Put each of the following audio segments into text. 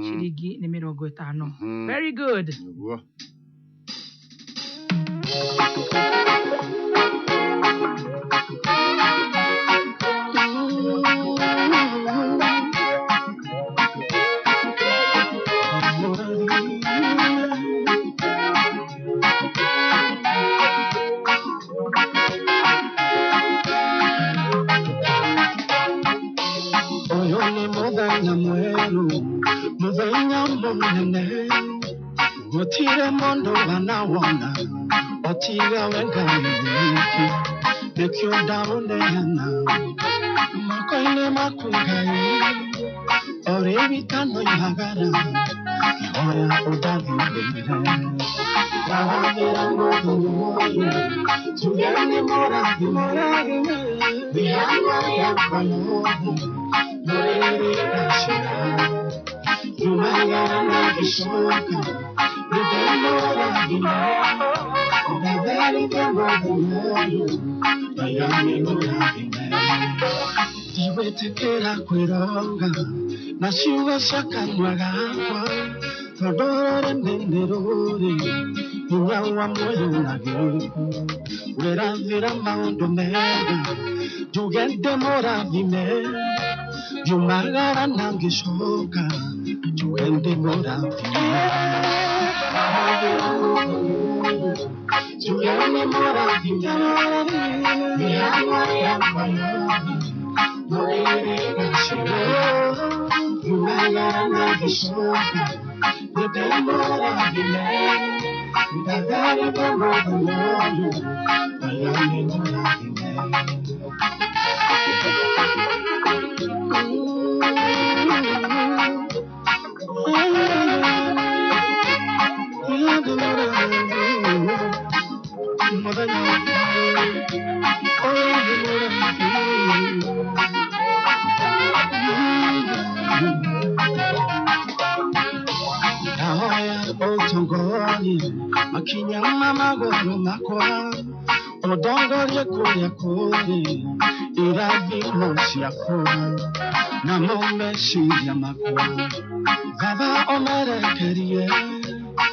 Ciringi nĩ 50. Very good. Nĩguo. Ũyũ nĩ mũthenya mwerũ, mũthenya mũnene, gũtirĩ mũndũ wanawona, otiga we Ngai wiki, nĩkĩo ndaũneana moko-inĩ maku Ngai, o rĩu itanoimagara, ngĩhoya ũndathimĩre. Ndarathĩra mũthenya ũyũ, njuge nĩ mũrathime, mĩhang'o yakwa yothe Ndiwĩtĩkĩra kwĩronga na ciugo cia kanua gakwa tondũ rũrĩmĩ nĩ rũrĩ hinya wa muoyo na gĩkuũ wĩrathĩra maũndũ mega njuge ndĩmũrathime ngiumagara na ngĩcoka njuge ndĩmũrathime njuge nĩmũrathime mĩhang'o yakwa yothe nĩrĩgacĩra ngiumagara na ngĩcoka nĩndĩmũrathime ndatharĩte mũthenya ũyũ Ngai nĩmũrathime. Ndahoya ũtongorie makinya ma magũrũ makwa ũndongorie kũrĩa kũrĩ irathimo ciakwa namo meciria makwa Baba ũmerekerie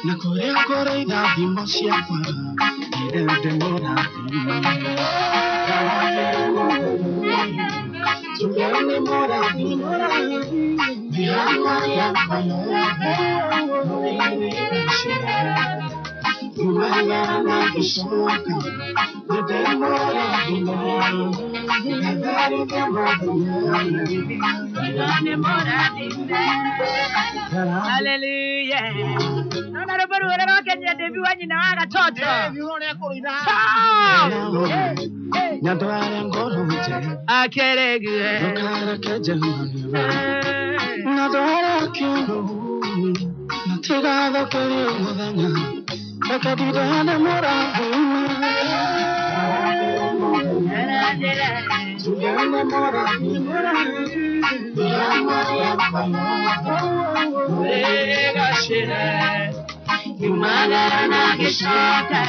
na kũrĩa kũrĩ irathimo ciakwa nyende ndĩmũrathime. Njuge nĩmũrathime mĩhang'o yakwa yothe nĩrĩgacĩra ngiumagara na ngĩcoka nĩndĩmũrathime ndatharĩte mũthenya ũyũ Ngai Haleluya. Naona rwĩmbo rũrĩa rwakenyire David wa nyina wa gatoto. Nyandware ngoro njega Akeregue. ndũkareke njemanie Nyandware kĩndũ na tigathũkĩrie mũthenya reke ndindane mũrathime njuge nĩ mũrathime mĩhang'o yakwa yothe Nĩrĩgacĩra ngiumagara na ngĩcoka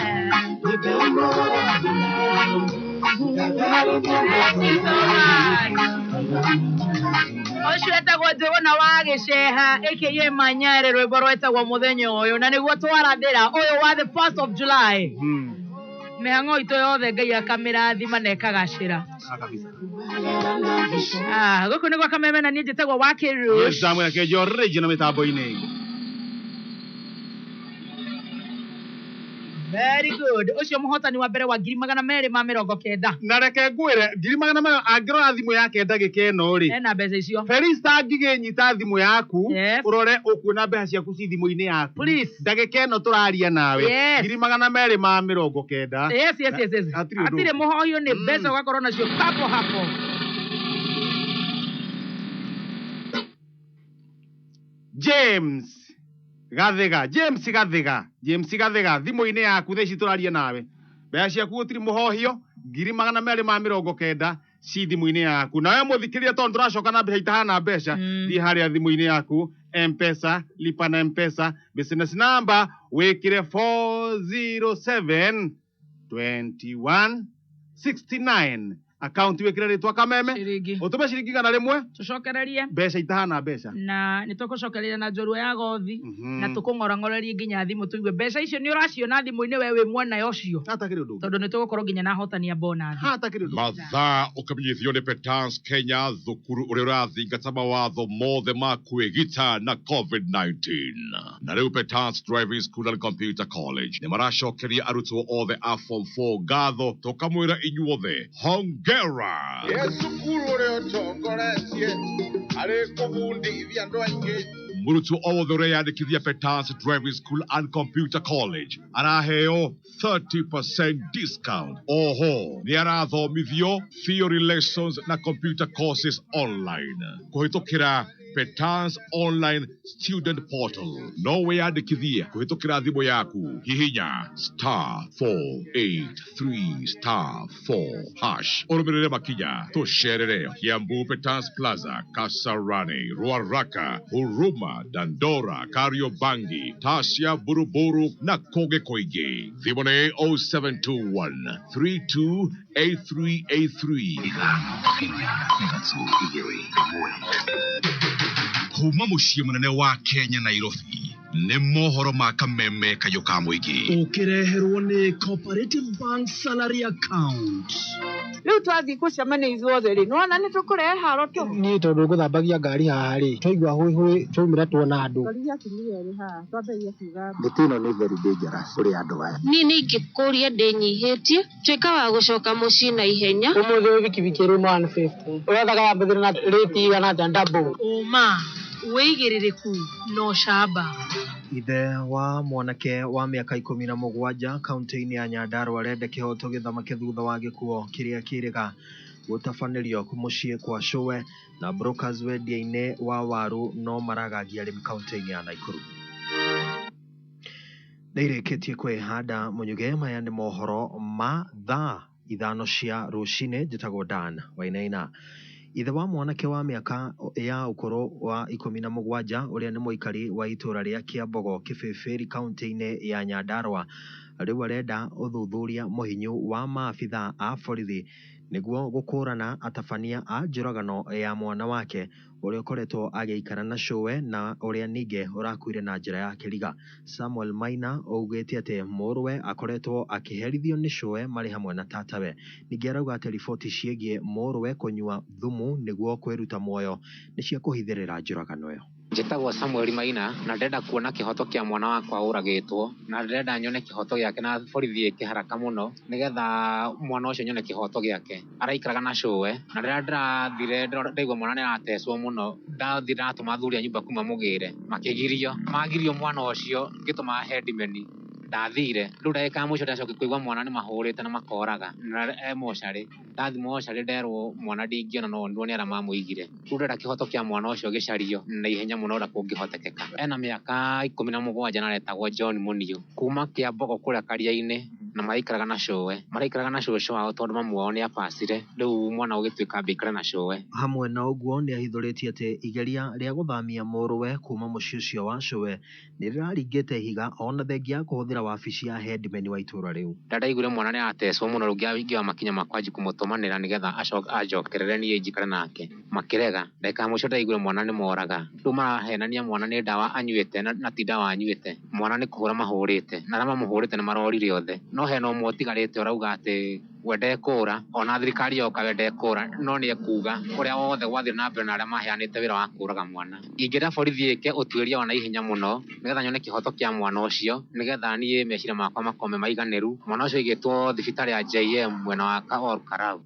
nĩndĩmũrathime ndatharĩte Thank you so much. Ũcio etagwo Njũgũna wa Gĩceha aka Manyere rwĩmbo rwetagwo mũthenya ũyũ na nĩguo twarathĩra ũyũ wa the 1st of July. Mĩhang'o itũ yothe Ngai akamĩrathima na ĩkagacĩra. Ah, kabisa. Ah, gũkũ nĩ gwa Kameme na niĩ njĩtagwo Wakĩrush. Yes, Samuel Kejo original mĩtambo-inĩ. Very good. Ũcio mũhotani wa mbere wa 290,000. Na reke ngwĩre 200,000 angĩrora thimũ yake ndagĩka ĩno rĩ Ena mbeca icio. Felista ngigĩnyita thimũ yaku Yes. ũrore ũkuona mbeca ciaku ci thimũ-inĩ yaku Please. ndagĩka ĩno tũraria nawe Yes. 290,000. Yes. Hatirĩ ũndũ Hatirĩ ũngĩ. mũhoyo nĩ mbeca ũgakorwo nacio papo hapo. James Gathiga James Gathiga James Gathiga thimũ-inĩ yaku thaa ici tũraria nawe mbeca ciaku gũtirĩ mũhohio 290,000 ci thimũ-inĩ yaku nawe mũthikĩrĩria tondũ tũracoka na mbeca itahana mbeca thiĩ harĩa thimũ-inĩ yaku Mpesa lipa na Mpesa business number wĩkĩre 407 21 69. Account wĩkĩre rĩtwa Kameme. Ciringi. Ũtũme ciringi 100. Tũcokererie. Mbeca itahana mbeca. Na nĩ tũkũcokereria na njorua ya gothi. Na tũkũng'orang'orerie nginya thimũ tũigue mbeca icio nĩ ũraciona thimũ-inĩ we wĩ mwena ũcio. Hatakĩrĩ ũndũ. Tondũ nĩ tũgũkorwo nginya na ahotani a bonus. Hatakĩrĩ ũndũ. Mathaa ũkamenyithio nĩ Petans Kenya, thukuru ũrĩa ũrathingata mawatho mothe ma kwĩgita na COVID-19. Na rĩu Petans Driving School and Computer College nĩ maracokeria arutwo othe a form 4 ngatho, tũkamwĩra inyuothe hongera. Ye cukuru ũrĩa ũtongoretie arĩ kũbundithia andũ aingĩ. Mũrutwo o wothe ũreyandĩkithia Petans Driving School and Computer College araheo 30% discount. Oho nĩ arathomithio theory lessons na computer courses online kũhĩtũkĩra Petans Online Student Portal. No wĩyandĩkithie kũhĩtũkĩra thimũ yaku, hihinya *483*4# ũrũmĩrĩre makinya. Tũcerere Kiambu Petans Plaza, Kasarani, Ruaraka, Huruma, Dandora, Kariobangi, Tasia, Buruburu na kũngĩ kũingĩ. Thimũ nĩ 0721 328383. Kuma mũciĩ mũnene wa Kenya Nairobi, nĩ mohoro ma Kameme kayũ ka mũingĩ. Ũkĩreherwo nĩ Cooperative Bank Salary Account. Rĩu twathiĩ gũcemania ithuothe rĩ, nĩwona nĩ tũkũrehe haro tũ. Niĩ tondũ ngũthambagia ngari haha rĩ, twaigua hũihũi twaumĩra tuona andũ. Mĩtĩ ĩno nĩ very dangerous kũrĩ andũ aya. Niĩ nĩ ingĩkũria ndĩnyihĩtie, tuĩka wa gũcoka mũciĩ na ihenya. Ũmũthĩ wĩ bikibiki ĩrĩ 150. Ũrethaga ya mbũthĩra na rĩti igana atĩa double. Ũma, wĩigĩrĩrĩku na ũcamba. Ithe wa mwanake wa mĩaka 17 kaunti-inĩ ya Nyandarua arenda kĩhoto gĩthamake thutha wa gĩkuo kĩrĩa kĩrĩga gũtabanĩrio mũciĩ kwa cũwe. Na brokers wendia-inĩ wa waru no maragagia arĩmi kaunti-inĩ ya Nakuru. Nĩirĩkĩtie kwĩhanda Mũnyuge. Maya nĩ mohoro ma thaa 5 cia rũcinĩ. Njĩtagwo Dan Wainaina. Ithe wa mwanake wa mĩaka ya ũkũrũ wa 17 ũrĩa nĩ mũikari wa itũra rĩa Kĩambogo Kĩbĩbĩri kaunti-inĩ ya Nyandarua rĩu arenda ũthuthuria mũhinyu wa maabitha a borithi nĩguo gũkũrana atabania a njũragano ya mwana wake ũrĩa ũkoretwo agĩikara na cũwe na ũrĩa ningĩ ũrakuire na njĩra ya kĩriga. Samuel Maina augĩte atĩ mũrũwe akoretwo akĩherithio nĩ cũwe marĩ hamwe na tatawe. Ningĩ arauga atĩ riboti ciĩgiĩ mũrũwe kũnyua thumu nĩguo kwĩruta muoyo nĩ cia kũhithĩrĩra njũragano ĩyo. Njĩtagwo Samuel Maina na ndĩrenda kuona kĩhoto kĩa mwana wakwa ũragĩtwo, na ndĩrenda nyone kĩhoto gĩake na borithi ĩke haraka mũno nĩgetha mwana ũcio nyone kĩhoto gĩake. Araikaraga na cũwe na rĩrĩa ndĩrathire ndaigua mwana nĩaratecwo mũno, ndathire ndatũma athuri a nyũmba kuma mũgĩre makĩgirio, magirio mwana ũcio ngĩtũma headman ndathire. Rĩu ndagĩka ya mũico ndacoka kũigua mwana nĩ mahũrĩte na makoraga na e mocarĩ. Ndathi mocarĩ nderwo mwana ndingĩona no nĩ arĩa mamũigire. Rĩu ndĩrenda kĩhoto kĩa mwana ũcio gĩcario na ihenya mũno ũrĩa kũngĩhotekeka. Ena mĩaka 17 na aretagwo John Muniu kuma Kĩambogo kũrĩa Karia-inĩ, na maraikaraga na cũwe, maraikaraga na cũcũ wao tondũ mamu wao nĩ abacire. Rĩu mwana ũgĩtuĩka ambĩikare na cũwe. Hamwe na ũguo nĩ ahithũrĩtie atĩ igeria rĩa gũthamia mũrũwe kuma mũciĩ ũcio wa cũwe nĩ rĩraringĩte ihiga ona thengia ya kũhũthĩra wabici ya headman wa itũra rĩu. Ndaiguire mwana nĩ aratecwo mũno, rĩu ngĩoya makinya makwa anjie kũmũtũmanĩra nĩgetha anjokerere niĩ njikare nake, makĩrega. Ndagĩka ya mũico ndaiguire mwana nĩ moraga. Rĩu marahenania mwana nĩ ndawa anyuĩte na ti ndawa anyuĩte, mwana nĩ kũhũra mahũrĩte, na arĩa mamũhũrĩte nĩ marorire othe. No hena ũmwe ũtigarĩte ũrauga atĩ we ndekũra, ona thirikari yoka we ndekũra, no nĩ ekuga ũrĩa wothe gwathiĩ na mbere na arĩa maheanĩte wĩra wa kũraga mwana. Ingĩenda borithi ĩke ũtuĩria wa naihenya mũno nĩgetha nyone kĩhoto kĩa mwana ũcio, nĩgetha niĩ meciria makwa makome maiganĩru. Mwana ũcio aigĩtwo thibitarĩ ya JM mwena wa Ol Kalou.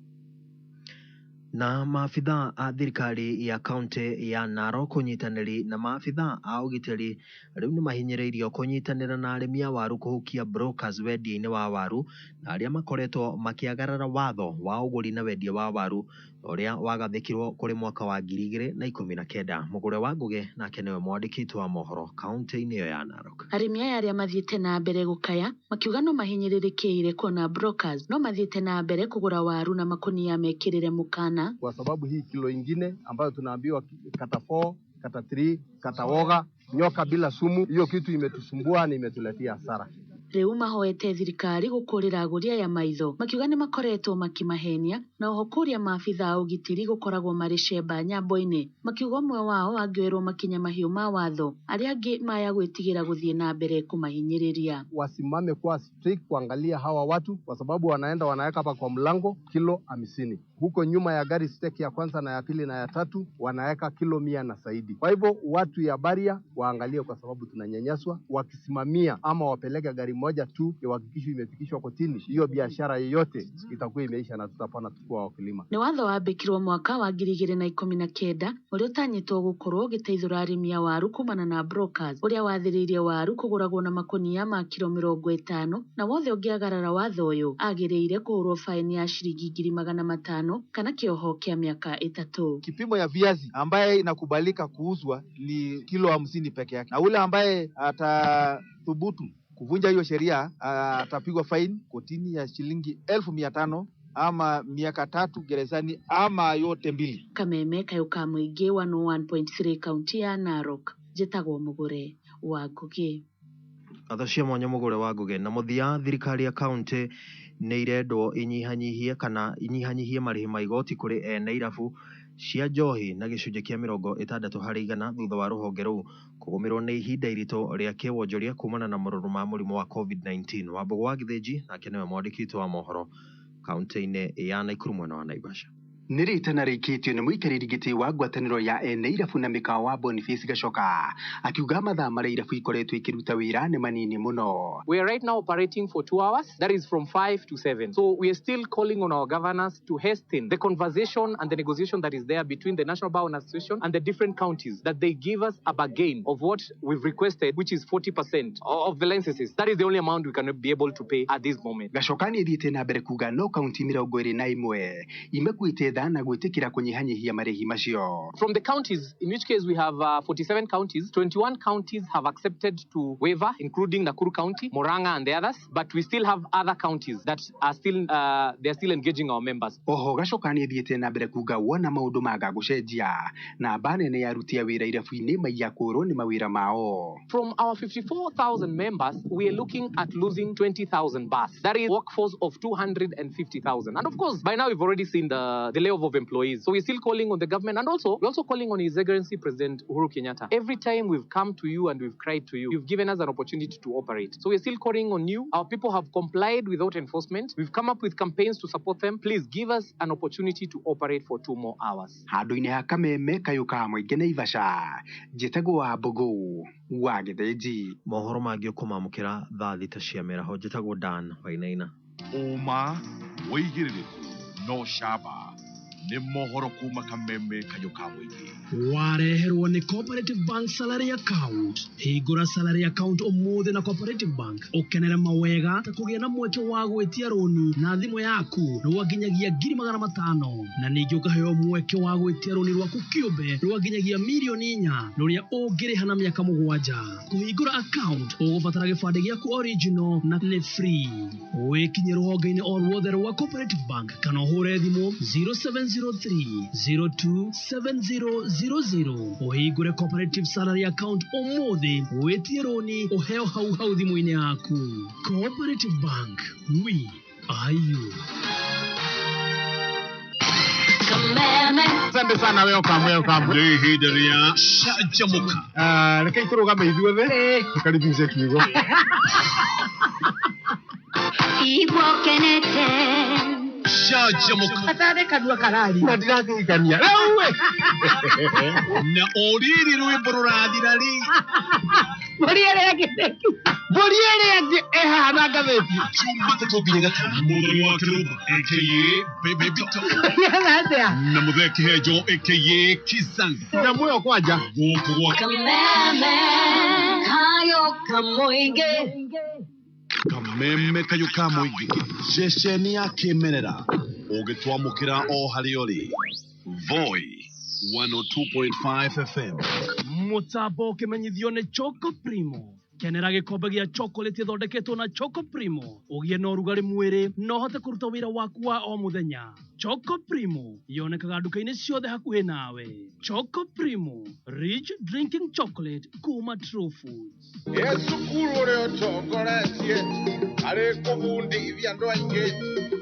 Na maabitha a thirikari ya kaunti ya Narok ũnyitanĩri na maabitha a ũgitĩri rĩu nĩ mahinyĩrĩirio kũnyitanĩra na arĩmi a waru kũhukia brokers wendia-inĩ wa waru na arĩa makoretwo makĩagarara watho wa ũgũri na wendia wa waru ũrĩa wagathĩkirwo kũrĩ mwaka wa 2019. Mũgũre wa Ngũgĩ nake nĩwe mwandĩki wa mohoro kaunti-inĩ ĩyo ya Narok. Arĩmi aya arĩa mathiĩte na mbere gũkaya makiuga no mahinyĩrĩrĩkĩire kuona brokers no mathiĩte na mbere kũgũra waru na makunia mekĩrĩre mũkana, kwa sababu hii kilo ingine ambayo tunaambiwa kata 4, kata 3, kata woga, nyoka bila sumu, hiyo kitu imetusumbua na imetuletea hasara. Rĩu mahoete thirikari gũkũrĩra agũri aya maitho, makiuga nĩ makoretwo makĩmahenia na oho kũria maabitha a ũgitĩri gũkoragwo marĩ cemba nyambo-inĩ, makiuga ũmwe wao angĩoerwo makinya mahiũ ma watho, arĩa angĩ maya gwĩtigĩra gũthiĩ na mbere kũmahinyĩrĩria. Wasimame kwa strict kuangalia hawa watu, kwa sababu wanaenda wanaweka hapa kwa mlango kilo 50, huko nyuma ya gari steki ya kwanza na ya pili na ya tatu wanaweka kilo 100 na zaidi. Kwa hivyo watu ya baria waangalie, kwa sababu tunanyanyaswa. Wakisimamia ama wapeleke gari moja tu ihakikishwe imefikishwa kotini, hiyo biashara yoyote itakuwa imeisha na tutapona tukiwa wakulima. Nĩ watho wambĩkirwo mwaka wa 2019 ũrĩa ũtanyĩtwo gũkorwo ũgĩteithũra arĩmi a waru kumana na brokers, ũrĩa wathĩrĩirie waru kũgũragwo na makũnia ma kilo 50 na wothe ũngĩagarara watho ũyũ agĩrĩire kũhũrwo faini ya ciringi 500,000 kana kĩoho kĩa mĩaka 3. Kipimo ya viazi ambaye inakubalika kuuzwa ni kilo 50 peke yake, na ule ambaye atathubutu kuvunja hiyo sheria atapigwa faini kotini ya shilingi 500,000 ama miaka 3 gerezani ama yote mbili. Kameme kayũ ka mũingĩ 101.3 kaunti ya Narok. Njĩtagwo Mũgũre wa Ngũgĩ. Atha cia mwanya Mũgũre wa Ngũgĩ. Na mũthia, thirikari ya kaunti nĩ irendwo inyihanyihie kana inyihanyihie marĩhi ma igoti kũrĩ ene irabu cia njohi na gĩcunjĩ kĩa 60% thutha wa rũhonge rũu kũgũmĩrwo nĩ ihinda iritũ rĩa kĩwonjoria kumana na marũrũ ma mũrimũ wa COVID-19. Wambũgũ wa Gĩthĩnji nake nĩwe mwandĩki witũ wa mohoro kaunti-inĩ ya Nakuru mwena wa Naivasha. Nĩ rĩtana rĩikĩtio nĩ mũikarĩri gĩtĩ wa ngwatanĩro ya ene irabu na mĩkawa wa Boniface Gachoka akiuga mathaa marĩa irabu ikoretwo ikĩruta wĩra nĩ manini mũno. We are right now operating for 2 hours, that is from 5 to 7. So we are still calling on our governors to hasten the conversation and the negotiation that is there between the National Bar Association and the different counties, that they give us a bargain of what we've requested, which is 40% of the licenses. That is the only amount we can be able to pay at this moment. Gachoka nĩ thiĩte na mbere kuga no kaunti 21 imekuĩte na gwĩtĩkĩra kũnyihanyihia marĩhi macio. From the counties, in which case we have 47 counties, 21 counties have accepted to waiver, including Nakuru County, Murang'a and the others, but we still have other counties that are still they are still engaging our members. Oho Gachoka nĩ thiĩte na mbere kuga wona maũndũ maga gũcenjia namba nene ya aruti a wĩra irabu-inĩ maiya kũrwo nĩ mawĩra mao. From our 54,000 members, we are looking at losing 20,000 bars. That is workforce of 250,000. And of course, by now we've already seen the layoff of employees. So we're still calling on the government, and also we're also calling on His Excellency President Uhuru Kenyatta. Every time we've come to you and we've cried to you, you've given us an opportunity to operate. So we're still calling on you. Our people have complied without enforcement. We've come up with campaigns to support them. Please give us an opportunity to operate for 2 more hours. Handũ-inĩ ha Kameme kayũ ka mũingĩ Naivasha, njĩtagwo Wambũgũ wa Gĩthĩnji. Mohoro mangĩ ũkũmamũkĩra thaa 6 cia mĩaraho. Njĩtagwo Dan Wainaina. Ũma wĩigĩrĩrĩku no camba nĩ mohoro kuma Kameme kayũ ka mũingĩ. Wareherwo nĩ Cooperative Bank Salary Account. Hingũra salary account ũmũthĩ na Cooperative Bank ũkenere mawega ta kũgĩa na mweke wa gwĩtia rũni na thimũ yaku rwa nginyagia 500,000 na ningĩ ũkaheo mweke wa gwĩtia rũni rwaku kĩũmbe rwa nginyagia 4 million rũrĩa ũngĩrĩha na mĩaka 7. Kũhingũra account ũgũbatara gĩbandĩ gĩaku original na nĩ free. Wĩkinye rũhonge-inĩ o ruothe rwa Cooperative Bank kana ũhũre thimũ 0703 027000 ũhingũre Cooperative Salary Account ũmũthĩ, wĩtie rũni ũheo hau hau thimũ-inĩ yaku. Cooperative Bank, we are you. Asante sana, welcome, welcome. Nĩ ihinda rĩa canjamũka. Reke tũrũgame ithuothe tũkaribishe kiugo. Igwokenete. Canjamũka. Atarĩ kanua karari. Na ndiraririkania rĩu we. Na o rĩrĩ rwĩmbo rũrathira rĩ, Mbũri ĩrĩa ĩngĩ. Mbũri ĩrĩa ĩngĩ ĩhaha na ngathĩti. Jumatatũ nginya Gatano, Mũthoni wa Kĩrũmba aka Baby Victor Ĩhana atĩa? na Mũthee Kĩhenjo aka Kizanga. Nyamũ ĩyo kwanja. Gũkũ gwa Kameme kayo kamũingĩ. Kameme kayũ ka mũingĩ, ceceni ya kĩmerera ũgĩtwamũkĩra o harĩa ũrĩ. Voi 102.5 FM. Mũtambo ũkĩmenyithio nĩ Choco Primo. Kenera gĩkombe gĩa chocolate ĩthondeketwo na Choco Primo, ũgĩe na ũrugarĩ mwĩrĩ na ũhote kũruta wĩra waku wa o mũthenya. Choco Primo yonekaga nduka-inĩ ciothe hakuhĩ nawe. Choco Primo, rich drinking chocolate kuma True Foods. Ĩ cukuru ũrĩa ũtongoretie harĩ kũbundithia andũ aingĩ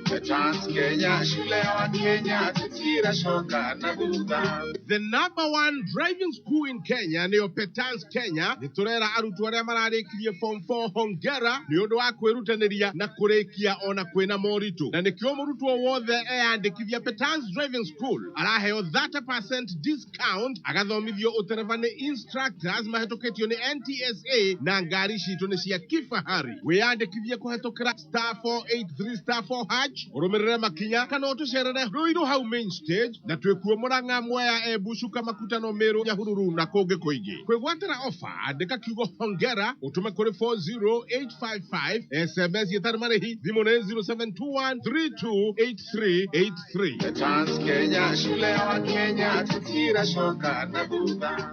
Petans Kenya shule ya Kenya tutiracoka na thutha. The number one driving school in Kenya nĩyo Petans Kenya. Nĩ tũrera arutwo arĩa mararĩkirie form 4 hongera nĩ ũndũ wa kwĩrutanĩria na kũrĩkia ona kwĩna moritũ, na nĩkĩo mũrutwo wothe eyandĩkithia Petans Driving School araheo 30% discount, agathomithio ũtereba nĩ instructors mahĩtũkĩtio nĩ NTSA, na ngari citũ nĩ cia kifahari. Wĩyandĩkithie kũhetũkĩra star 483 star 4 hash, ũrũmĩrĩre makinya kana ũtũcerere Ruiru hau main stage, na twĩkuo Mũrang'a, Mwea, Embu, Cuka, Makutano, Meru, Nyahururu na kũngĩ kũingĩ. Kwĩgwatĩra ofa, andĩka kiugo hongera ũtũme kũrĩ 40855, SMS ĩtarĩ marĩhi, thimũ nĩ 0721328383. Petans Kenya shule ya Kenya tutiracoka na thutha.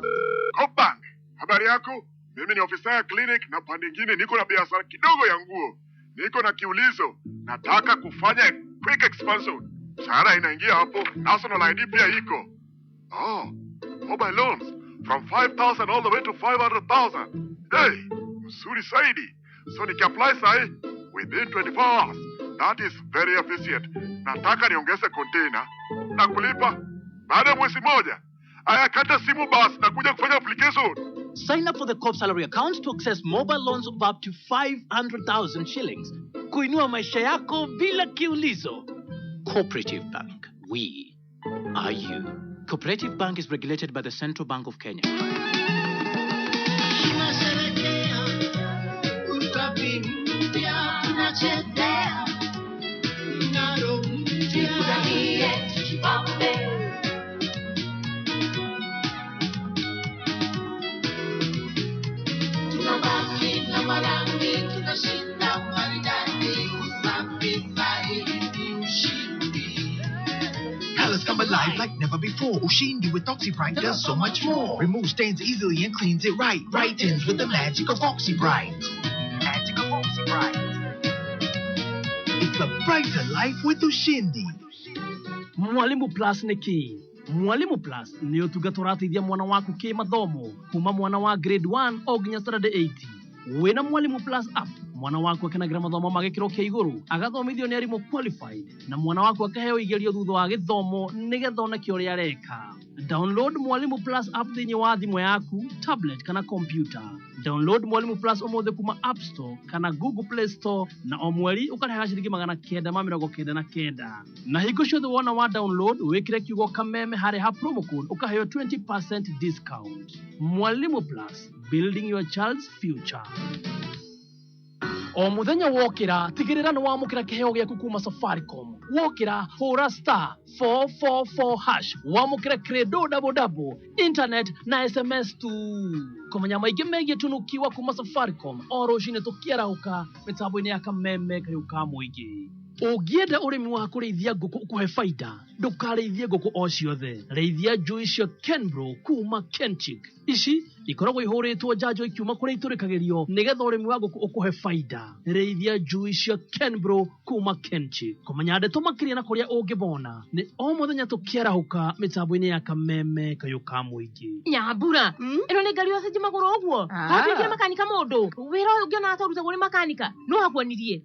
Coopbank, habari yako? Mimi ni ofisa ya clinic na pande nyingine niko na biashara kidogo ya nguo. Niko na kiulizo, nataka kufanya quick expansion. Shahara inaingia hapo, national ID pia iko. Oh, mobile loans from 5,000 all the way to 500,000. Hey, mzuri zaidi. So nikiapply sahi within 24 hours. That is very efficient. Nataka niongeze container na kulipa baada ya mwezi moja. Aya, kata simu basi na kuja kufanya application. Sign up for the Co-op Salary Account to access mobile loans of up to 500,000 shillings. Kuinua maisha yako bila kiulizo. Cooperative Bank. We are you. Cooperative Bank is regulated by the Central Bank of Kenya. Tunasherehekea usafi mpya, tunachezea mng'aro mpya, tufurahie, tujibambe. Tunabaki na marangi, tunashinda maridadi, usafi zaidi, ushindi. Colors come alive like never before. Ushindi with OxyBright does so much more. Removes stains easily and cleans it right. Brightens with the magic of OxyBright. Magic of OxyBright. It's a brighter life with Ushindi. Mwalimu Plus nĩ kĩĩ? Mwalimu Plus nĩ ũtungata ũrateithia mwana waku kĩmathomo kuma mwana wa grade 1 o nginya standard 8. Wĩna Mwalimu Plus app, mwana waku akenagĩra mathomo ma gĩkĩro kĩa igũrũ, agathomithio nĩ arimũ qualified, na mwana waku akaheo igerio thutha wa gĩthomo nĩgetha oneke ũrĩa areka. Download Mwalimu Plus app thĩinĩ wa thimũ yaku, tablet kana computer. Download Mwalimu Plus ũmũthĩ kuma App Store kana Google Play Store, na o mweri ũkarĩhaga ciringi 999. Na hingo ciothe wona wa download wĩkĩre kiugo kameme harĩ ha promo code ũkaheo 20% discount. Mwalimu Plus, building your child's future. O muthenya wokĩra, tigĩrĩra nĩ wamũkĩra kĩheo gĩaku kuma Safaricom. Wokĩra, hũra star 444 hash, wamũkĩre credo double double, internet na SMS tu. Kũmenya maingĩ megiĩ tunukiwa kuma Safaricom o rũcinĩ tũkĩarahũka mĩtambo-inĩ ya kameme kayũ ka mũingĩ. Ũngĩenda ũrĩmi wa kũrĩithia ngũkũ ũkũhe baida, ndũkarĩithie ngũkũ o ciothe. Rĩithia njui cia Kenbro kuma Kenchic. Ici ikoragwo ihũrĩtwo njanjo ikiuma kũrĩa itũrĩkagĩrio nĩgetha ũrĩmi wa ngũkũ ũkũhe baida. Rĩithia njui cia Kenbro kuma Kenchic. Kũmenya ndeto makĩria na kũrĩa ũngĩmona nĩ o mũthenya tũkĩarahũka mĩtambo-inĩ ya kameme kayũ ka mũingĩ. Nyambura, ĩno nĩ ngari ũcenjie magũrũ ũguo. Watuĩkire makanika mũndũ. Wĩra ũyũ ũngĩona ta ũrutagwo nĩ makanika, no akuonirie.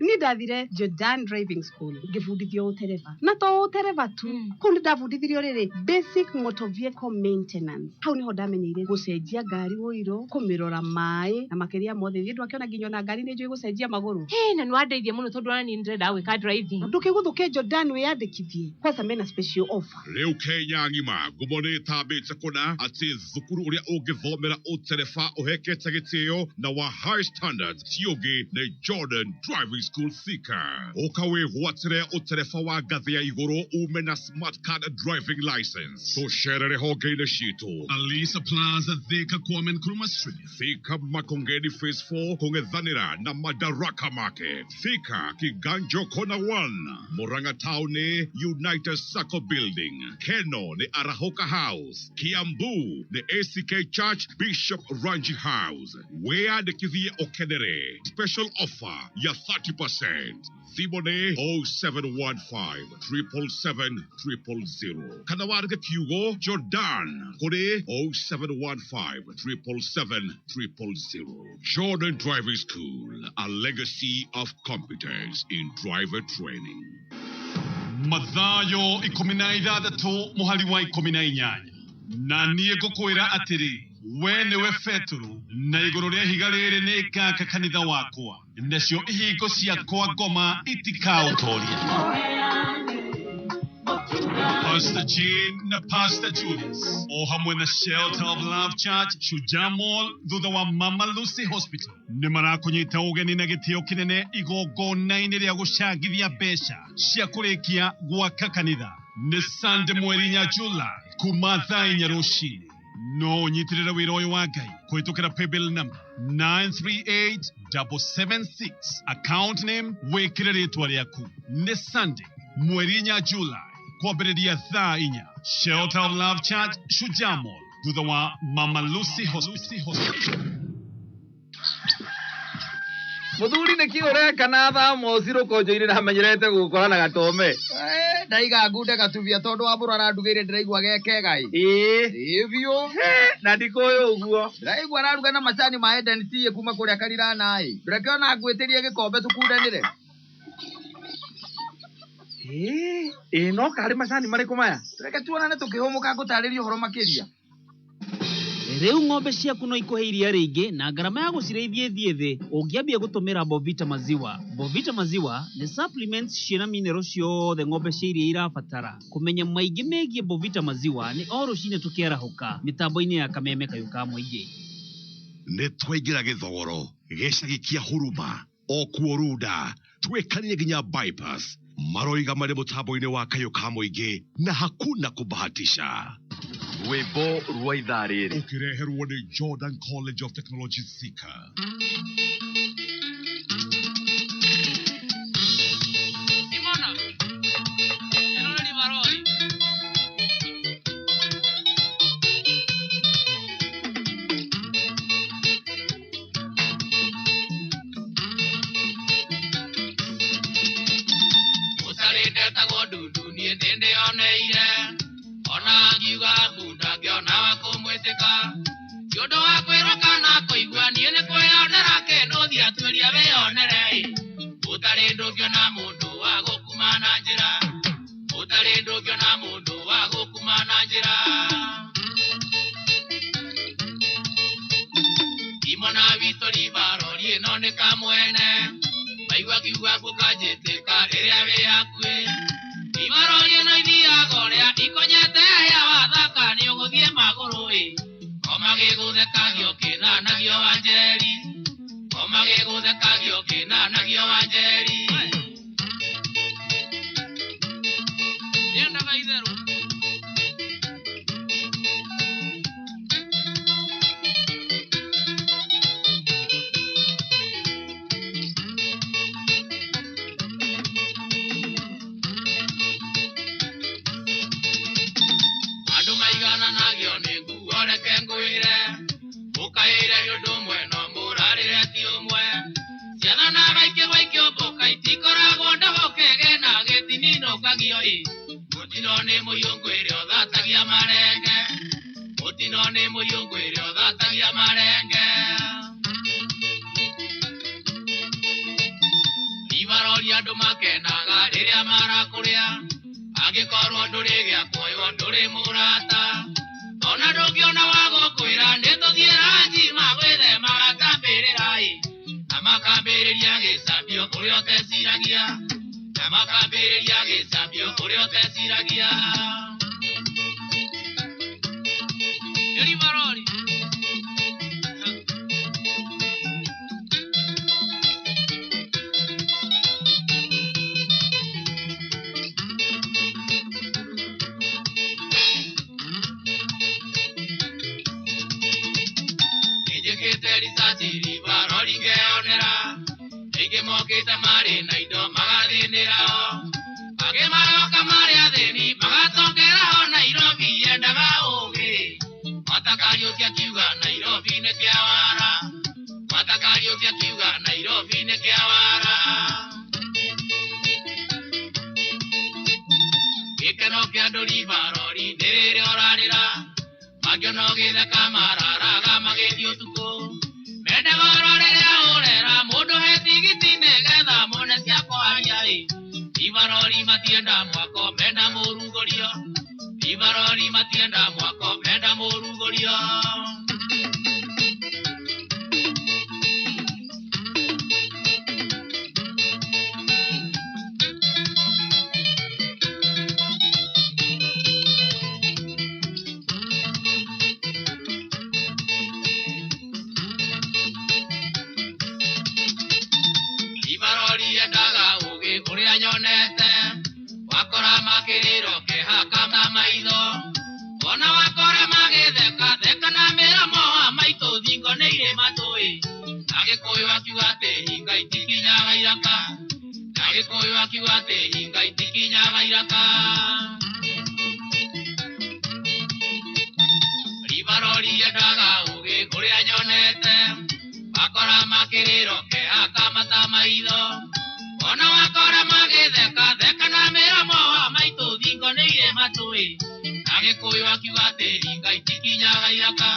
Niĩ ndathire Jordan Driving School ngĩbundithio ũtereba, na to ũtereba tu, kũu nĩ ndabundithirio rĩrĩ basic motor vehicle maintenance. Hau nĩho ndamenyeire gũcenjia ngari ũiro, kũmĩrora maĩ, na makĩria mothe ithuĩ ndwakĩona nginya ona ngari nĩ njũĩ gũcenjia magũrũ. Hĩ, na nĩwandeithia mũno tondũ ona niĩ nĩndĩrenda gwĩka driving. Ndũkĩgũthũke Jordan wĩyandĩkithie kwanza mena special offer. Rĩu Kenya ng'ima ngumo nĩ ĩtambĩte kũna atĩ thukuru ũrĩa ũngĩthomera ũtereba ũhekete gĩtĩo na wa high standards ti ũngĩ nĩ Jordan Driving School Thika. Ũka wĩgwatĩre ũtereba wa ngathĩ ya igũrũ ume na smart card driving license. Tũcerere honge-inĩ citũ. Ali Supply Plaza, Thika, Kwame Nkrumah Street. Thika Makongeni Phase 4 kũng'ethanĩra na Madaraka Market. Thika Kiganjo Corner 1, Murang'a Town nĩ United Sacco Building. Keno nĩ Arahoka House. Kiambu nĩ ACK Church Bishop Ranji House. Wĩyandĩkithie ũkenere special offer ya 30%. Thimũ nĩ 0715 777 000 kana wandĩke kiugo Jordan kũrĩ 0715 777 000. Jordan Driving School, a legacy of competence in driver training. Mathayo 16 mũhari wa 18 na niĩ ngũkwĩra atĩrĩ, we nĩwe Petero, na igũrũ rĩa ihiga rĩrĩ nĩ ngaka kanitha wakwa, nacio ihingo cia kwa ngoma itikaũtoria. Pastor Jane na Pastor Julius o hamwe na Shelter of Love Church, Shujaa Mall, thutha wa Mama Lucy Hospital, nĩ marakũnyita ũgeni na gĩtĩo kĩnene igongona-inĩ rĩa gũcangithia mbeca cia kũrĩkia gwaka kanitha. Nĩ Sunday mweri 4 July kuma thaa 4 rũcinĩ. No ũnyitĩrĩre wĩra ũyũ wa Ngai kũhĩtũkĩra paybill number 938776, account name wĩkĩre rĩtwa rĩaku. Nĩ Sunday mweri 4 July kwambĩrĩria thaa 4, Shelter of Love Church, Shujaa Mall, thutha wa Mama Lucy Hospital. Muthuri nä kä å reka na thaa moci rå konjo-inä ndamenyerete gå kora na gatome. Ndaiga ngunde gatubia tondå wa mbå arandugä ire ndĩraigua gekega ĩ. Ĩĩ. Ĩ biũ. Na ndikũĩ ũguo. Ndĩraigua araruga na macani ma Eden Tea kuma kũrĩa Karirana ĩ. Ndũreke ona ngwĩtĩrie gĩkombe tũkundanĩre. Ĩĩ, no karĩ macani marĩkũ maya? Reke tuonane tũkĩhũmũka ngũtarĩrie ũhoro makĩria. Rĩu ng'ombe ciaku no ikũhe iria rĩingĩ na ngarama ya gũcirĩithia ĩthiĩ thĩ ũngĩambia gũtũmĩra Bovita Maziwa. Bovita Maziwa nĩ supplements ciĩna mineral ciothe ng'ombe cia iria irabatara. Kũmenya maingĩ megiĩ Bovita Maziwa nĩ o rũcinĩ tũkĩarahũka mĩtambo-inĩ ya Kameme Kayũ ka Mũingĩ. Nĩ twaingĩra gĩthogoro gĩcagi kĩa Huruma o kuo Runda twĩkanire nginya bypass maroiga marĩ mũtambo-inĩ wa Kayũ ka Mũingĩ na hakuna kubahatisha. Rwĩmbo rwa ithaa rĩrĩ ũkĩreherwo nĩ Jordan College of Technology Thika. Mũcarĩ ndetagwo ndundu niĩ nĩndĩoneire, ona ngiuga mbu ndangĩona wa kũmwĩtĩka. Ti ũndũ wa kwĩrwo kana kũigua, niĩ nĩ kwĩyonera kĩnũthia atuĩria wĩyonere ĩ. Ũtarĩ ndũngĩona mũndũ wa gũkuma na njĩra, ũtarĩ ndũngĩona mũndũ wa gũkuma na njĩra. Imona witũ ribarori ĩno nĩ kamwene, maigua ngiuga ngũka njĩtĩka rĩrĩa wĩ hakuhĩ. Ibarori ĩno ithiaga ũrĩa ikonyete hĩa wathaka nĩ ũgũthiĩ magũrũ ĩ. Koma gĩgũthekagio kĩnanagio wa Njeri, koma gĩgũthekagio kĩnanagio wa Njeri. Ndiendaga itherũ. Andũ maigananagio nĩ nguo reke ngwĩre, mũkaĩre nĩ ũndũ ũmwe no mũrarĩre ti ũmwe. Ciana na gaikĩ gwaikĩũmbũka itikoragwo ndagũkege na gĩtininũkagio ĩ. Mũtino nĩ mũiyũngũ ĩrĩa ũthatagia marenge, mũtino nĩ mũiyũngũ ĩrĩa ũthatagia marenge. Ibarori andũ makenaga rĩrĩa marakũrĩa, angĩkorwo ndũrĩ gĩa kuoywo ndũrĩ mũrata. Ona ndũngĩona wa gũkwĩra nĩ tũthiĩ ranji magwĩthema makambĩrĩra ĩ, na makambĩrĩria gĩcambio ũrĩa ũteciragia, na makambĩrĩria gĩcambio ũrĩa ũteciragia. Nĩ ribarori. Njĩkĩte ricaci ribarori ngeyonera. Aingĩ mokĩte marĩ na indo magathĩnĩra o. Angĩ maroka marĩ athĩni magatongera o Nairobi yendaga ũũgĩ. Mwata Kariũki akiuga Nairobi nĩ kĩawara. Mwata Kariũki akiuga Nairobi nĩ kĩawara. Gĩkeno kĩa andũ ribarori nĩ rĩrĩa ũrarĩra. Mangĩona ũgĩtheka mararaga magĩthiĩ ũtukũ. Mendaga oro rĩrĩa ũrera mũndũ he tigiti nĩgetha mone cia kwaria ĩ. Ribarori matienda mwako menda mũrugũrio. Ribarori matienda mwako menda mũrugũrio. Ribarori yendaga ũũgĩ ũrĩa nyonete. Wakora makĩrĩro kehaka ta maitho. Ona wakora magĩtheka theka na mĩromo wa maitũ thingo nĩ irĩ matũĩ. Agĩkũyũ akiuga atĩ hinga itikinyaga iraka. Agĩkũyũ akiuga atĩ hinga itikinyaga iraka. Ribarori yendaga ũũgĩ ũrĩa nyonete. Wakora makĩrĩro kehaka mata maitho. Ona wakora magĩtheka theka na mĩromo wa maitũ thingo nĩ irĩ matũĩ. Agĩkũyũ akiuga atĩ hinga itikinyaga iraka.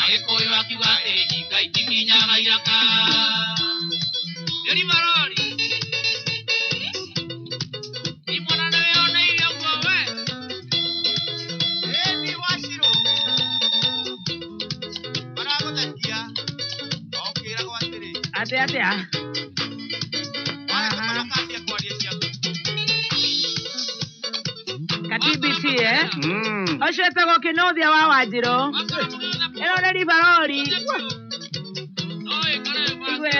Agĩkũyũ akiuga atĩ hinga itikinyaga iraka. Nĩ ribarori. Imwana nĩweyoneire ũguo we. Ĩni wacirũ. Maragũthekia. O ũkĩragwo atĩrĩ. Atĩa atĩa? Waria kwaria ciaku. Ka TBT eh? Ũcio etagwo Kĩnuthia wa Wanjirũ. Ĩno nĩ ribarori. Igue.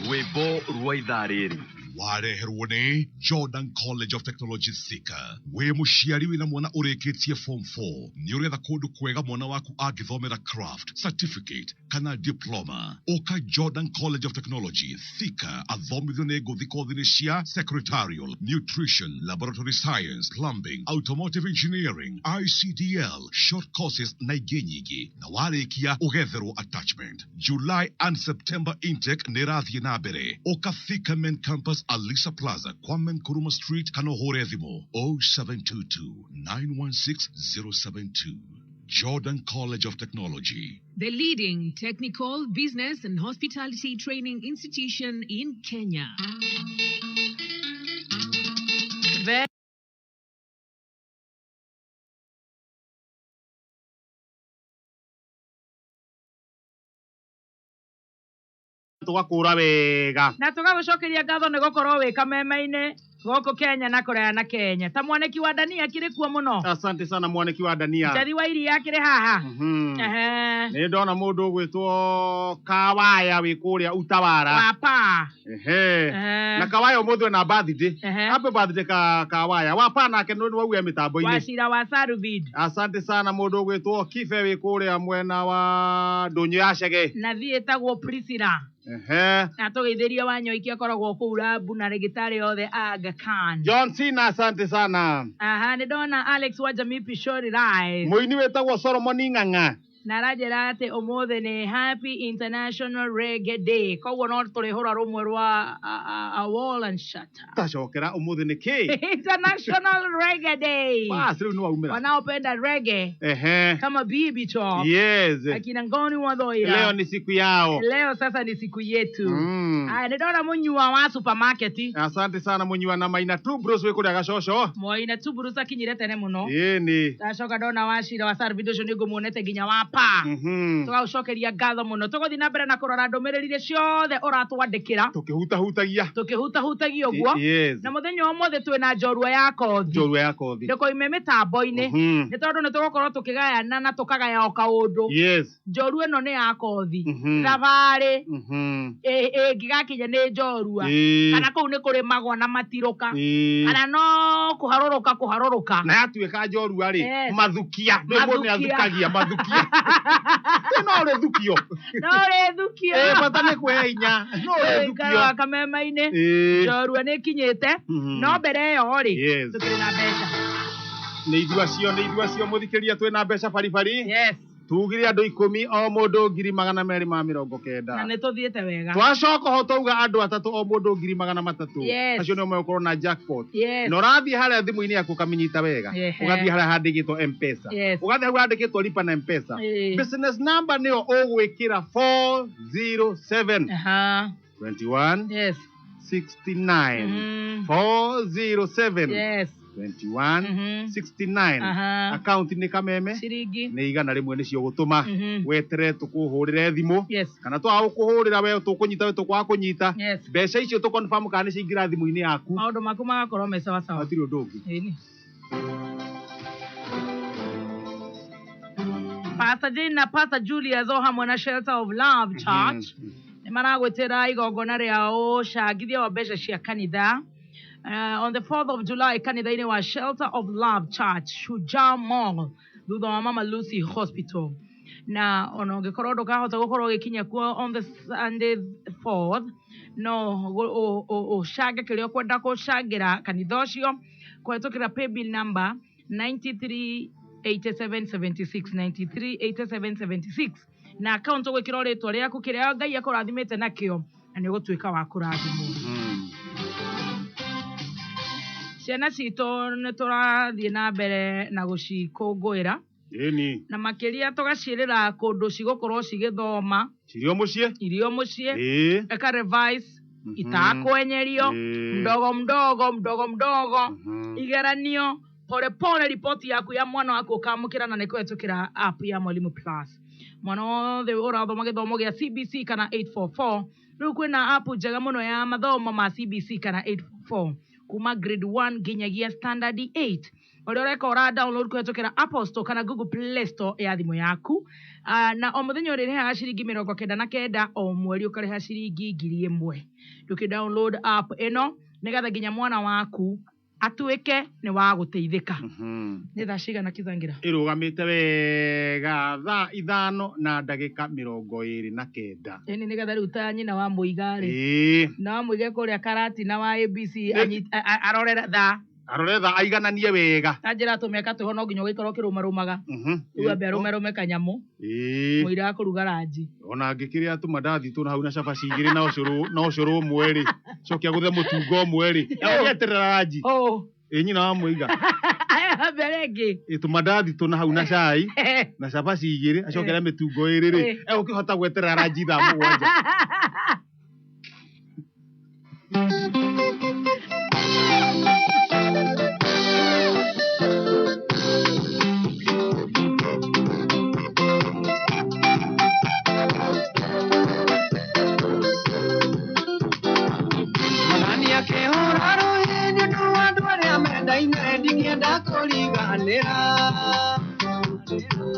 Rwĩmbo rwa ithaa rĩrĩ. Wareherwo nĩ Jordan College of Technology Thika. Wĩ mũciari wĩna mwana ũrĩkĩtie form 4 nĩ ũretha kũndũ kwega mwana waku angĩthomera craft, certificate kana diploma. Ũka Jordan College of Technology Thika athomithio nĩ ngũthi kothi-inĩ cia secretarial, nutrition, laboratory science, plumbing, automotive engineering, ICDL, short courses na ingĩ nyingĩ. Na warĩkia ũgetherwo attachment. July and September intake nĩ ĩrathiĩ na mbere. Ũka Thika Main Campus, Alisa Plaza, Kwame Nkrumah Street, kana ũhũre thimũ 0722 916 072. Jordan College of Technology. The leading technical, business, and hospitality training institution in Kenya. Tũgakũra wega. Na tũgagũcokeria ngatho nĩ gũkorwo wĩ kameme-inĩ gũkũ Kenya na kũraya na Kenya. Ta mwanĩki wa Dania akĩrĩ kuo mũno. Asante sana mwanĩki wa Dania. Njathi wa iria akĩrĩ haha. Ehe. Nĩ ndona mũndũ ũgwĩtwo Kawaya wĩ kũrĩa Utawara. Wapa. Ehe. Ehe. Na Kawaya ũmũthĩ ena birthday. Ehe. Happy birthday ka Kawaya. Wapa nake nĩ wauya mĩtambo-inĩ. Wacira wa Saruvid. Asante sana mũndũ ũgwĩtwo Kibe wĩ kũrĩa mwena wa Ndũnyũ ya Chege. Na thiĩ ĩtagwo Priscilla. Ehe. Na tũgeithĩrie Wanyoike akoragwo kũu Rambu na rĩgĩtarĩ othe Aga Khan. John Cena asante sana. Aha, nĩ ndona Alex wa Jamii Pishori Rise. Mũini wĩtagwo Solomon Ng'ang'a. Na aranjĩra atĩ ũmũthĩ nĩ Happy International Reggae Day. Koguo no tũrĩhũra rũmwe rwa a wall and shutter. Tacokera ũmũthĩ nĩ kĩ? International Reggae Day. Bas rĩu nĩ waumĩra. Wanaopenda reggae Ehe. kama Bibi Top. Yes. Akina Ngoni wa Thoira. Leo ni siku yao. Leo sasa ni siku yetu. Aya, nĩ ndona mũnyua wa supermarket. Asante sana mũnyua na Maina tu Bruce wĩ kũrĩa Gacoco. Moina tu Bruce akinyire tene mũno. Ĩni. Ndacoka ndona wacira wa Sarvid ũcio nĩ ngũmuonete nginya wa Papa. Tũgagũcokeria ngatho mũno. Tũgũthiĩ na mbere na kũrora ndũmĩrĩri iria ciothe ũratwandĩkĩra. Tũkĩhutahutagia. Tũkĩhutahutagia ũguo. Yes. Na mũthenya wa ũmũthĩ twĩna njorua ya kothi. Njorua ya kothi. Ndũkoime mĩtambo-inĩ. Nĩ tondũ nĩ tũgũkorwo tũkĩgayana na tũkagaya o kaũndũ. Yes. Njorua ĩno nĩ ya kothi. Thabarĩ ĩngĩgakinya nĩ njorua. Kana kũu nĩ kũrĩ magwa na matirũka. Kana no kũharũrũka kũharũrũka. Na yatuĩka njorua rĩ, Yes. mathukia. Nĩ mũndũ nĩ Mathukia. athukagia mathukia. No ũrĩthukio. No ũrĩthukio. Bata nĩ kwĩhe hinya. No Ũikaro ũrĩthukio. wa kamema-inĩ. Njorua nĩ ĩkinyĩte. No mbere ĩyo rĩ, Yes. tũkĩrĩ na mbeca. Nĩ ithuĩ acio, nĩ ithuĩ acio mũthikĩria twĩna mbeca baribari. Yes. Tugire andũ 10 o mũndũ 290,000. Na nĩ tũthiĩte wega. Twacoka ho twauga andũ 3 o mũndũ 300,000. Yes. Acio nĩo megũkorwo na jackpot. Yes. Na ũrathiĩ harĩa thimũ-inĩ yaku ũkamĩnyita wega. Ehe. Ũgathiĩ harĩa handĩkĩtwo M-Pesa. Yes. Ũgathiĩ hau handĩkĩtwo lipa na M-Pesa. Business number nĩyo ũgwĩkĩra 407. 21. Yes. 69. 407. Yes. 21. 69. Account nĩ Kameme. Ciringi. Nĩ 100 nĩcio gũtũma. Weterere tũkũhũrĩre thimũ. Yes. Kana twaga gũkũhũrĩra we tũkũnyita we tũkwaga kũnyita. Yes. Mbeca icio tũ confirm kana nĩ ciaingĩra thimũ-inĩ yaku. Maũndũ maku magakorwo me sawa sawa. Hatirĩ ũndũ ũngĩ. Ĩni. Pastor Jane na Pastor Julius o hamwe na Shelter of Love Church nĩ maragwĩtĩra igongona rĩa ũcangithia wa mbeca cia kanitha. On the 4th of July kanitha-inĩ wa Shelter of Love Church Shujaa Mall thutha wa Mama Lucy Hospital. Na ona ũngĩkorwo ndũkahota gũkorwo ũgĩkinya kuo on the Sunday 4th no ũcange kĩrĩa ũkwenda gũcangĩra kanitha ũcio kũhetũkĩra paybill number 938776 938776 na account ũgwĩkĩra rĩtwa rĩaku kĩrĩa Ngai akũrathimĩte nakĩo na nĩ ũgũtuĩka wa kũrathimwo. Ciana citũ nĩ tũrathiĩ na mbere na gũcikũngũĩra. Ĩni. Na makĩria tũgaciĩrĩra kũndũ cigũkorwo cigĩthoma. Irio mũciĩ. Irio mũciĩ. Eka revise itakwenyerio. Mdogo mdogo mdogo mdogo. Igeranio pole pole ripoti yaku ya mwana waku ũkamũkĩra na nĩ kũhetũkĩra app ya Mwalimu Plus. Mwana wothe ũrathoma gĩthomo gĩa CBC kana 844 rĩu kwĩna app njega mũno ya mathomo ma CBC kana 844 kuma grade 1 nginyagia standard 8 ũrĩa ũreka ũra download kũhetũkĩra Apple Store kana Google Play Store ya thimũ yaku. Na o mũthenya ũrĩrĩhaga ciringi 99 o mweri ũkarĩha ciringi 1,000. Ndũkĩ download app ĩno nĩgetha nginya mwana waku atuĩke nĩ wa gũteithĩka. Nĩ thaa cigana Kizangira? Ĩrũgamĩte wega thaa 5:29. Ĩni nĩgetha rĩu ta nyina wa Mũiga rĩ. Na wa Mũiga kũrĩa Karatina wa ABC arore thaa. Arore thaa aigananie wega. Ta njĩra tũmĩaka twĩho no nginya ũgĩkorwo ũkĩrũmarũmaga. Rĩu ambe arũmerũme kanyamũ. Mũira wa kũruga ranji. Ona ngĩkĩrĩa tũmandathi tũ hau na cabaci 2 na ũcũrũ na ũcũrũ ũmwe rĩ. Cokia gũthe mũtungo ũmwe rĩ. Eterera ranji. Ĩ nyina wa Mũiga. Mbere ĩngĩ. Tũmandathi tũ na hau na cai na cabaci 2 acokere mĩtungo 2 rĩ. Egũkĩhota gweterera ranji thaa 7.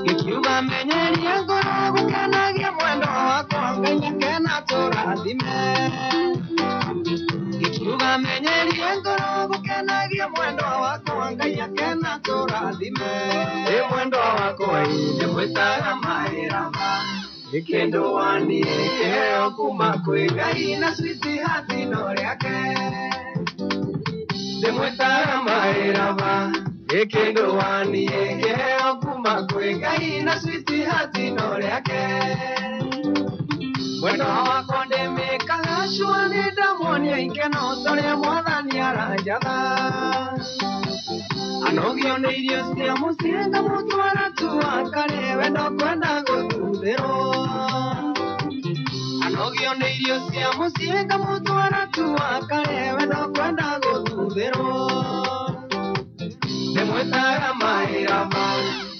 Ngikiuga menyeria ngoro gũkenagia mwendwa wakwa Ngai akena tũrathime. Ngikiuga menyeria ngoro gũkenagia mwendwa wakwa Ngai akena tũrathime. Ĩ mwendwa wakwa ndĩmwĩtaga maĩrama Kĩndũ waniĩ kĩheo kuma kwĩ Ngai na sweetheart no rĩake. Ndĩmwĩtaga maĩrama Kĩndũ waniĩ kĩheo kuma kwĩ Ngai na sweetheart no rĩake. Mwendwa wakwa ndĩmĩkaga cua nĩndamuonia ikeno ta ũrĩa Mwathani aranjatha. Anogio nĩ irio cia mũciĩ ngamũtwara tu akarĩe we ndokwenda gũthuthĩrwo. Anogio nĩ irio cia mũciĩ ngamũtwara tu akarĩe we ndokwenda gũthuthĩrwo. Ndĩmwĩtaga maĩrama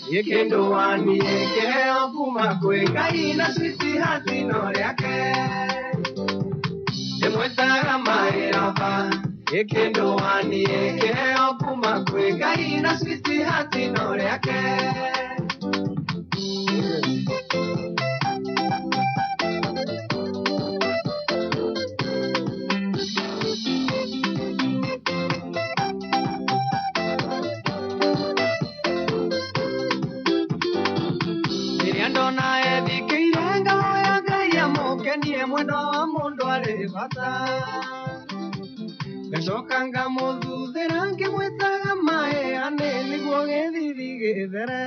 Kĩndũ waniĩ kĩheo kuma kwĩ Ngai na sweetheart no rĩake. Ndĩmwĩtaga my lover. Kĩndũ waniĩ kĩheo kuma kwĩ Ngai na sweetheart no rĩake. Rĩrĩa ndona ethikĩire ngahoya Ngai amũkenie mwendwa wa mũndũ arĩ bata. Ngacoka ngamũthuthĩra ngĩmwĩtaga maĩ anĩ nĩguo gĩthithi gĩthere.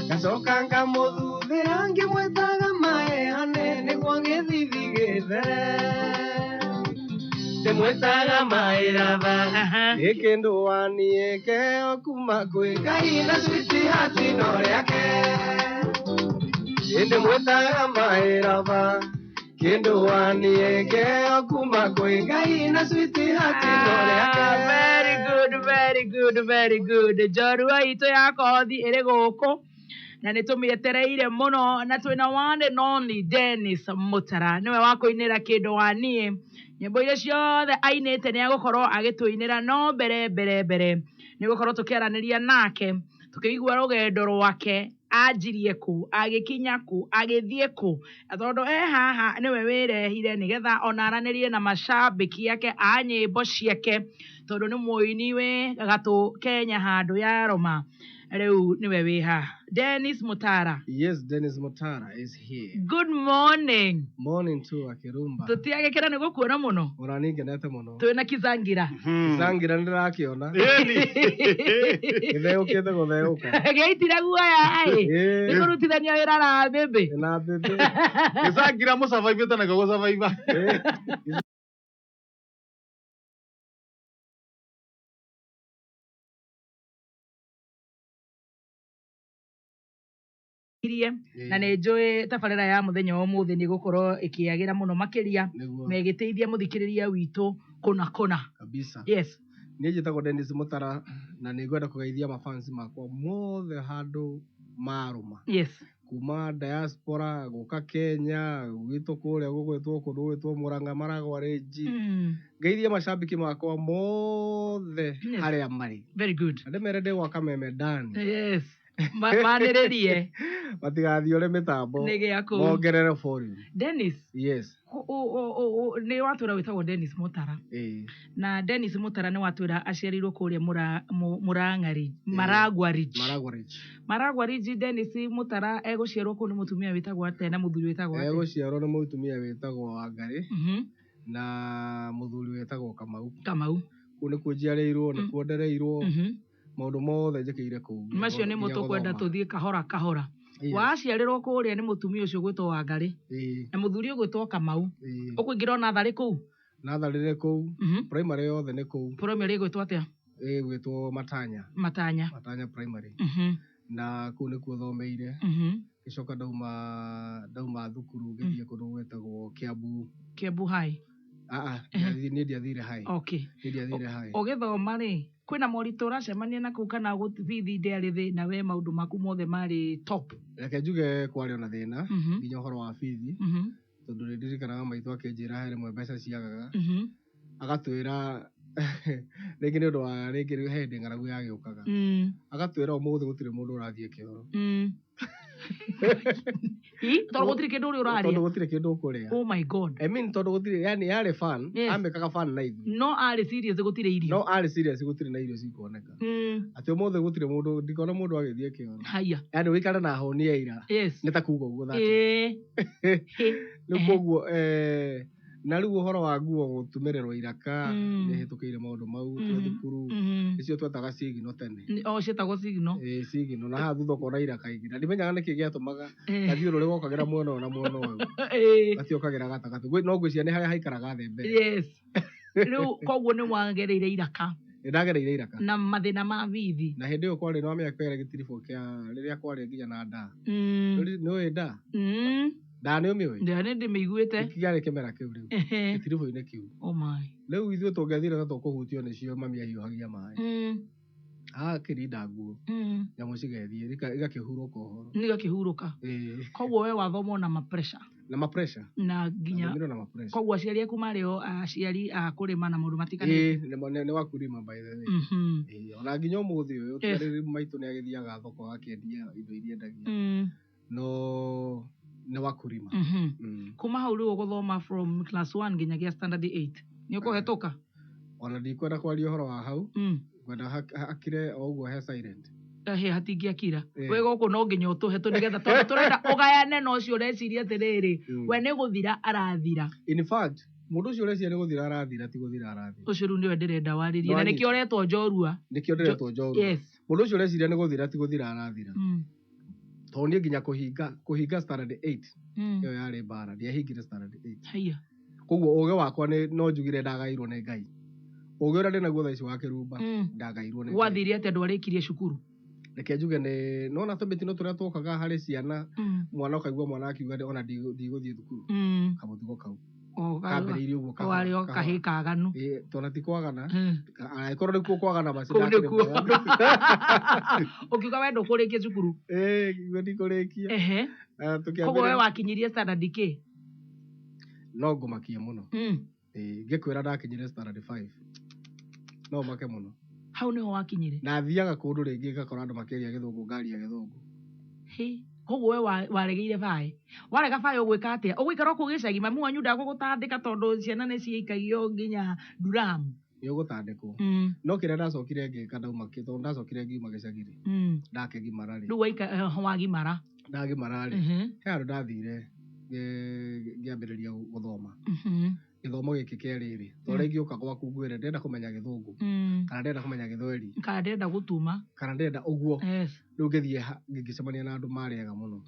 Ngacoka ngamũthuthĩra ngĩmwĩtaga maĩ anĩ nĩguo gĩthithi gĩthere. Ndĩmwĩtaga maĩ raba nĩ kĩndũ waniĩ kĩheo kuma kwĩ Ngai na sweetheart no rĩake. Ndĩmwĩtaga maĩ raba kĩndũ waniĩ kĩheo kuma kwĩ Ngai na sweetheart no rĩake. Very good, very good, very good. Njorua itũ ya kothi ĩrĩ gũkũ na nĩ tũmĩetereire mũno na twĩna one and only Dennis Mutara nĩwe wa kũinĩra kĩndũ wa niĩ. Nyĩmbo iria ciothe ainĩte nĩ agũkorwo agĩtũinĩra no mbere mbere mbere nĩ gũkorwo tũkĩaranĩria nake tũkĩigua rũgendo rwake anjirie kũ agĩkinya kũ agĩthiĩ kũ na tondũ e haha nĩwe wĩrehire nĩgetha ona aranĩrie na macambĩki ake a nyĩmbo ciake tondũ nĩ mũini wĩ gatũ Kenya handũ ya Roma rĩu nĩwe wĩ haha. Dennis Mutara. Yes, Dennis Mutara is here. Good morning. Morning to Akirumba. Tũtiagĩkena nĩ gũkuona mũno. Ona niĩ ngenete mũno. Twĩna Kizangira. Kizangira nĩndĩrakĩona. Gĩtheũkĩte gũtheũka. Gĩitire guoya ĩ. Nĩ kũrutithania wĩra na mbĩmbĩ. Na mbĩmbĩ. Gĩcangira mũcabaibĩte nakĩo gũcabaiba. Irie na nä njå tabarĩra ya mũthenya wa ũmũthĩ nĩ gũkorwo ĩkĩagĩra mũno makĩria na ĩgĩteithia mũthikĩrĩria witũ kũna kũna. Kabisa. Yes. Niĩ njĩtagwo Dennis Mutara na nĩ ngwenda kũgeithia mafans makwa mothe handũ marũma. Yes. Kuma diaspora gũka Kenya gwitũ kũrĩa gũgwĩtwo kũndũ gũgwĩtwo Murang'a Maragwa Range. Ngeithie macambĩki makwa mothe harĩa marĩ. Very good. Na ndĩmere ndĩ gwa Kameme Dan. Yes. Manĩrĩrie. Matigathiũre mĩtambo. Nĩ gĩa kũu. Mongerere volume. Dennis. Yes. Nĩ watwĩra wĩtagwo Dennis Mutara. Ĩĩ. Na Dennis Mutara nĩ watwĩra aciarirwo kũrĩa Murang'a Ridge, Maragwa Ridge. Maragwa Ridge. Maragwa Ridge Dennis Mutara egũciarwo kũu nĩ mũtumia wĩtagwo atĩa na mũthuri wĩtagwo atĩa? Egũciarwo nĩ mũtumia wĩtagwo Wangarĩ na mũthuri wĩtagwo Kamau. Kamau. Kũu nĩkuo njiarĩirwo, nĩkuo ndereirwo. Maũndũ mothe njĩkĩire kũu. Macio nĩmo tũkwenda tũthiĩ kahora kahora. Waciarĩrwo kũrĩa nĩ mũtumia ũcio ũgwĩtwo Wangarĩ na mũthuri ũgwĩtwo Kamau. Ũkũingĩra o natharĩ kũu? Natharĩ nĩ kũu. Primary yothe nĩ kũu. Primary ĩgwĩtwo atĩa? Ĩgwĩtwo Matanya. Matanya. Matanya Primary. Na kũu nĩkuo thomeire. Ngĩcoka ndauma thukuru ngĩthiĩ kũndũ gwĩtagwo Kiambu. Kiambu High. Niĩ ndiathire high. Okay. Niĩ ndiathire high. Ũgĩthoma rĩ, kwĩna moritũ ũracemania na kũu kana bithi ndĩarĩ thĩna we maũndũ maku mothe marĩ top? Reke njuge kwarĩ ona thĩna nginya ũhoro wa bithi tondũ nĩ ndirikanaga maitũ akĩnjĩra he rĩmwe mbeca ciagaga agatwĩra rĩngĩ nĩ ũndũ wa rĩngĩ he hĩndĩ ng'aragu yagĩũkaga agatwĩra ũmũthĩ gũtirĩ mũndũ ũrathiĩ kĩoro. Tondũ gũtirĩ kĩndũ ũrĩ ũrarĩa. Tondũ gũtirĩ kĩndũ ũkũrĩa. Oh my God. I mean tondũ gũtirĩ, yani yarĩ fun, amĩkaga fun na ithuĩ. No arĩ serious gũtirĩ irio. No arĩ serious gũtirĩ na irio cikuoneka. Atĩ ũmũthĩ gũtirĩ mũndũ, ndikona mũndũ agĩthiĩ kĩoro. Haya. Yani ũikare na hũni ya ira. Yes. Nĩ ta kuga ũguo that. Rĩu koguo na rĩu ũhoro wa nguo gũtumĩrĩrwo iraka nĩ hĩtũkĩire maũndũ mau twĩ thukuru nĩcio twetaga sigino tene. O ciĩtagwo sigino. Ĩĩ sigino na haha thutha ũkona iraka ingĩ na ndimenyaga nĩkĩ gĩatũmaga gathiũrũrĩ gokagĩra mwena ũyũ na mwena ũyũ. Gatiokagĩra gatagatĩ no ngwĩciria nĩ harĩa haikaraga thĩ mbere. Yes. Rĩu koguo nĩ wagereire iraka. Nĩ ndagereire iraka. Na mathĩna ma bithi. Na hĩndĩ ĩyo kwarĩ nĩwamenya kĩarĩ gĩtiribũ kĩa rĩrĩa kwarĩ nginya na ndaa. Nĩũĩ ndaa? Ndaa nĩ ũmĩũĩ? Ndaa nĩ ndĩmĩiguĩte. Kĩarĩ kĩmera kĩu rĩu. Gĩtiribũ-inĩ kĩu. Oh my. Rĩu ithuĩ tũngĩathire ta tũkũhutio nĩcio mami ahiũhagia maĩ. Agakĩrinda nguo. Nyamũ cigethiĩ igakĩhurũka ũhoro. Igakĩhurũka. Koguo we wathoma na ma pressure. Na ma pressure. Na nginya na ma pressure. Koguo aciari aku marĩ o aciari a kũrĩma na maũndũ matiganĩte. Ĩĩ nĩ wa kũrĩma by the way. Ona nginya ũmũthĩ ũyũ rĩu maitũ nĩ agĩthiaga thoko akĩendia indo iria endagia. No nĩ wa kũrĩma. Kuma hau rĩu ũgũthoma from class 1 nginyagia standard 8. Nĩ ũkũhetũka? Ona ndikwenda kwaria ũhoro wa hau. Ngwenda hakire o ũguo he silent. He hatingĩakira. We gũkũ no nginya ũtũhe tũ nĩgetha tondũ tũrenda ũgayane na ũcio ũreciria atĩrĩrĩ we nĩ gũthira arathira. In fact, mũndũ ũcio ũreciria nĩ gũthira arathira ti gũthira arathira. Ũcio rĩu nĩwe ndĩrenda warĩrie na nĩkĩo ũretwo njorua. Nĩkĩo ndĩretwo njorua. Yes. Mũndũ ũcio ũreciria nĩ gũthira ti gũthira arathira. Tondũ niĩ nginya kũhinga standard 8 ĩyo yarĩ mbara, ndiahingire standard 8. Haiya. Koguo ũgĩ wakwa no njugire ndagairwo nĩ Ngai. Ũgĩ ũrĩa ndĩnaguo thaa ici wa kĩrumba ndagairwo nĩ Ngai. Gwathire atĩa ndwarĩkirie cukuru? Reke njuge nĩ nona tũmĩtino tũrĩa twokaga harĩ ciana mwana ũkaigua mwana akiuga ona ndigũthiĩ thukuru. Kamũtugo kau. Kambĩrĩirie ũguo kahora. Warĩ o kahĩĩ kaganu. Tondũ ti kwagana. Angĩkorwo nĩkuo kwagana basi. Kũu nĩkuo. Ũkiuga we ndũkũrĩkia cukuru? Ĩĩ ngiuga ndikũrĩkia. Ehe. Koguo we wakinyirie standard kĩ? No ngũmakie mũno. Ĩĩ ngĩkwĩra ndakinyire standard 5. No make mũno. Hau nĩho wakinyire? Na thiaga kũndũ rĩngĩ ngakora andũ makĩaria gĩthũngũ ngaria gĩthũngũ. Hĩ. Koguo we waregeire baĩ. Warega baĩ ũgwĩka atĩa? Ũgũikara o kũu gĩcagi mami wanyu ndagũgũtandĩka tondũ ciana nĩ ciaikagio nginya nduramu. Nĩ ũgũtandĩkwo. No kĩrĩa ndacokire ngĩka ndauma tondũ ndacokire ngiuma gĩcagi rĩ. Ndakĩgimara rĩ. Rĩu wagimara. Ndagimara rĩ. He handũ ndathire ngĩambĩrĩria gũthoma. Gĩthomo gĩkĩ kĩa rĩrĩ. Tondũ rĩngĩ ũka gwaku ngwĩre ndĩrenda kũmenya gĩthũngũ. Kana ndĩrenda kũmenya gĩthweri. Kana ndĩrenda gũtuma. Kana ndĩrenda ũguo. Rĩu ngĩthiĩ ngĩcemania na andũ marĩ ega mũno.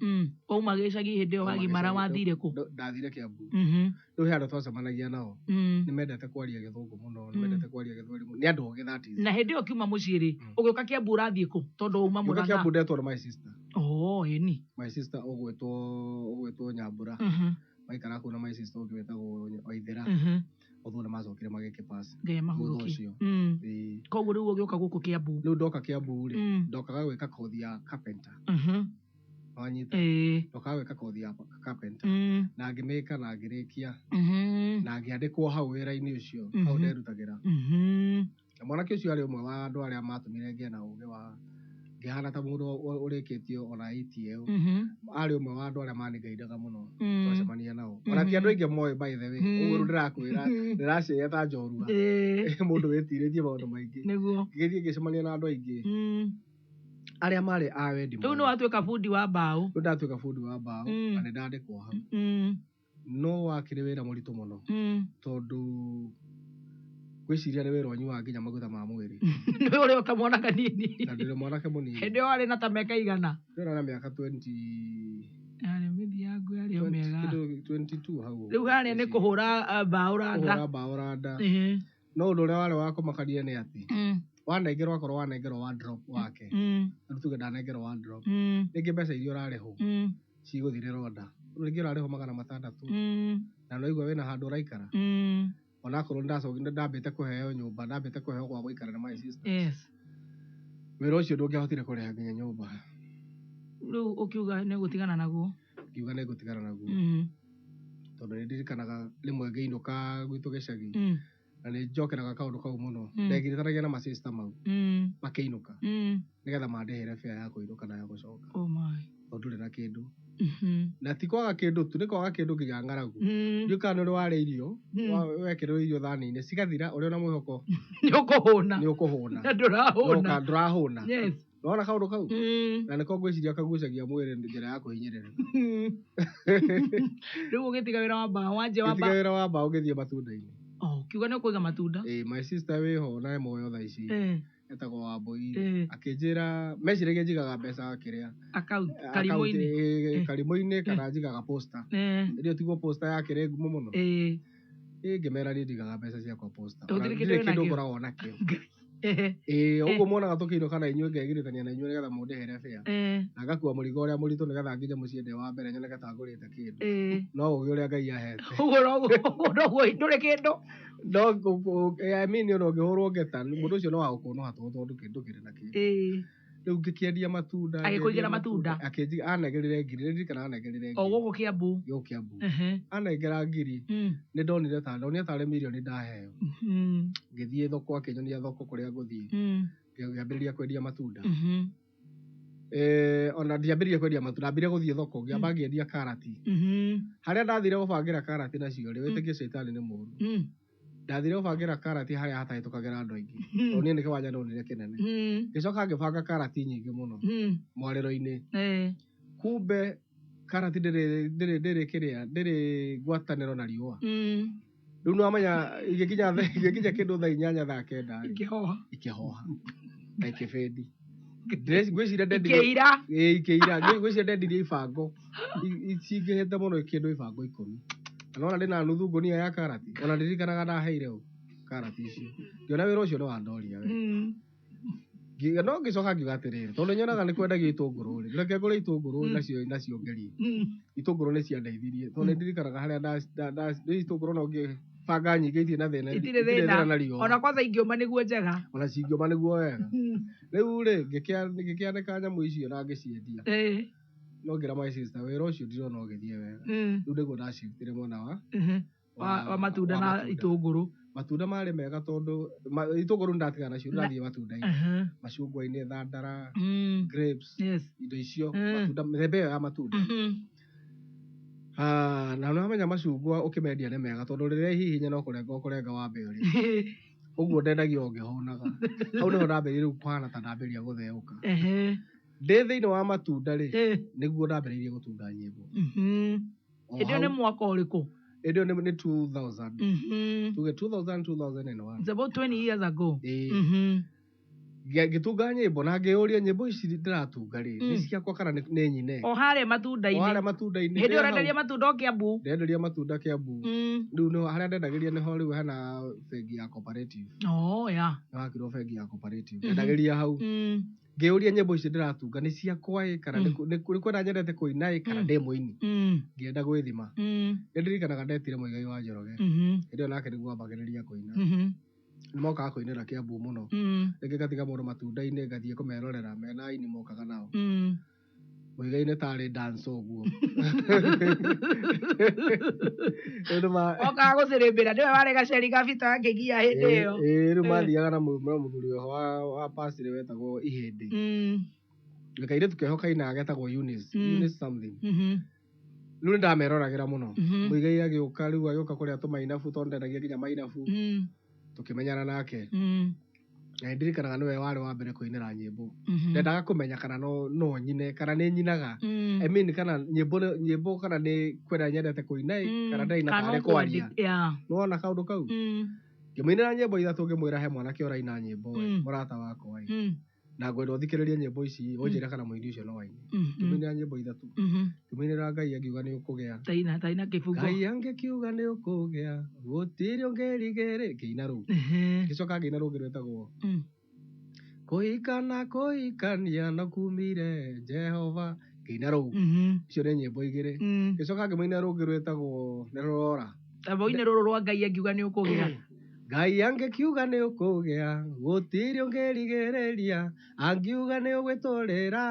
Wauma gĩcagi hĩndĩ ĩyo wagimara wathire kũ? Ndathire Kiambu. Rĩu he andũ twacemanagia nao. Nĩ mendete kwaria gĩthũngũ mũno, nĩ mendete kwaria gĩthweri mũno. Nĩ andũ ogĩ that is. Na hĩndĩ ĩyo ũkiuma mũciĩ rĩ, ũgĩũka Kiambu ũrathiĩ kũ? Tondũ wauma Ngĩũka Mũrang'a. Kiambu ndetwo nĩ my sister. Oh, ĩni. My sister ũgwĩtwo Nyambura. Maikara kũu na my sister ũngĩ wĩtagwo Waithera. Othuo nĩ macokire magĩkĩ pass. Ngai Thutha amahurũkie. ũcio. Koguo rĩu ũgĩũka gũkũ Kiambu. Rĩu ndoka Kiambu rĩ, ndokaga gwĩka kothi ya carpenter. Wanyita? Ndokaga gwĩka kothi ya carpenter. Na ngĩmĩka na ngĩrĩkia. Na ngĩandĩkwo hau wĩra-inĩ ũcio, hau nderutagĩra. Na mwanake ũcio arĩ ũmwe wa andũ arĩa matũmire ngĩe na ũgĩ wa ngĩhana ta mũndũ ũrĩkĩtio ona ATL. Arĩ ũmwe wa andũ arĩa manĩngaindaga mũno twacemania nao. Ona ti andũ aingĩ moĩ by the way. Ũguo rĩu ndĩrakwĩra ndĩraciĩa ta njorua. Mũndũ wĩtirĩtie maũndũ maingĩ. Nĩguo. Ngĩthiĩ ngĩcemania na andũ aingĩ. Arĩa marĩ a wendi Rĩu nĩ watuĩka bundi wa mbaũ. Rĩu ndatuĩka bundi wa mbaũ na nĩ ndandĩkwo hau. No wakĩrĩ wĩra mũritũ mũno. Tondũ ngwĩciria nĩ wĩra ũnyuaga nginya maguta ma mwĩrĩ. Nĩ ũrĩ o kamwana kanini. Na ndĩrĩ mwanake mũnini. Hĩndĩ ĩyo warĩ na ta mĩaka igana? Ndĩrĩ na mĩaka 20. Yarĩ mĩthiangu yarĩ o mĩega. Kĩndũ 22 hau. Rĩu harĩa nĩ kũhũra mbaũ randa. Kũhũra mbaũ randa. No ũndũ ũrĩa warĩ wa kũmakania nĩ atĩ wanengerwo akorwo wanengerwo wa drop wake. Rĩu tuge ndanengerwo wa drop. Rĩngĩ mbeca iria ũrarĩhwo cigũthirĩra onda. Rĩngĩ ũrarĩhwo 600. Na no igua wĩna handũ ũraikara. Onakorwo ndacokire ndambĩte kũheo nyũmba, ndambĩte kũheo gwa gũikara na my sister. Yes. Wĩra ũcio ndũngĩahotire kũrĩha nginya nyũmba. Rĩu ũkiuga nĩ gũtigana naguo? Ngiuga nĩ ngũtigana naguo. Tondũ nĩ ndirikanaga rĩmwe ngĩinũka gwitũ gĩcagi. Na nĩ njokeraga kaũndũ kau mũno. Ndegiritanagia na ma sister mau. Makĩinũka. Nĩgetha mandĩhĩre fare ya kũinũka na ya gũcoka. Oh my. Tondũ ndũrĩ na kĩndũ. Na ti kwaga kĩndũ tu, nĩ kwaga kĩndũ nginya ng'aragu. Ndiũĩ kana nĩ ũrĩ warĩa irio, wekĩrwo irio thani-inĩ, cigathira ũrĩ na mwĩhoko. Nĩ ũkũhũna. Nĩ ũkũhũna. Na ndũrahũna. Ndũrahũna. Yes. Nĩwona kaũndũ kau? Na nĩko ngwĩciria kagucagia mwĩrĩ njĩra ya kũhinyĩrĩrĩka. Rĩu ũgĩtiga wĩra wa mbaũ, wanjia wa Ngĩtiga mbaũ. wĩra wa mbaũ ngĩthiĩ matunda-inĩ. Oh, kiuga nĩ ũkũiga matunda? Ĩĩ, my sister wĩho na e muoyo thaa ici. Etagwo Wambũi. Akĩnjĩra meciragia njigaga mbeca kĩrĩa. Account, karimũ-inĩ. Karimũ-inĩ kana njigaga posta. Hĩndĩ ĩyo tiguo posta yakĩrĩ ngumo mũno. Ĩĩ ngĩmera niĩ ndigaga mbeca ciakwa posta. Gũtirĩ Ona kĩndũ ndirĩ wĩnakĩo. kĩndũ ngoragwo nakĩo. Ĩĩ, ũguo muonaga tũkĩinũka na inyuĩ ngegiritania na inyuĩ nĩgetha mũndĩhĩre bĩa. Na ngakua mũrigo ũrĩa mũritũ nĩgetha nginye mũciĩ ndĩ wa mbere nyoneke ta ngũrĩte kĩndũ. No ũgĩ ũrĩa Ngai ahete. Ũguo noguo ndũrĩ kĩndũ. No I mean ona ũngĩhũrwo ngeta mũndũ ũcio no wa gũkũnũha tondũ ndũkĩrĩ na kĩndũ. Rĩu ngĩkĩendia matunda. Agĩkũigĩra matunda. Akĩnjiga anegerire ngiri, nĩndirikana anegerire O ngiri. gũkũ Kiambu. Gũkũ Kiambu. Anengera ngiri, nĩ ndonire ta ndonire tarĩ mirioni ndaheo. Ngĩthiĩ thoko akĩnyonia thoko kũrĩa ngũthiĩ. Ngĩambĩrĩria kwendia matunda. Ona ndiambĩrĩria kwendia matunda, ndambire gũthiĩ thoko, ngĩamba ngĩendia karati. Harĩa ndathire gũbangĩra karati nacio rĩ, wĩtĩkie caitani nĩ mũũru. Ndathire gũbangĩra karati harĩa hatahĩtũkagĩra andũ aingĩ. Tondũ niĩ nĩ kĩwanja ndonire kĩnene. Ngĩcoka ngĩbanga karati nyingĩ mũno mwarĩro-inĩ. Kumbe karati ndĩrĩ kĩrĩa, ndĩrĩ ngwatanĩro na riũa. Rĩu nĩwamenya igĩkinya kĩndũ thaa 8 thaa 9 rĩ, Ikĩhoha. Ikĩhoha. Na ikĩbĩndi. Ngwĩciria ndendirie Ikĩira. Ĩĩ, ikĩira. Ngwĩciria ndendirie ibango cingĩhĩte mũno kĩndũ ibango 10. Na nona ndĩna nuthu ngũnia ya karati. Ona ndirikanaga ndaheire ũ karati icio. Ngĩona wĩra ũcio nĩ wandoria we. No ngĩcoka ngiuga atĩrĩrĩ, tondũ nyonaga nĩ kwendagio itũngũrũ rĩ, reke ngũre itũngũrũ nacio ngerie. Itũngũrũ nĩ ciandeithirie tondũ nĩndirikanaga harĩa itũngũrũ no ngĩbanga nyingĩ itirĩ na thĩna, Itirĩ itirĩ thĩna. na riũa. Ona kwanza ingĩũma nĩguo njega. Ona cingĩũma nĩguo wega. Rĩu rĩ, ngĩkĩanĩka nyamũ icio na ngĩciendia. No ngĩra my sister wĩra ũcio ndirona ũgĩthiĩ wega. Rĩu nĩguo ndaciftire mwena wa Wa matunda na itũngũrũ. Matunda marĩ mega tondũ itũngũrũ nĩndatigana nacio, ndathiĩ matunda-inĩ. Macungwa-inĩ, thandara, grapes, indo icio, matunda, mĩthemba ĩyo ya matunda. Na nĩwamenya macungwa ũkĩmendia nĩ mega tondũ rĩrĩa hihinya no kũrenga ũkũrenga wambe ũrĩe. Ũguo ndendagia o ngĩhũnaga. Hau nĩho ndambĩrĩirie rĩu kũhana ta ndambĩrĩria gũtheũka. Ndĩ thĩinĩ wa matunda rĩ, nĩguo ndambĩrĩirie gũtunga nyĩmbo. Hĩndĩ ĩyo nĩ mwaka ũrĩkũ? Hĩndĩ ĩyo nĩ 2000. Tuge 2000, 2001. It's about 20 years ago. Ngĩtunga nyĩmbo na ngĩyũria nyĩmbo ici ndĩratunga rĩ, nĩ ciakwa kana nĩ nyine? O harĩa matunda-inĩ. O harĩa matunda-inĩ. Hĩndĩ ĩyo ũrenderia matunda o Kiambu. Ndenderia matunda Kiambu. Rĩu nĩho harĩa ndendagĩria nĩho rĩu hena bengi ya cooperative. Oh, yeah. Nĩhakirwo bengi ya cooperative. Ndendagĩria hau. Ngĩyũria nyĩmbo ici ndĩratunga nĩ ciakwa ĩ kana nĩ kwenda nyendete kũina ĩ kana ndĩ mũini. Ngĩenda gwĩthima. Nĩndirikanaga ndetire Mũigai wa Njoroge. Hĩndĩ ĩyo nake nĩguo ambagĩrĩria kũina. Nĩmokaga kũinĩra Kiambu mũno. Rĩngĩ ngatiga mũndũ matunda-inĩ ngathiĩ kũmerorera mena aini mokaga nao. Mũigai nĩ tarĩ dance ũguo. Okaga gũcĩrĩmbĩra nĩwe warĩ gaceri ga Bita akĩgia hĩndĩ ĩyo. Ĩĩ, rĩu mathiaga na mũthuri ũcio wa pastor wetagwo Ihĩndĩ. Kairĩtu keho kainaga getagwo Eunice, Eunice something. Rĩu nĩndameroragĩra mũno. Mũigai agĩũka rĩu agĩũka kũrĩa tũmainabu tondũ ndendagia nginya mainabu. Tũkĩmenyana nake. Na nĩndirikanaga nĩwe warĩ wa mbere kũinĩra nyĩmbo. Ndendaga kũmenya kana no nyine kana nĩ nyinaga. I mean kana nyĩmbo kana nĩ kwenda nyendete kũina ĩ, kana ndĩraina tarĩ kwaria. Nĩwona kaũndũ kau? Ngĩmũinĩra nyĩmbo ithatũ ngĩmwĩra he mwanake ũraina nyĩmbo ĩ, mũrata wakwa ĩ. Na ngwenda ũthikĩrĩrie nyĩmbo ici ũnjĩre kana mũini ũcio no aine. Ngĩmũinĩra nyĩmbo ithatũ. Ngĩmũinĩra Ngai angiuga nĩ ũkũgĩa. Taina kĩbungo. Ngai angĩkiuga nĩ ũkũgĩa, gũtirĩ ũngĩrigĩrĩ. Ngĩina rũu. Ngĩcoka ngĩina rũngĩ rwĩtagwo kũhikana kũhikania no kumire Jehova. Ngĩina rũu. Icio nĩ nyĩmbo igĩrĩ. Ngĩcoka ngĩmũinĩra rũngĩ rwĩtagwo nĩ rũrora. Tamba ũine rũrũ rwa Ngai angiuga nĩ ũkũgĩa. Ngai angĩkiuga nĩ ũkũgĩa, gũtirĩ ũngĩrigĩrĩria, angiuga nĩ ũgwĩtũrĩra,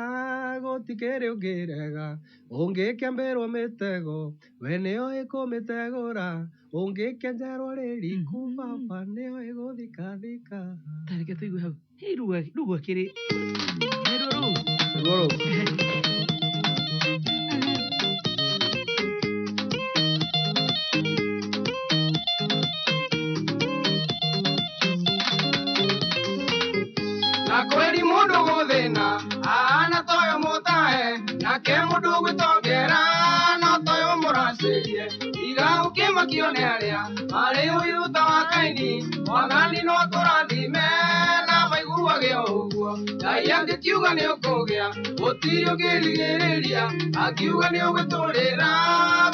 gũtikĩrĩ ũngĩrega, ũngĩkĩambĩrwo mĩtego, we nĩyo ĩkũmĩtegũra, ũngĩkĩenjerwo rĩriku baba nĩyo ĩgũthikathika. Tareke tũigue hau. Hĩ rũu gwakĩrĩ. Nĩ rũu. Nĩruo rũu. Na kweri mundu guthina ahana toyo mutahe nake mundu gwitongera no toyo muracirie iga ukimakio nĩ aria marĩ ũiru ta wa Kaini mwathani no atũrathime na maiguage o ũguo Ngai angĩkiuga nĩ ũkũgĩa gũtirĩ ũngĩrigĩrĩria akiuga nĩ ũgwĩtũrĩra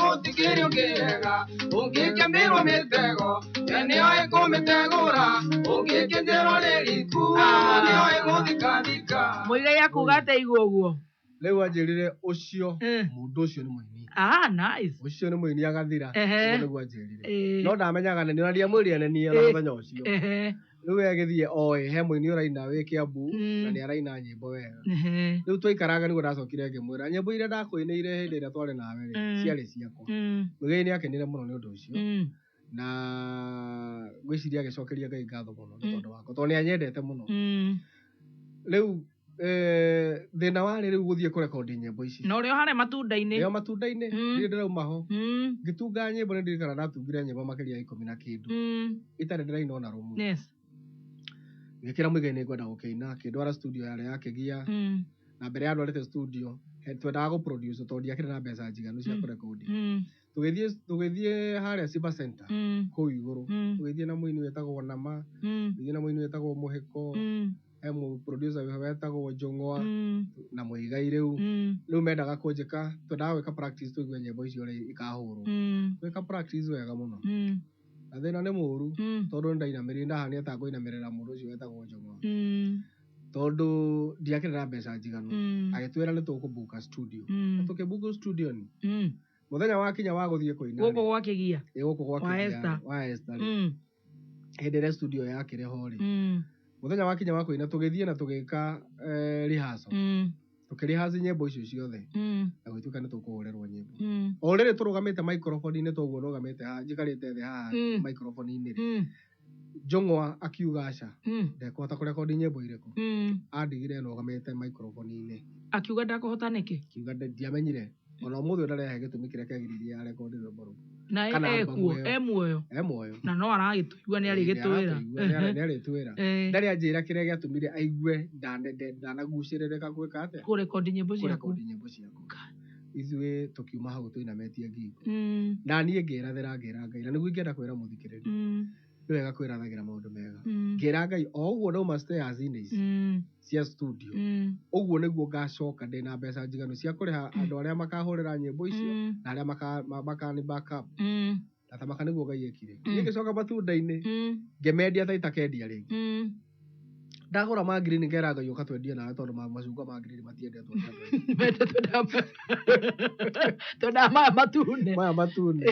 gũtikĩrĩ ũngĩrega ũngĩkĩmĩrwo mĩtego we nĩoĩ kũmĩtegũra ũngĩkĩnjĩrwo rĩriku nĩoĩ gũthikathika. Muigai akuga atĩa igua ũguo? Rĩu anjĩrire ũcio mũndũ ũcio nĩ mũini. Ah, nice. Ũcio nĩ mũini agathira. Ehe. Ũguo nĩguo anjĩrire. Ĩĩ. No ndamenyaga nĩ niĩ, ona ndiamwĩrire nĩ niĩ ona Ĩĩ. mũthenya ũcio. Ehe. Rĩu we agĩthiĩ oĩ he mũini ũraina wĩ Kĩambu Mm. na nĩ araina nyĩmbo wega. Ehe. Rĩu twaikaranga nĩguo ndacokire ngĩmwĩra nyĩmbo iria ndakũinĩire hĩndĩ ĩrĩa twarĩ nawe rĩ Mm. ciarĩ ciakwa. Mm. Mũigai nĩ akenire mũno nĩ ũndũ ũcio. Mm. Na ngwĩciria agĩcokeria Ngai ngatho mũno nĩ Mm. tondũ wakwa tondũ nĩ anyendete mũno. Mm. Rĩu thĩna warĩ rĩu gũthiĩ kũrekondi nyĩmbo ici. Na ũrĩ o harĩa matunda-inĩ. Nĩo matunda-inĩ Mm. ndirĩ ndĩrauma ho. Mm. Ngĩtunga nyĩmbo nĩ ndirikana ndatungire nyĩmbo makĩria ya ikũmi na kĩndũ. Mm. Itarĩ ndĩraina ona rũmwe. Yes. Ngĩkĩra Muigai nĩ ngwenda gũkĩina akĩndwara studio yarĩ ya Kĩgia. Mm. Na mbere ya ndwarĩte studio twendaga gũproduce tondũ ndiakĩrĩ na mbeca njiganu cia Mm. kũrekondi. Mm. Tũgĩthiĩ harĩa Simba Center Mm. kũu igũrũ. Mm. Tũgĩthiĩ na mũini wĩtagwo Nama, Mm. tũgĩthiĩ na mũini wĩtagwo Mũhĩko, Mm. he mũ producer wĩho wetagwo Njũng'wa Mm. na Muigai rĩu. Mm. Rĩu mendaga kũnjĩka twendaga gwĩka practice tũigue nyĩmbo icio ũrĩa ikahũrwo. Mm. Gwĩka practice wega mũno. Mm. Na thĩna nĩ mũũru Mm. tondũ nĩndainamĩrĩire ndahania ta ngũinamĩrĩra mũndũ ũcio wetagwo Njũng'wa. Mm. Tondũ ndiakĩrĩ na mbeca njiganu. Mm. Agĩtwĩra nĩ tũkũbuka studio. Mm. Na tũkĩbuka studio nĩ Mm. mũthenya wakinya wa gũthiĩ kũina Gũkũ gwa Kĩgia. ĩ gũkũ gwa Wa Kĩgia, Esther. wa Esther rĩ. Mm. Hĩndĩ ĩrĩa studio yakĩrĩ ho rĩ. Mm. Mũthenya wakinya wa kũina tũgĩthiĩ na tũgĩka rehearsal. Mm. Tũkĩrehearse nyĩmbo icio ciothe Mm. na gũgĩtuĩka nĩ tũkũhũrĩrwo nyĩmbo. Mm. O rĩrĩ tũrũgamĩte microphone-inĩ toguo nũgamĩte haha njikarĩte thĩ haha Mm. microphone-inĩ rĩ. Mm. Njũng'wa akiuga aca Mm. ndekũhota kũrekondi nyĩmbo irĩkũ. Mm. Andigire nũgamĩte microphone-inĩ. Akiuga ndakũhota nĩkĩ? Akiuga ndiamenyire. Ona ũmũthĩ ũyũ ndarehe gĩtũmi kĩrĩa kĩagiririe arekondi rwĩmbo rũu. Na Kana album ekuo, ĩyo. e muoyo. E muoyo. Na no aragĩtũigua nĩ arĩgĩtwĩra. Nĩ arĩtwĩra. Eh. Ndarĩ anjĩra kĩrĩa gĩatũmire aigue ndanagucĩrĩrĩka gwĩka atĩa? Kũrekondi nyĩmbo ciaku. Kũrekondi nyĩmbo ciakwa. Ithuĩ tũkiuma hau tũinamĩtie ngingo. Mm. Na niĩ ngĩrathĩra ngĩra Ngai na nĩguo ingĩenda kwĩra mũthikĩrĩria. Mm. Nĩ wega kwĩrathagĩra maũndũ mega. Mm. Ngĩra Ngai o ũguo ndauma stairs-inĩ ici Mm. cia studio. Mm. Ũguo nĩguo ngacoka ndĩna mbeca njiganu cia kũrĩha andũ arĩa makahũrĩra nyĩmbo icio Mm. na arĩa makani back up. Mm. Na tamaka nĩguo Ngai ekire. Mm. Niĩ ngĩcoka matunda-inĩ Mm. ngĩmendia ta itakendia rĩngĩ. Mm. Ndagũra ma green ngera Ngai ũka twendie nawe tondũ macungwa ma green matiendetwo nĩ andũ aingĩ. Mendetwo twendaga maya matune. Maya matune.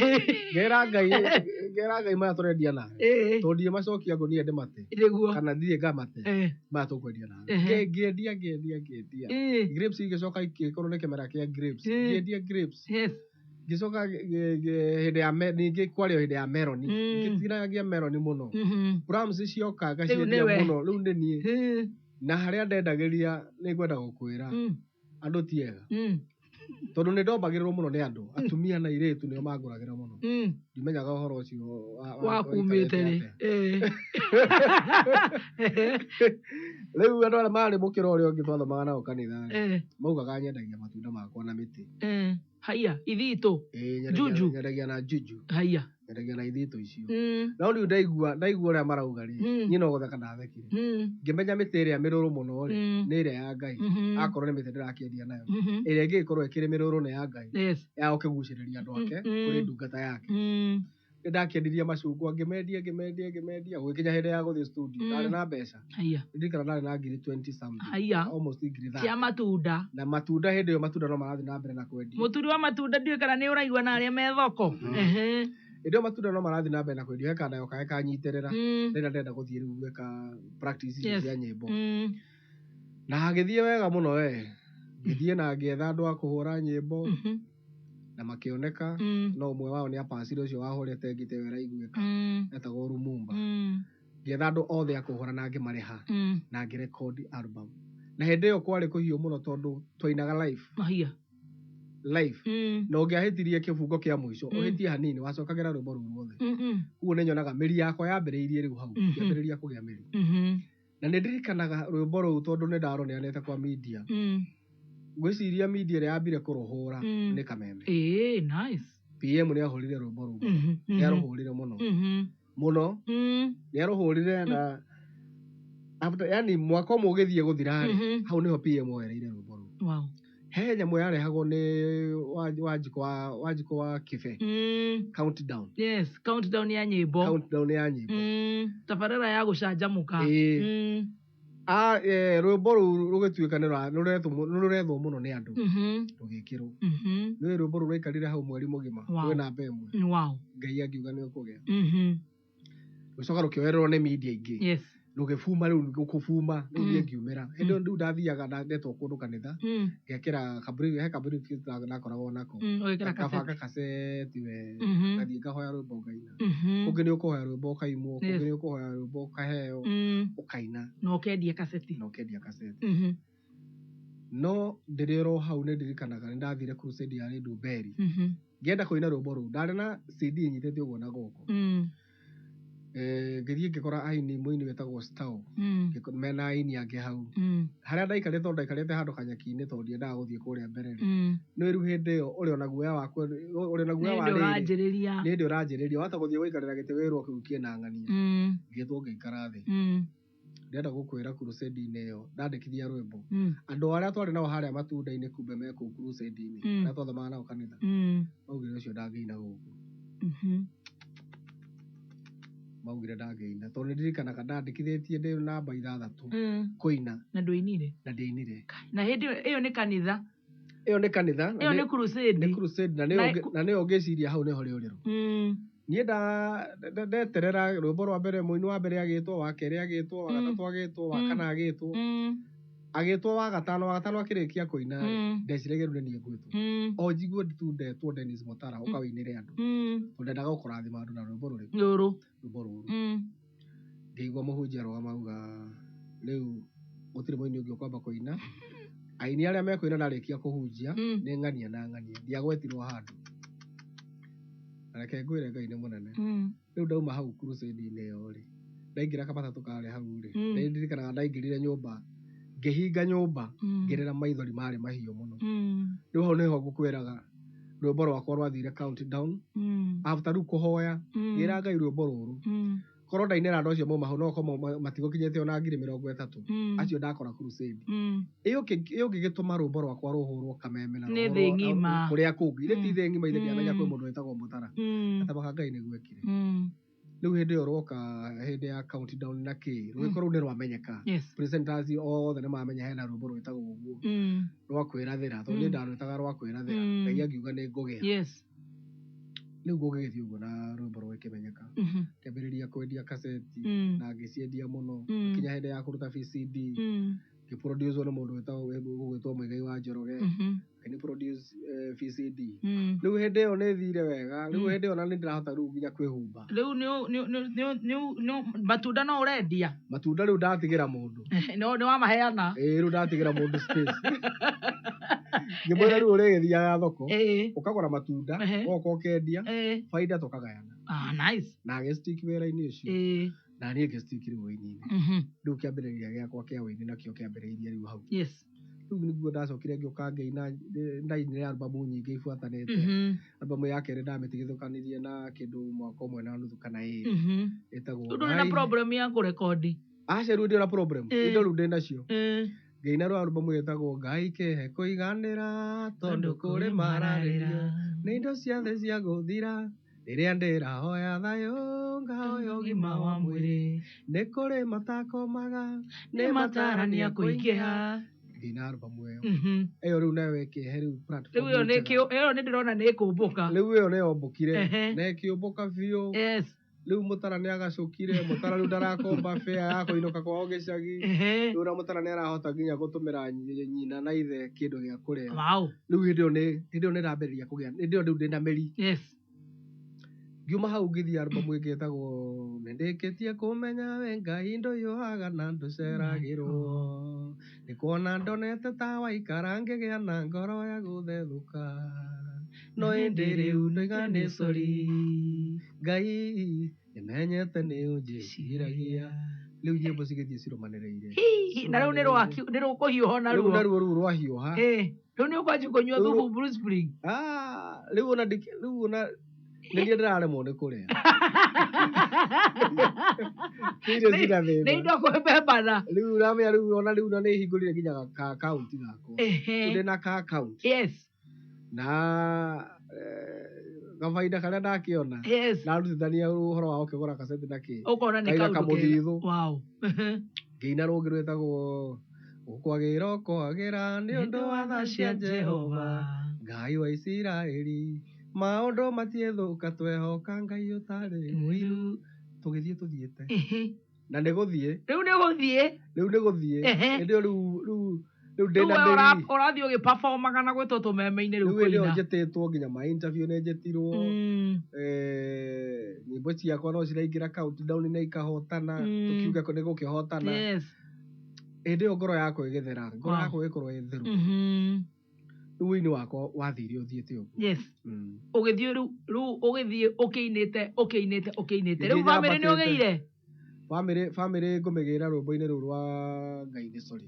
Ngera Ngai maya tũrendia nawe. Ĩĩ. Tondũ ndiĩmacokia ngũnia ndĩmate. Nĩguo. Kana thiĩ ngamate. Eh. Maya tũkwendia nawe. Ehe. Ngĩendia ngĩendia ngĩendia. Ĩĩ. Grapes igĩcoka igĩkorwo nĩ kĩmera kĩa grapes. Ĩĩ. Ngĩendia grapes. Yes. Ngĩcoka hĩndĩ ya ningĩ kwarĩ o hĩndĩ ya meroni. Mm. Ngĩtinangia meroni mũno. Mhm. Plums cioka Rĩu ngaciendia nĩwe. mũno. Rĩu nĩ niĩ. Ĩĩ. Na harĩa ndendagĩria nĩ ngwenda gũkwĩra Mm. andũ ti ega. Mm. Tondũ nĩ ndombagĩrĩrwo mũno nĩ andũ. Atumia na airĩtu nĩo mangũragĩra mũno. Mm. Ndimenyaga ũhoro ũcio Wakumĩte waikarĩte rĩ. atĩa. Ĩĩ. Rĩu andũ arĩa marĩ mũkĩra ũrĩa ũngĩ twathomaga nao kanitha rĩ, Eh. maugaga nyendagia matunda makwa na mĩtĩ. Eh. Haiya, ithitũ. Ĩĩ, Juju. nyendagia na juju. Haiya. Nyendagia na ithitũ icio. Mm. No rĩu ndaigua ũrĩa marauga rĩ, Mm. niĩ no gũtheka ndathekire. Mm. Ngĩmenya mĩtĩ ĩrĩa mĩrũrũ mũno rĩ, Mm. nĩ ĩrĩa ya Ngai. Mhm. Akorwo nĩ mĩtĩ ndĩrakĩendia nayo. Mhm. Ĩrĩa ĩngĩgĩkorwo ĩkĩrĩ mĩrũrũ nĩ ya Ngai. Yes. Ya gũkĩgucĩrĩria andũ ake Mm. kũrĩ ndungata yake. Mm. Nĩ ndakĩendirie macungwa ngĩmendia ngĩmendia ngĩmendia gũgĩkinya hĩndĩ ya gũthiĩ studio Mm. ndarĩ na mbeca. Haiya. Ndirikana ndarĩ na ngiri 20 something. Haiya. Almost ngiri Cia 30. matunda. Na matunda hĩndĩ ĩyo matunda no marathiĩ na mbere na kwendio. Mũturi wa matunda ndiũĩ kana nĩ ũraigua na arĩa me thoko. Ehe. Hĩndĩ ĩyo matunda no marathiĩ na mbere na kwendio he kanda yokaga kanyitĩrĩra Mm. rĩrĩa ndĩrenda gũthiĩ rĩu gwĩka practice icio Yes. cia nyĩmbo. Mm. Na hagĩthiĩ wega mũno we. Ngĩthiĩ na ngĩetha andũ a kũhũra nyĩmbo Mhm. na makĩoneka Mm. no ũmwe wao nĩ apacire ũcio wahũrĩte ngita ĩyo ĩraiguĩka Mm. etagwo Lumumba. Mm. Ngĩetha andũ othe a kũhũra na ngĩmarĩha Mm. na ngĩrekondi album. Na hĩndĩ ĩyo kwarĩ kũhiũ mũno tondũ twainaga live. Haiya. Live. Mm. Na ũngĩahĩtirie kĩbungo kĩa mũico Mm. ũhĩtie hanini wacokagĩra rwĩmbo rũu ruothe. Mm. Mm. Ũguo nĩ nyonaga mĩri yakwa yambĩrĩirie rĩu hau Mhm. ngĩambĩrĩria kũgĩa mĩri. Mhm. Na nĩ ndirikanaga rwĩmbo rũu tondũ nĩ ndaroneanĩte kwa media. Mm. Ngwĩciria media ĩrĩa yambire kũrũhũra Mm. nĩ Kameme. Ĩĩ, nice. PM nĩ ahũrire rwĩmbo rũu. Mhm. Nĩ arũhũrire mũno. Mhm. Mũno. Mm. Nĩ arũhũrire na After, yani mwaka ũmwe ũgĩthiĩ gũthira rĩ, hau nĩho PM oereire rwĩmbo rũu. He nyamũ yarehagwo nĩ Wanjikũ wa Kibe. Countdown. Yes, countdown ya nyĩmbo. Countdown ya nyĩmbo. Tabarĩra ya gũcanjamũka. Ĩĩ. Rwĩmbo rũu rũgĩtuĩka nĩ rũrethwo mũno nĩ andũ, rũgĩkĩrwo. Nĩ rwĩmbo rũu rwaikarire hau mweri mũgima. Rwĩ namba ĩmwe. Ngai angiuga nĩ ũkũgĩa. Rũcoka rũkĩoererwo nĩ media ingĩ. Rũgĩbuma rĩu gũkũbuma rĩu niĩ ngiumĩra. Hĩndĩ ĩyo rĩu ndathiaga ndetwo kũndũ kanitha, ngekĩra he kaburi ndakoragwo nako. Ũgekĩra Ngabanga kaseti. kaseti we, ngathiĩ ngahoya rwĩmbo ngaina. Kũngĩ nĩ ũkũhoya rwĩmbo ũkaimwo, kũngĩ nĩ ũkũhoya rwĩmbo ũkaheo, ũkaina. Na ũkendia kaseti. Na ũkendia kaseti. No ndĩrĩ oro hau nĩ ndirikanaga nĩ ndathire crusade yarĩ Ndumberi. Ngĩenda kũina rwĩmbo rũu, ndarĩ na CD nyitĩte ũguo na guoko. Ngĩthiĩ ngĩkora aini, mũini wĩtagwo Stau, mena aini angĩ hau. Harĩa ndaikarĩte, tondũ ndaikarĩte handũ kanyeki-inĩ, tondũ ndiendaga gũthiĩ kũrĩa mbere rĩ. Nĩ rĩu hĩndĩ ĩyo ũrĩ ona guoya waku, ũrĩ na guoya Nĩ wa hĩndĩ rĩrĩ. ũranjĩrĩria. Nĩ hĩndĩ ũranjĩrĩria wahota gũthiĩ gũikarĩra gĩtĩ wĩrwo kĩu kĩna ng'ania. Ngĩtwo ngĩikara thĩ. Ndĩrenda gũkwĩra crusade-inĩ ĩyo ndandĩkithia rwĩmbo, andũ arĩa twarĩ nao harĩa matunda-inĩ kumbe me kũu crusade-inĩ, arĩa twathomaga nao kanitha, maugire ũcio ndangĩina gũkũ. Maugire ndangĩina tondũ nĩ ndirikanaga ndandĩkithĩtie ndĩ namba 6 kũina. Na ndũinire? Na ndiainire. Na hĩndĩ ĩyo nĩ kanitha? Ĩyo nĩ kanitha. Ĩyo nĩ crusade. Nĩ crusade na nĩyo ngĩciria hau nĩho rĩũrĩro. Niĩ ndeterera rwĩmbo rwa mbere, mũini wa mbere agĩtwo, wa kerĩ agĩtwo, wa gatatũ agĩtwo, wa kana agĩtwo, agĩtwo wa gatano, wa gatano akĩrĩkia kũina rĩ, ndeciragia rĩu nĩ niĩ ngwĩtwo. O njigue tu ndetwo Dennis Mutara ũka wĩinĩre andũ. Tondũ ndendaga gũkũrathima andũ na rwĩmbo rũrĩkũ? Rũrũ. Rwĩmbo rũrũ. Ngĩigua mũhunjia arũgama auga rĩu gũtirĩ mũini ũngĩ ũkwamba kũina. Aini arĩa mekũina ndarĩkia kũhunjia nĩ ng'ania na ng'ania. Ndiagwetirwo handũ. Na reke ngwĩre Ngai nĩ mũnene. Rĩu ndauma hau crusade-inĩ ĩyo rĩ, ndaingĩra kamatatũ karĩ hau rĩ, nĩ ndirikanaga ndaingĩrire nyũmba, ngĩhinga nyũmba, ngĩrĩra maithori marĩ mahiũ mũno. Rĩu hau nĩho ngũkwĩraga rwĩmbo rwakwa rwathire countdown. After rĩu kũhoya, ngĩra Ngai rwĩmbo rũrũ. Korwo ndainĩra andũ acio mauma hau no korwo matigũkinyĩte ona 30,000. Acio ndakora crusade. Ĩyo ĩngĩgĩtũma rwĩmbo rwakwa rũhũrwo kameme na Nĩ rũhũrwo thĩ ng'ima. kũrĩa kũngĩ. Ithe ti thĩ ng'ima, ithe ndiamenya kwĩ mũndũ wĩtagwo Mutara. Gatama ka Ngai nĩguo ekire. Rĩu hĩndĩ ĩyo rwoka hĩndĩ ya countdown na kĩ, rũgĩkorwo rũu nĩ rwamenyeka. Presenters othe nĩ mamenya hena rwĩmbo rwĩtagwo ũguo. Rwa kwĩrathĩra, tondũ niĩ ndarwĩtaga rwa kwĩrathĩra. Ngai angiuga nĩ ngũgĩa. Rĩu gũgĩthiĩ ũguo na rwĩmbo rũgĩkĩmenyeka. Ngĩambĩrĩria kwendia kaseti na ngĩciendia mũno. Nginya hĩndĩ ya kũruta VCD. Ngĩproduce nĩ mũndũ ũgwĩtwo Muigai wa Njoroge. Ngĩni produce VCD. Rĩu hĩndĩ ĩyo nĩ thire wega. Rĩu hĩndĩ ĩyo na nĩ ndĩrahota rĩu nginya kwĩhumba. Rĩu nĩ matunda no ũrendia? Matunda rĩu ndatigĩra mũndũ. Nĩ wamaheana? Ĩĩ, rĩu ndatigĩra mũndũ space. Ngĩmwĩra rĩu ũrĩgĩthiaga thoko, ũkagũra matunda, ũgoka ũkendia, baida tũkagayana. Nice. Na agĩstick wĩra-inĩ ũcio. Na niĩ ngĩstick rĩu wĩini-inĩ. Rĩu kĩambĩrĩria gĩakwa kĩa wĩini nakĩo kĩambĩrĩirie rĩu hau. Rĩu nĩguo ndacokire ngĩũka ngĩina, ndainire albamu nyingĩ ibuatanĩte. Albamu ya kerĩ ndamĩtigithũkanirie na kĩndũ mwaka ũmwe na nuthu kana ĩrĩ. Ĩtagwo Ndũrĩ na Ngai. problem ya kũrekondi? Aca, rĩu ndĩ na problem. Indo rĩu ndĩ nacio. Ngĩina rwa albamu ĩtagwo Ngai kĩhe kũiganĩra tondũ kũrĩ mararĩrio nĩ indo ciothe cia gũthira rĩrĩa ndĩrahoya thayũ ngahoya ũgima wa mwĩrĩ nĩ kũrĩ matakomaga nĩ matarania kũingĩha. Ngĩina albamu ĩyo. Ĩyo rĩu nayo ĩkĩhe rĩu platform Rĩu ĩyo nĩ njega. ĩyo nĩ ndĩrona nĩ ĩkũmbũka. Rĩu ĩyo nĩ yombũkire na ĩkĩũmbũka biũ. Rĩu Mutara nĩ agacũkire, Mutara rĩu ndarakomba fare ya kũinũka kwao gĩcagi. Rĩu na Mutara nĩ arahota nginya gũtũmĩra nyina na ithe kĩndũ gĩa kũrĩa. Rĩu hĩndĩ ĩyo nĩ ndambĩrĩria kũgĩa, hĩndĩ ĩyo rĩu ndĩna mĩri. Ngiuma hau ngĩthiĩ albamu ĩngĩ ĩtagwo Nĩndĩkĩtie kũmenya we Ngai ndũhiũhaga na ndũceragĩrwo nĩ kuona ndonete ta waikara ngĩgĩa na ngoro ya gũthethũka no ĩndĩ rĩu ndoiga nĩ sorry Ngai nĩmenyete nĩ ũnjĩciragia. Rĩu nyĩmbo cigĩthiĩ cirũmanĩrĩire. Hihi, na rĩu nĩ rũkũhiũha Rĩu naruo. naruo rũu rwahiũha. Rĩu nĩ ũkwanjia kũnyua thubu Blue Spring. Rĩu ona rĩu ona nĩ niĩ ndĩraremwo nĩ kũrĩa. Ti irio cina thĩna. Nĩ indo kwĩbembana. Rĩu ũramenya rĩu ona rĩu na nĩ hingũrire nginya ka account gakwa. Ehe. Ndĩ na ka account. Yes. Na gabaida karĩa ndakĩona. Yes. Ndarutithania ũhoro wa gũkĩgũra kaseti na kĩ. Ũkona nĩ Kaiga kaũndũ kega. kamũthithũ. Wow. Ngĩina rũngĩ rwĩtagwo ũkwagĩra ũkwagĩra nĩ ũndũ wa tha cia Jehova Ngai wa Isiraeli maũndũ matiĩthũka twehoka Ngai ũtarĩ mũiru tũgĩthiĩ tũthiĩte na nĩ gũthiĩ Rĩu nĩ gũthiĩ. Rĩu nĩ gũthiĩ. Ehe. Hĩndĩ ĩyo rĩu rĩu rĩu Rĩu ndĩna we mĩri ũrathiĩ ũgĩperformaga na gwĩtwo tũmeme-inĩ rĩu rĩu hĩndĩ ĩyo kũina. njĩtĩtwo nginya ma interview nĩ njĩtirwo. Nyĩmbo ciakwa no ciraingĩra countdown na ikahotana. Tũkiuge nĩ gũkĩhotana. Yes. Hĩndĩ ĩyo ngoro yakwa ĩgĩthera, ngoro Wow. yakwa ĩgĩkorwo ĩ theru. Rĩu ũini wakwa wathire ũthiĩte ũguo. Yes. Ũgĩthiĩ rĩu rĩu ũgĩthiĩ ũkĩinĩte ũkĩinĩte ũkĩinĩte. Rĩu Ngĩthiĩ bamĩrĩ nĩ nyambatĩte. ũgĩire? Bamĩrĩ ngũmĩgĩra rwĩmbo-inĩ rũu rwa Ngai nĩ sorry.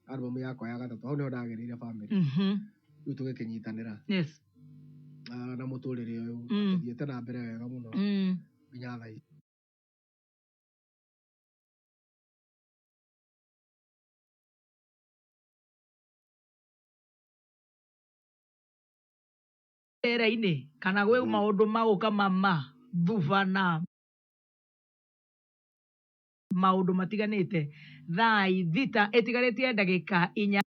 Album yakwa ya gatatũ hau nĩho ndagĩrĩire bamĩrĩ. Rĩu tũgĩkĩnyitanĩra. Yes. Na mũtũrĩre ũyũ tũthiĩte na mbere wega mũno nginya thaa ici. Rĩera-inĩ kana gwĩ maũndũ magũka mama thuba na maũndũ matiganĩte thaa thita ĩtigarĩtie ndagĩka 4.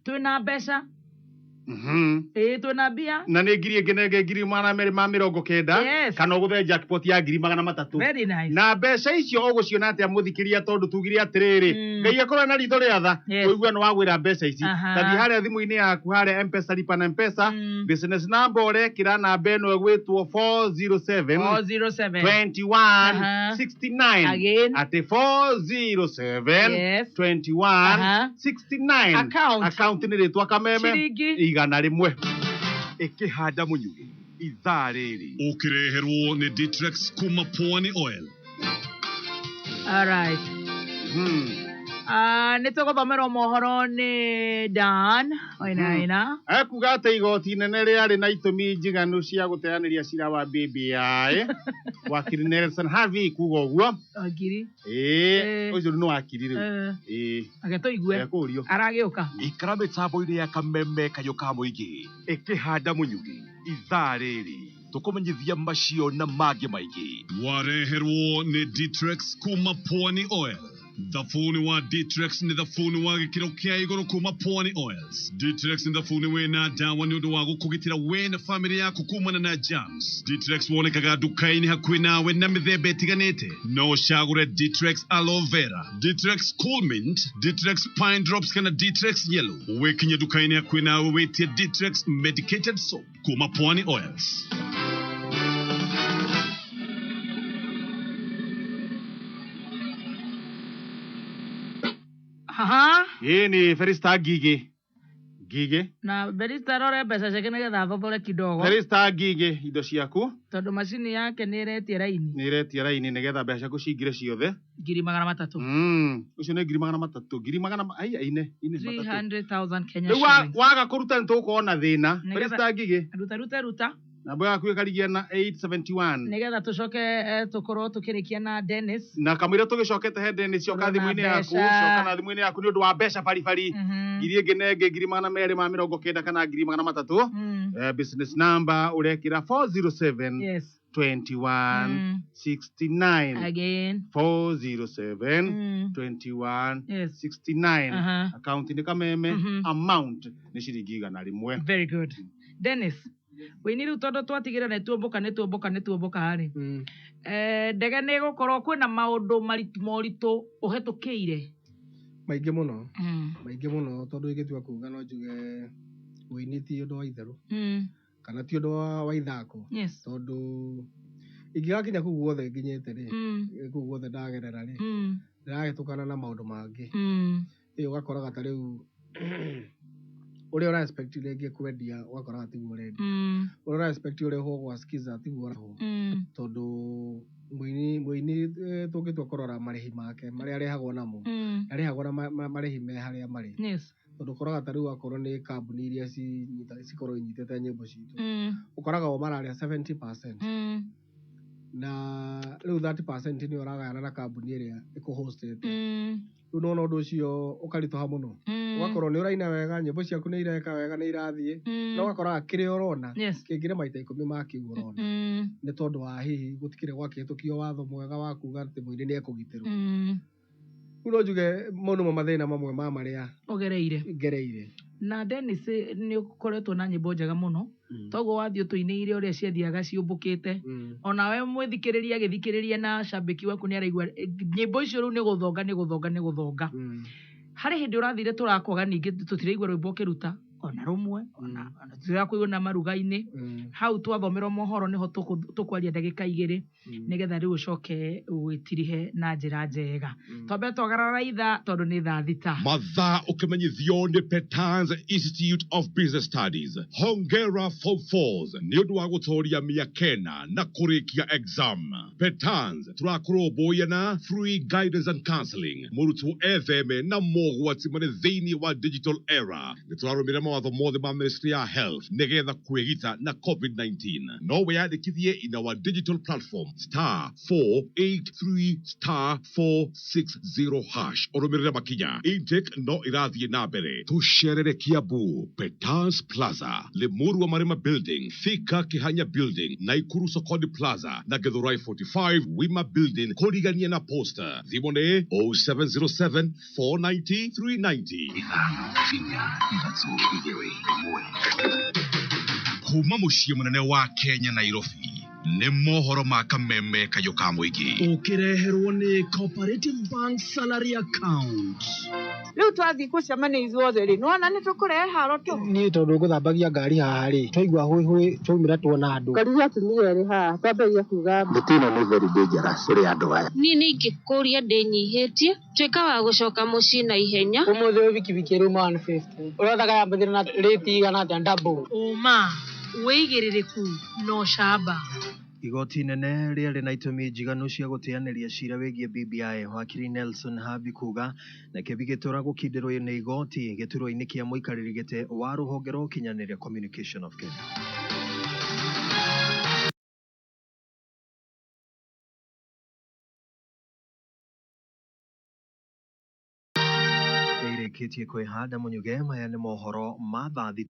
Twĩna mbeca. Ĩĩ twĩna mbia. Na nĩ ngiri ĩngĩ na ĩngĩ 290,000. Yes. Kana ũgũthe jackpot ya 300,000. Very nice. Na mbeca icio ũgũciona atĩa mũthikĩria tondũ tugire atĩrĩrĩ Ngai akorwo na ritho rĩa tha ũigue nĩ wagwĩra mbeca ici. Tathiĩ harĩa thimũ-inĩ yaku harĩa Mpesa lipa na Mpesa business number ũrekĩra namba ĩno ĩgwĩtwo 407 407 21 69. Again. Atĩ 407 Yes. 21 69. Account. Account nĩ rĩtwa Kameme Ciringi 100. Ĩkĩhanda mũnyugĩ ithaa rĩrĩ ũkĩreherwo nĩ Ditrex kuma Pwani Oil. All right. Nĩ tũgũthomerwo mohoro nĩ Dan Wainaina. Ekuga atĩ igoti inene rĩarĩ na itũmi njiganu cia gũteanĩria cira wa BBI. Wakiri Nelson Havi kuga ũguo. Wakiri. Ĩĩ ũcio nĩ wakiri rĩu. Ĩĩ. Reke tũigue. Ekũrio. Aragĩũka. Ikara mĩtambo-inĩ ya Kameme kayũ ka mũingĩ ĩkĩhanda mũnyugĩ ithaa rĩrĩ tũkũmenyithia macio na mangĩ maingĩ. Wareherwo nĩ Ditrex kuma Pwani Oil. Thabuni wa Ditrex nĩ thabuni wa gĩkĩro kĩa igũrũ kuma Pwani Oils. Ditrex nĩ thabuni wĩna ndawa nĩ ũndũ wa gũkũgitĩra we na bamĩrĩ yaku kumana na germs. Ditrex wonekaga nduka-inĩ hakuhĩ nawe na mĩthemba ĩtiganĩte. No ũcagũre Ditrex Aloe Vera, Ditrex Cool Mint, Ditrex Pine Drops kana Ditrex Yellow. Wĩkinye nduka-inĩ hakuhĩ nawe wĩtie Ditrex Medicated Soap kuma Pwani Oils. Aha. Ĩĩ nĩ Felista Ngigĩ. Ngigĩ. Na Felista rore mbeca ciake nĩgetha athothore kidogo. Felista Ngigĩ indo ciaku Tondũ macini yake nĩ ĩretia raini. nĩ ĩretia raini nĩgetha mbeca ciaku cingĩre ciothe. 300,000. Ũcio nĩ 300,000. Ngiri magana ai ine ine matatũ. 300,000 Kenya Rĩu shillings. waga kũruta nĩ tũgũkorwo na thĩna. Nĩgetha- Felista Ngigĩ. Ruta ruta ruta. Namba yaku ĩkarigia na 871. Nĩgetha tũcoke tũkorwo tũkĩrĩkia na Dennis. Na kamũira tũgĩcokete he Dennis coka Ũrona thimũ-inĩ yaku, mbeca. coka na thimũ-inĩ yaku nĩ ũndũ wa mbeca baribari. Ngiri ĩngĩ na ĩngĩ 290,000 kana 300,000. Business number ũrekĩra 407 Yes. 21 69. Again. 407 21 69. Account nĩ Kameme. Amount nĩ ciringi 100. Very good. Dennis, wĩini rĩu tondũ twatigĩra nĩ tuombũka nĩ tuombũka nĩ tuombũka rĩ. Ndege nĩ ĩgũkorwo kwĩna maũndũ moritũ ũhetũkĩire. Maingĩ mũno. Maingĩ mũno tondũ ingĩtua kuga no njuge ũini ti ũndũ wa itherũ. Kana ti ũndũ wa ithako. Yes. Tondũ ingĩgakinya kũu guothe nginyĩte rĩ, kũu guothe ndagerera rĩ, ndĩrahĩtũkana na maũndũ mangĩ. Ĩ ũgakoraga ta rĩu Ũrĩa ũra expect rĩngĩ kwendia ũgakoraga tiguo ũrendia. Ũrĩa ũra expect ũrĩhwo gwa Skiza tiguo ũrarĩhwo. Tondũ mũini tũngĩtua kũrora marĩhi make marĩa arĩhagwo namo, arĩhagwo na marĩhi me harĩa marĩ. Tondũ ũkoraga ta rĩu akorwo nĩ kambuni iria cikorwo inyitĩte nyĩmbo citũ, ũkoraga o mararĩa 70%. Na rĩu 30% nĩyo ũragayana na kambuni ĩrĩa ĩkũhostete. Rĩu nĩwona ũndũ ũcio ũkaritũha mũno. Ũgakorwo nĩ ũraina wega, nyĩmbo ciaku nĩ ireka wega, nĩ irathiĩ, no ũgakoraga kĩrĩa ũrona kĩngĩrĩ maita 10 ma kĩu ũrona. Nĩ tondũ wa hihi gũtikĩrĩ gwakĩhĩtũkio watho mwega wa kuga atĩ mũini nĩ ekũgitĩrwo. Rĩu no njuge mau nĩmo mathĩna mamwe ma marĩa ũgereire ngereire. Na Dennis, nĩ ũkoretwo na nyĩmbo njega mũno, toguo wathiĩ ũtũinĩire ũrĩa ciathiaga ciũmbũkĩte, onawe mwĩthikĩrĩria agĩthikĩrĩria na cambĩki waku nĩ araigua nyĩmbo icio rĩu nĩ gũthonga nĩ gũthonga nĩ gũthonga. Harĩ hĩndĩ ũrathire tũrakwaga, ningĩ tũtiraigua rwĩmbo ũkĩruta ona rũmwe, ona tũtirakũigua na maruga-inĩ. Hau twathomerwo mohoro nĩho tũkwaria ndagĩka 2 nĩgetha rĩu ũcoke wĩtirihe na njĩra njega. Twambe twagarara ithaa tondũ nĩ thaa 6. Mathaa ũkĩmenyithio nĩ Petans Institute of Business Studies. Hongera Form 4s nĩ ũndũ wa gũtoria mĩaka ĩna na kũrĩkia exam. Petans tũrakũrũmbũiya na free guidance and counseling. Mũrutwo etheme na mogwati marĩ thĩinĩ wa digital era. Nĩ tũrarũmĩrĩra mawatho mothe ma Ministry ya Health nĩgetha kwĩgita na COVID-19. No wĩyandĩkithie in our digital platform *483 *460 hash. Ũrũmĩrĩre makinya. Intake no irathiĩ na mbere. Tũcerere Kiambu, Petans Plaza, Limuru wa Marima Building, Thika Kihanya Building, Naikuru Sokoni Plaza na Githurai 45 Wima Building kũrigania na Posta. Thimũ nĩ 0707 490 390. 5 4 3 1. Kuma mũciĩ mũnene wa Kenya Nairobi, nĩ mohoro ma kameme kayũ ka mũingĩ. Ũkĩreherwo nĩ Cooperative Bank Salary Account. Rĩu twathiĩ gũcemania ithuothe rĩ, nĩwona nĩ tũkũrehe haro tũ. Niĩ tondũ ngũthambagia ngari haha rĩ, twaigua hũihũi twaumĩra tuona andũ. Ngorire atumia erĩ haha twambĩrĩria kuga Mĩtĩ ĩno nĩ very dangerous kũrĩ andũ aya. Niĩ nĩ ingĩkũria ndĩnyihĩtie tuĩka wa gũcoka mũciĩ na ihenya. Ũmũthĩ wĩ bikibiki ĩrauma 150 ũrothaga yambathire na rĩti igana atĩa double. Ũma, wĩigĩrĩrĩku na ũcamba. Igoti inene rĩarĩ na itũmi njiganu cia gũteanĩria cira wĩgiĩ BBI, wakiri Nelson Havi kuga, na Kĩambi gĩtũra gũkindĩrwo nĩ igoti gĩturwa-inĩ kĩa mũikarĩri gĩtĩ wa rũhonge rwa ũkinyanĩria Communication of Kenya. Ĩrĩkĩtie kwĩhanda Mũnyuge, maya nĩ mohoro ma thaa 6.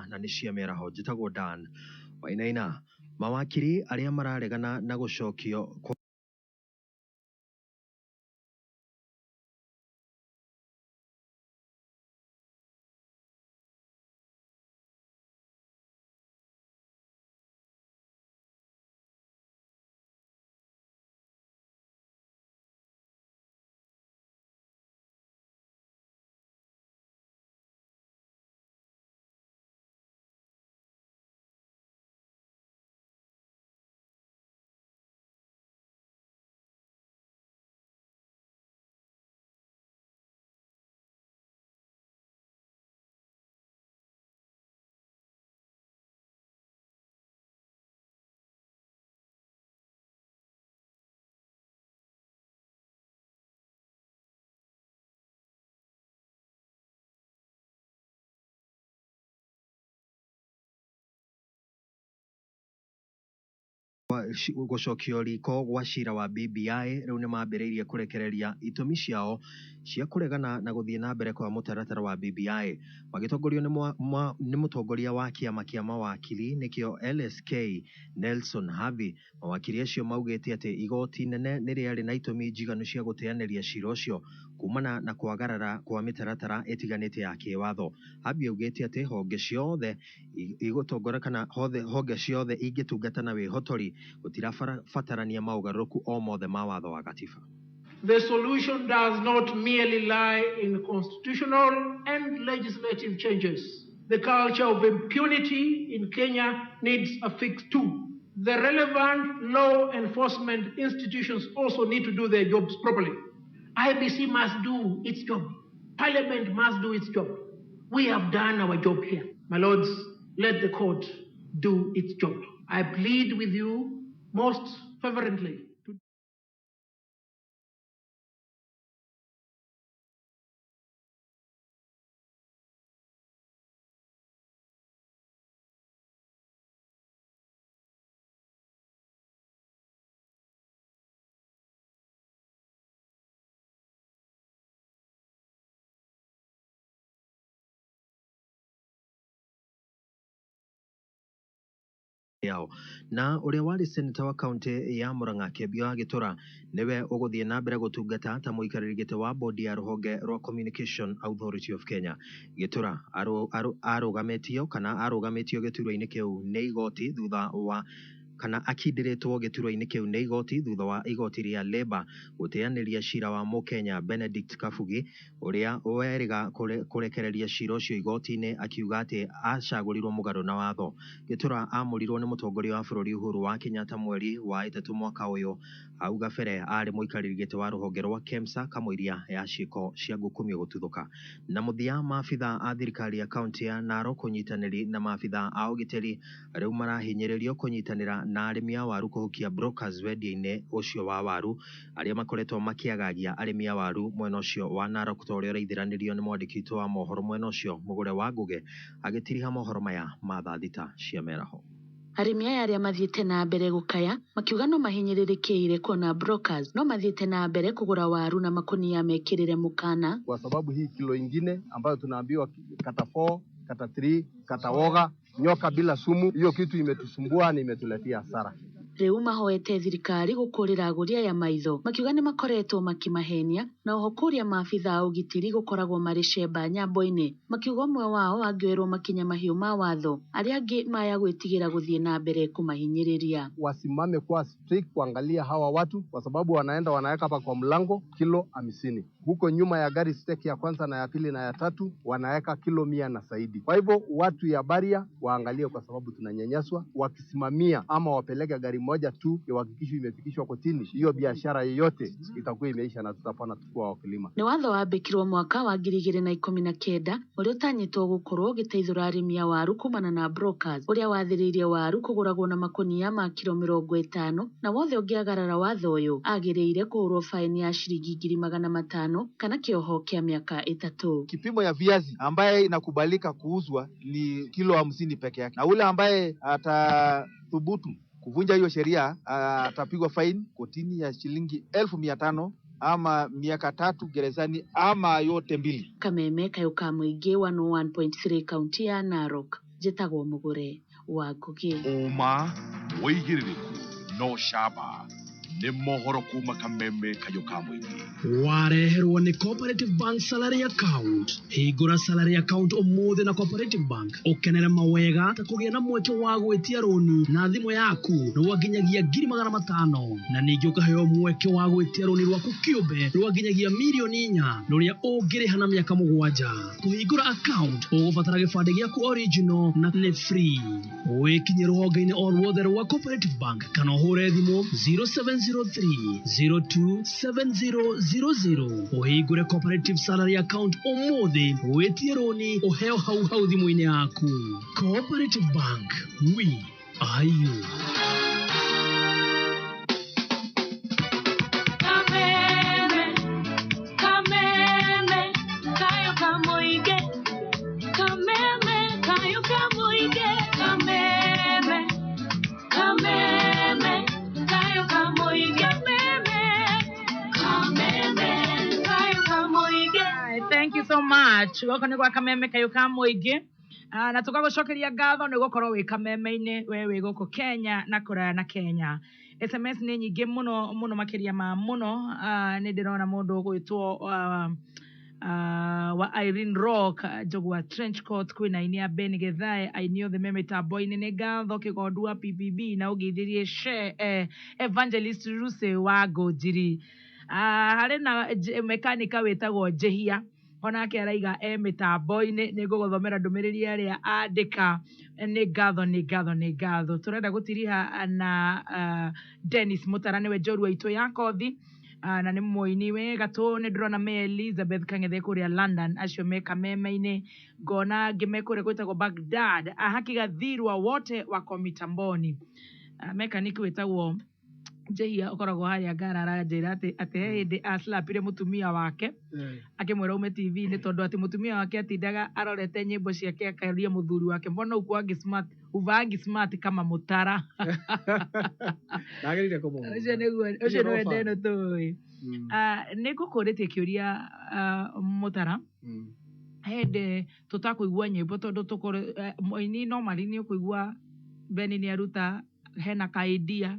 Na nĩ cia mĩaraho. Njĩtagwo Dan Wainaina. Mawakiri arĩa mararegana na gũcokio kwa gũcokio riko gwa cira wa BBI rĩu nĩ mambĩrĩirie kũrekereria itũmi ciao cia kũregana na gũthiĩ na mbere kwa mũtaratara wa BBI magĩtongorio nĩ mũtongoria wa kĩama kĩa mawakiri nĩkĩo LSK Nelson Havi. Mawakiri acio maugĩte atĩ igoti nene nĩ rĩarĩ na itũmi njiganu cia gũteanĩria cira ũcio kumana na kwagarara kwa mĩtaratara ĩtiganĩte ya kĩwatho. Havi augĩte atĩ honge ciothe igũtongora kana honge ciothe ingĩtungata na wĩhotori gũtirabatarania maũgarũrũku o mothe ma watho wa gatiba. The solution does not merely lie in constitutional and legislative changes. The culture of impunity in Kenya needs a fix too. The relevant law enforcement institutions also need to do their jobs properly. IBC must do its job. Parliament must do its job. We have done our job here. My lords, let the court do its job. I plead with you most fervently to yao. Na ũrĩa warĩ seneta wa kaunti ya Murang'a Kembio wa Gĩtura nĩwe ũgũthiĩ na mbere gũtungata ta mũikarĩri gĩtĩ wa bodi ya rũhonge rwa Communication Authority of Kenya. Gĩtura arũgamĩtio kana arũgamĩtio gĩturwa-inĩ kĩu nĩ igoti thutha wa kana akindĩrĩtwo gĩturwa-inĩ kĩu nĩ igoti thutha wa igoti rĩa Labour gũteanĩria cira wa mũkenya Benedict Kabugi ũrĩa werĩga kũrekereria cira ũcio igoti-inĩ akiuga atĩ acagũrirwo mũgarũ na watho. Gĩtura amũrirwo nĩ mũtongoria wa bũrũri Uhuru wa Kenyatta mweri wa ĩtatũ mwaka ũyũ. Hau gabere arĩ mũikarĩri gĩtĩ wa rũhonge rwa KEMSA kamũiria ya ciĩko cia ngukumio gũtuthũka. Na mũthia maabitha a thirikari ya kaunti ya Narok ũnyitanĩri na maabitha a ũgitĩri rĩu marahinyĩrĩrio kũnyitanĩra na arĩmi a waru kũhukia brokers wendia-inĩ ũcio wa waru arĩa makoretwo makĩagagia arĩmi a waru mwena ũcio wa Narok ta ũrĩa ũraithĩranĩrio nĩ mwandĩki witũ wa mohoro mwena ũcio Mũgũre wa Ngũgĩ agĩtiriha mohoro maya ma thaa thita cia mĩaraho. Arĩmi aya arĩa mathiĩte na mbere gũkaya makiuga no mahinyĩrĩrĩkĩire kuona brokers no mathiĩte na mbere kũgũra waru na makunia mekĩrĩre mũkana, kwa sababu hii kilo ingine ambayo tunaambiwa kata 4 kata 3 kata woga nyoka bila sumu, hiyo kitu imetusumbua na imetuletea hasara. Rĩu mahoete thirikari gũkũrĩra agũri aya maitho makiuga nĩ makoretwo makĩmahenia na oho kũria maabitha a ũgitĩri gũkoragwo marĩ cemba nyambo-inĩ makiuga ũmwe wao angĩoerwo makinya mahiũ ma watho arĩa angĩ maya gwĩtigĩra gũthiĩ na mbere kũmahinyĩrĩria. Wasimame kwa strict kuangalia hawa watu, kwa sababu wanaenda wanaweka hapa kwa mlango kilo 50, huko nyuma ya gari steki ya kwanza na ya pili na ya tatu wanaweka kilo 100 na zaidi. Kwa hivyo watu ya baria waangalie, kwa sababu tunanyanyaswa. Wakisimamia ama wapeleke gari moja tu ihakikishwe imefikishwa kotini, hiyo biashara yote itakuwa imeisha na tutapona tukiwa wakulima. Nĩ watho wambĩkirwo mwaka wa 2019 ũrĩa ũtanyĩtwo gũkorwo ũgĩteithũra arĩmi a waru kumana na brokers ũrĩa wathĩrĩirie waru kũgũragwo na makũnia ma kilo 50 na wothe ũngĩagarara watho ũyũ agĩrĩire kũhũrwo faini ya shiringi 500,000 kana kĩoho kĩa miaka 3. Kipimo ya viazi ambaye inakubalika kuuzwa ni kilo 50 peke yake, na ule ambaye atathubutu kuvunja hiyo sheria atapigwa fine kotini ya shilingi 500,000 ama miaka 3 gerezani ama yote mbili. Kameme kayo ka mũingĩ 101.3 kaunti ya Narok. Njĩtagwo Mũgũre wa Ngũgĩ. Ũma wĩigĩrĩrĩku no camba nĩ mohoro kuma Kameme kayo ka mũingĩ. Wareherwo nĩ Cooperative Bank Salary Account. Hingũra salary account ũmũthĩ na Cooperative Bank ũkenere mawega ta kũgĩa na mweke wa gwĩtia rũni na thimũ yaku rwa nginyagia 500,000 na ningĩ ũkaheo mweke wa gwĩtia rũni rwaku kĩũmbe rwa nginyagia 4 million rũrĩa ũngĩrĩha na mĩaka 7. Kũhingũra account ũgũbatara gĩbandĩ gĩaku original na nĩ free. Wĩkinye rũhonge-inĩ o ruothe rwa Cooperative Bank kana ũhũre thimũ 0703 027000 ũhingũre Cooperative Salary Account ũmũthĩ wĩtie rũni ũheo hau hau thimũ-inĩ yaku. Cooperative Bank, we are you. Kameme, kameme, kayo kamoige. Kameme, kayo kamoige. Kameme, kameme, kayo kamoige. Kameme, kameme, kayo kamoige. Thank you so much. Gũkũ nĩ gwa Kameme kayũ ka mũingĩ. Na tũgagũcokeria ngatho nĩ gũkorwo wĩ kameme-inĩ we wĩ gũkũ Kenya na kũraya na Kenya. SMS nĩ nyingĩ mũno mũno makĩria ma mũno. Nĩ ndĩrona mũndũ ũgwĩtwo wa Irene Rock, Njogua Trenchcoat, kwĩna aini a Ben Githae, aini othe me mĩtambo-inĩ. Nĩ ngatho Kĩgondu wa PPB na ũngĩithirie Evangelist Ruse wa Ngũnjiri. Harĩ na mekanika wĩtagwo Njĩhia onake araiga e mĩtambo-inĩ. Nĩ ngũgũthomera ndũmĩrĩri ĩrĩa andĩka. Nĩ ngatho, nĩ ngatho, nĩ ngatho. Tũrenda gũtiriha na Dennis Mũtara, nĩwe njorua itũ ya kothi, na nĩ mũini wĩ gatũ. Nĩ ndĩrona me Elizabeth Kang'ethe kũrĩa London, acio me kameme-inĩ. Ngona angĩ me kũrĩa gwĩtagwo Baghdad, ahaki gathirwa wote wako mitamboni. Mekaniki wĩtagwo Njehia ũkoragwo harĩa Ngara aranjĩra atĩ he hĩndĩ aslapire mũtumia wake akĩmwĩra ume TV-inĩ, tondũ atĩ mũtumia wake atindaga arorete nyĩmbo ciake akaria mũthuri wake, mbona ukuangi smart, uvaangi smart kama Mũtara. Ndagĩrĩire kũmũhũra. Ũcio nĩguo, ũcio nĩwe ndeno tũĩ. Nĩ ngũkũrĩtie kĩũria, Mũtara. Hĩndĩ tũtakũigua nyĩmbo, tondũ tũkorwo mũini normally nĩ ũkũigua Beni nĩ aruta hena ka idea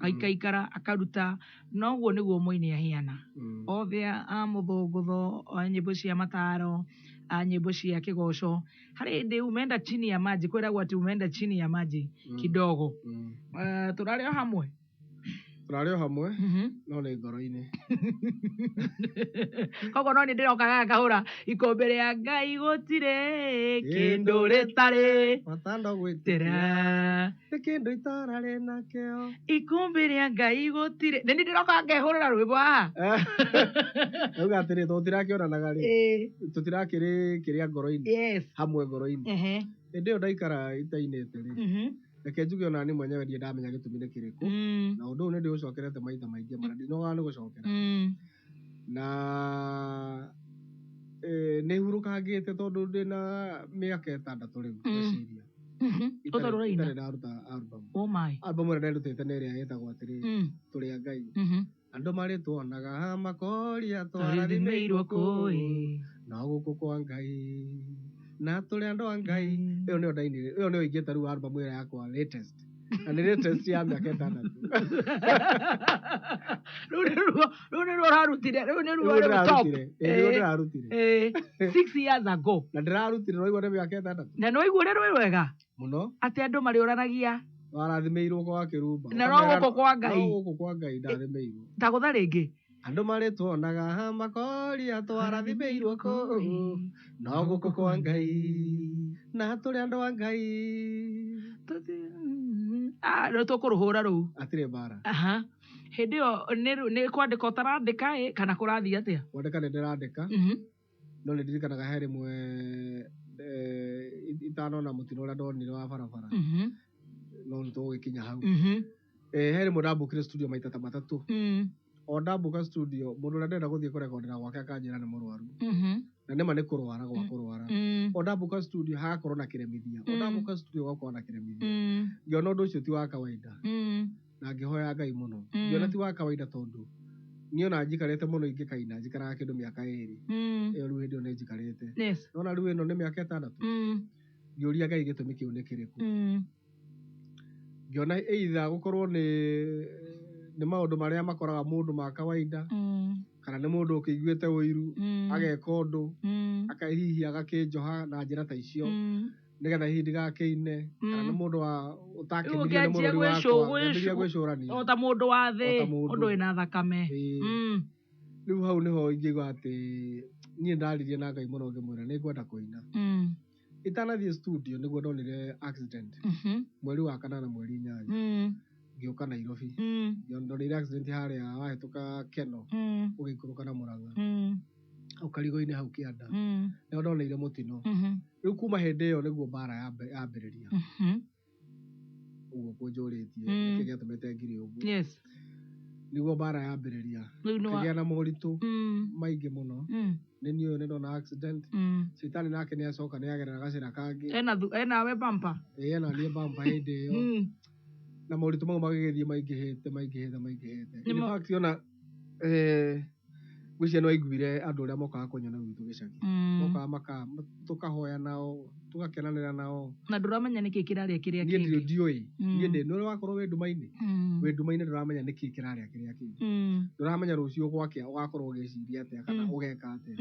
gaikaikara akaruta, noguo nĩguo mũini ahiana othe a mũthũngũtho, a nyĩmbo cia mataro, a nyĩmbo cia kĩgoco. Harĩ hĩndĩ umeenda chini ya maji, kwĩragwo atĩ umeenda chini ya maji kidogo. Tũrarĩ o hamwe. Tũrarĩ o hamwe, no nĩ ngoro-inĩ. Koguo no nĩ ndĩrokaga ngahũra ikũmbĩ rĩa Ngai gũtirĩ kĩndũ rĩtarĩ Matando gwĩtĩkĩra tĩra nĩ kĩndũ itararĩ nakĩo. Ikũmbĩ rĩa Ngai gũtirĩ, nĩ niĩ ndĩrokaga ngehũrĩra rwĩmbo haha. Auga atĩrĩ, tũtirakĩonanaga rĩ, tũtirakĩrĩ kĩrĩa ngoro-inĩ, hamwe ngoro-inĩ. Hĩndĩ ĩyo ndaikara itainĩte rĩ, reke njuge ona niĩ mwenyewe ndirĩ ndamenya gĩtũmi nĩ kĩrĩkũ, na ũndũ ũyũ nĩ ndĩũcokerete maita maingĩ mana ndinogaga nĩ gũcokera. Na nĩ hurũkangĩte tondũ ndĩna mĩaka 6 rĩu ngwĩciria. Ũtarĩ ũraina? Itarĩ ndaruta album. Oh my. Album ĩrĩa nderutĩte nĩ ĩrĩa ĩtagwo atĩrĩ, Tũrĩ a Ngai. Andũ marĩtuonaga makoria twarathimĩirwo twarathimĩirwo kũĩ kũĩ, no gũkũ kwa Ngai na tũrĩ andũ a Ngai. Ĩyo nĩyo ndainire, ĩyo nĩyo ingĩta rĩu album ĩrĩa yakwa latest, na nĩ latest ya mĩaka 6. Rĩu nĩruo ũrarutire, rĩu nĩruo Rĩu rĩu top. ndĩrarutire, ĩĩ, nĩruo ndĩrarutire. 6 years ago. Na ndĩrarutire ũraigua nĩ mĩaka 6. Na nĩ waigua ũrĩa rwĩ rwega mũno atĩ andũ marĩũranagia warathimĩirwo kwa kĩrumba. Na no gũkũ kwa Ngai. No gũkũ kwa Ngai ndathimĩirwo. Ta gũtha rĩngĩ. Andũ marĩtuonaga makoria twarathimĩirwo kũu, no gũkũ kwa Ngai na tũrĩ andũ a Ngai. Ah, rĩu tũkũrũhũra rũu. Hatirĩ mbara. Aha. Hĩndĩ ĩyo nĩ kwandĩka ũtarandĩka ĩ, kana kũrathiĩ atĩa? Kwandĩka nĩ ndĩrandĩka, no nĩ ndirikanaga he rĩmwe itanona mũtino ũrĩa ndonire wa barabara, no nĩ tũgũgĩkinya hau. He rĩmwe ndambũkire studio maita ta 3. O ndambuka studio, mũndũ ũrĩa ndĩrenda gũthiĩ kũrekondera gwake akanjĩra nĩ mũrwaru, na nĩma nĩ kũrwara gwa kũrwara. O ndambuka studio hagakorwo na kĩremithia, o ndambuka studio gũgakorwo na kĩremithia. Ngĩona ũndũ ũcio ti wa kawaida, na ngĩhoya Ngai mũno. Ngĩona ti wa kawaida tondũ niĩ ona njikarĩte mũno ingĩkaina njikaraga kĩndũ mĩaka 2. Ĩyo rĩu hĩndĩ ĩyo nĩ njikarĩte. Nona rĩu ĩno nĩ mĩaka 6. Ngĩũria Ngai gĩtũmi kĩu nĩ kĩrĩkũ. Ngĩona either gũkorwo nĩ maũndũ marĩa makoraga mũndũ ma kawaida, kana nĩ mũndũ ũkĩiguĩte ũiru, ageka ũndũ hihi agakĩnjoha na njĩra ta icio, nĩgetha hihi ndigakĩine, kana nĩ mũndũ wa Rĩu ũtakenirio nĩ ũkĩanjia mũrũri wakwa, ngĩambĩrĩria gwĩcũrania o ta mũndũ wa thĩ, O ta mũndũ. ũndũ wĩna thakame. Ĩĩ. Rĩu hau nĩho ingĩigua atĩ niĩ ndaririe na Ngai mũno ngĩmwĩra nĩ ngwenda kũina. Itanathiĩ studio nĩguo ndonire accident mweri wa 8 mweri 8, ngĩũka Nairobi. Ndonire accident harĩa wahĩtũka Keno, ũgĩikũrũka na Mũrang'a, hau karigo-inĩ hau kĩanda, nĩho ndoneire mũtino. Rĩu kuma hĩndĩ ĩyo nĩguo mbara yambĩrĩria. Ũguo kũnjũrĩtie nĩkĩ gĩatũmĩte ngire ũguo, nĩguo mbara yambĩrĩria. Rĩu nĩ Kĩgĩa na moritũ maingĩ mũno. Nĩ niĩ ũyũ nĩ ndona accident. Citani nake nĩ acoka nĩ agerera gacĩra kangĩ. Ena we bampa. Ĩĩ, ena niĩ bampa hĩndĩ ĩyo. Na moritũ mau magĩgĩthiĩ maingĩhĩte maingĩhĩte maingĩhĩte. Nĩ In fact ona Ngwĩciria nĩ waiguire andũ arĩa mokaga kũnyona gwitũ gĩcagi. Mokaga maka tũkahoya nao, tũgakenanĩra nao. Na ndũramenya nĩkĩ kĩrarĩa kĩrĩa Niĩ kĩngĩ. ndiũĩ. Niĩ ndĩ nĩ ũrĩa wakorwo wĩ nduma-inĩ. Wĩ nduma-inĩ ndũramenya nĩkĩ kĩrarĩa kĩrĩa kĩngĩ. Ndũramenya rũciũ gwakĩa ũgakorwo ũgĩciria atĩa kana ũgeka atĩa.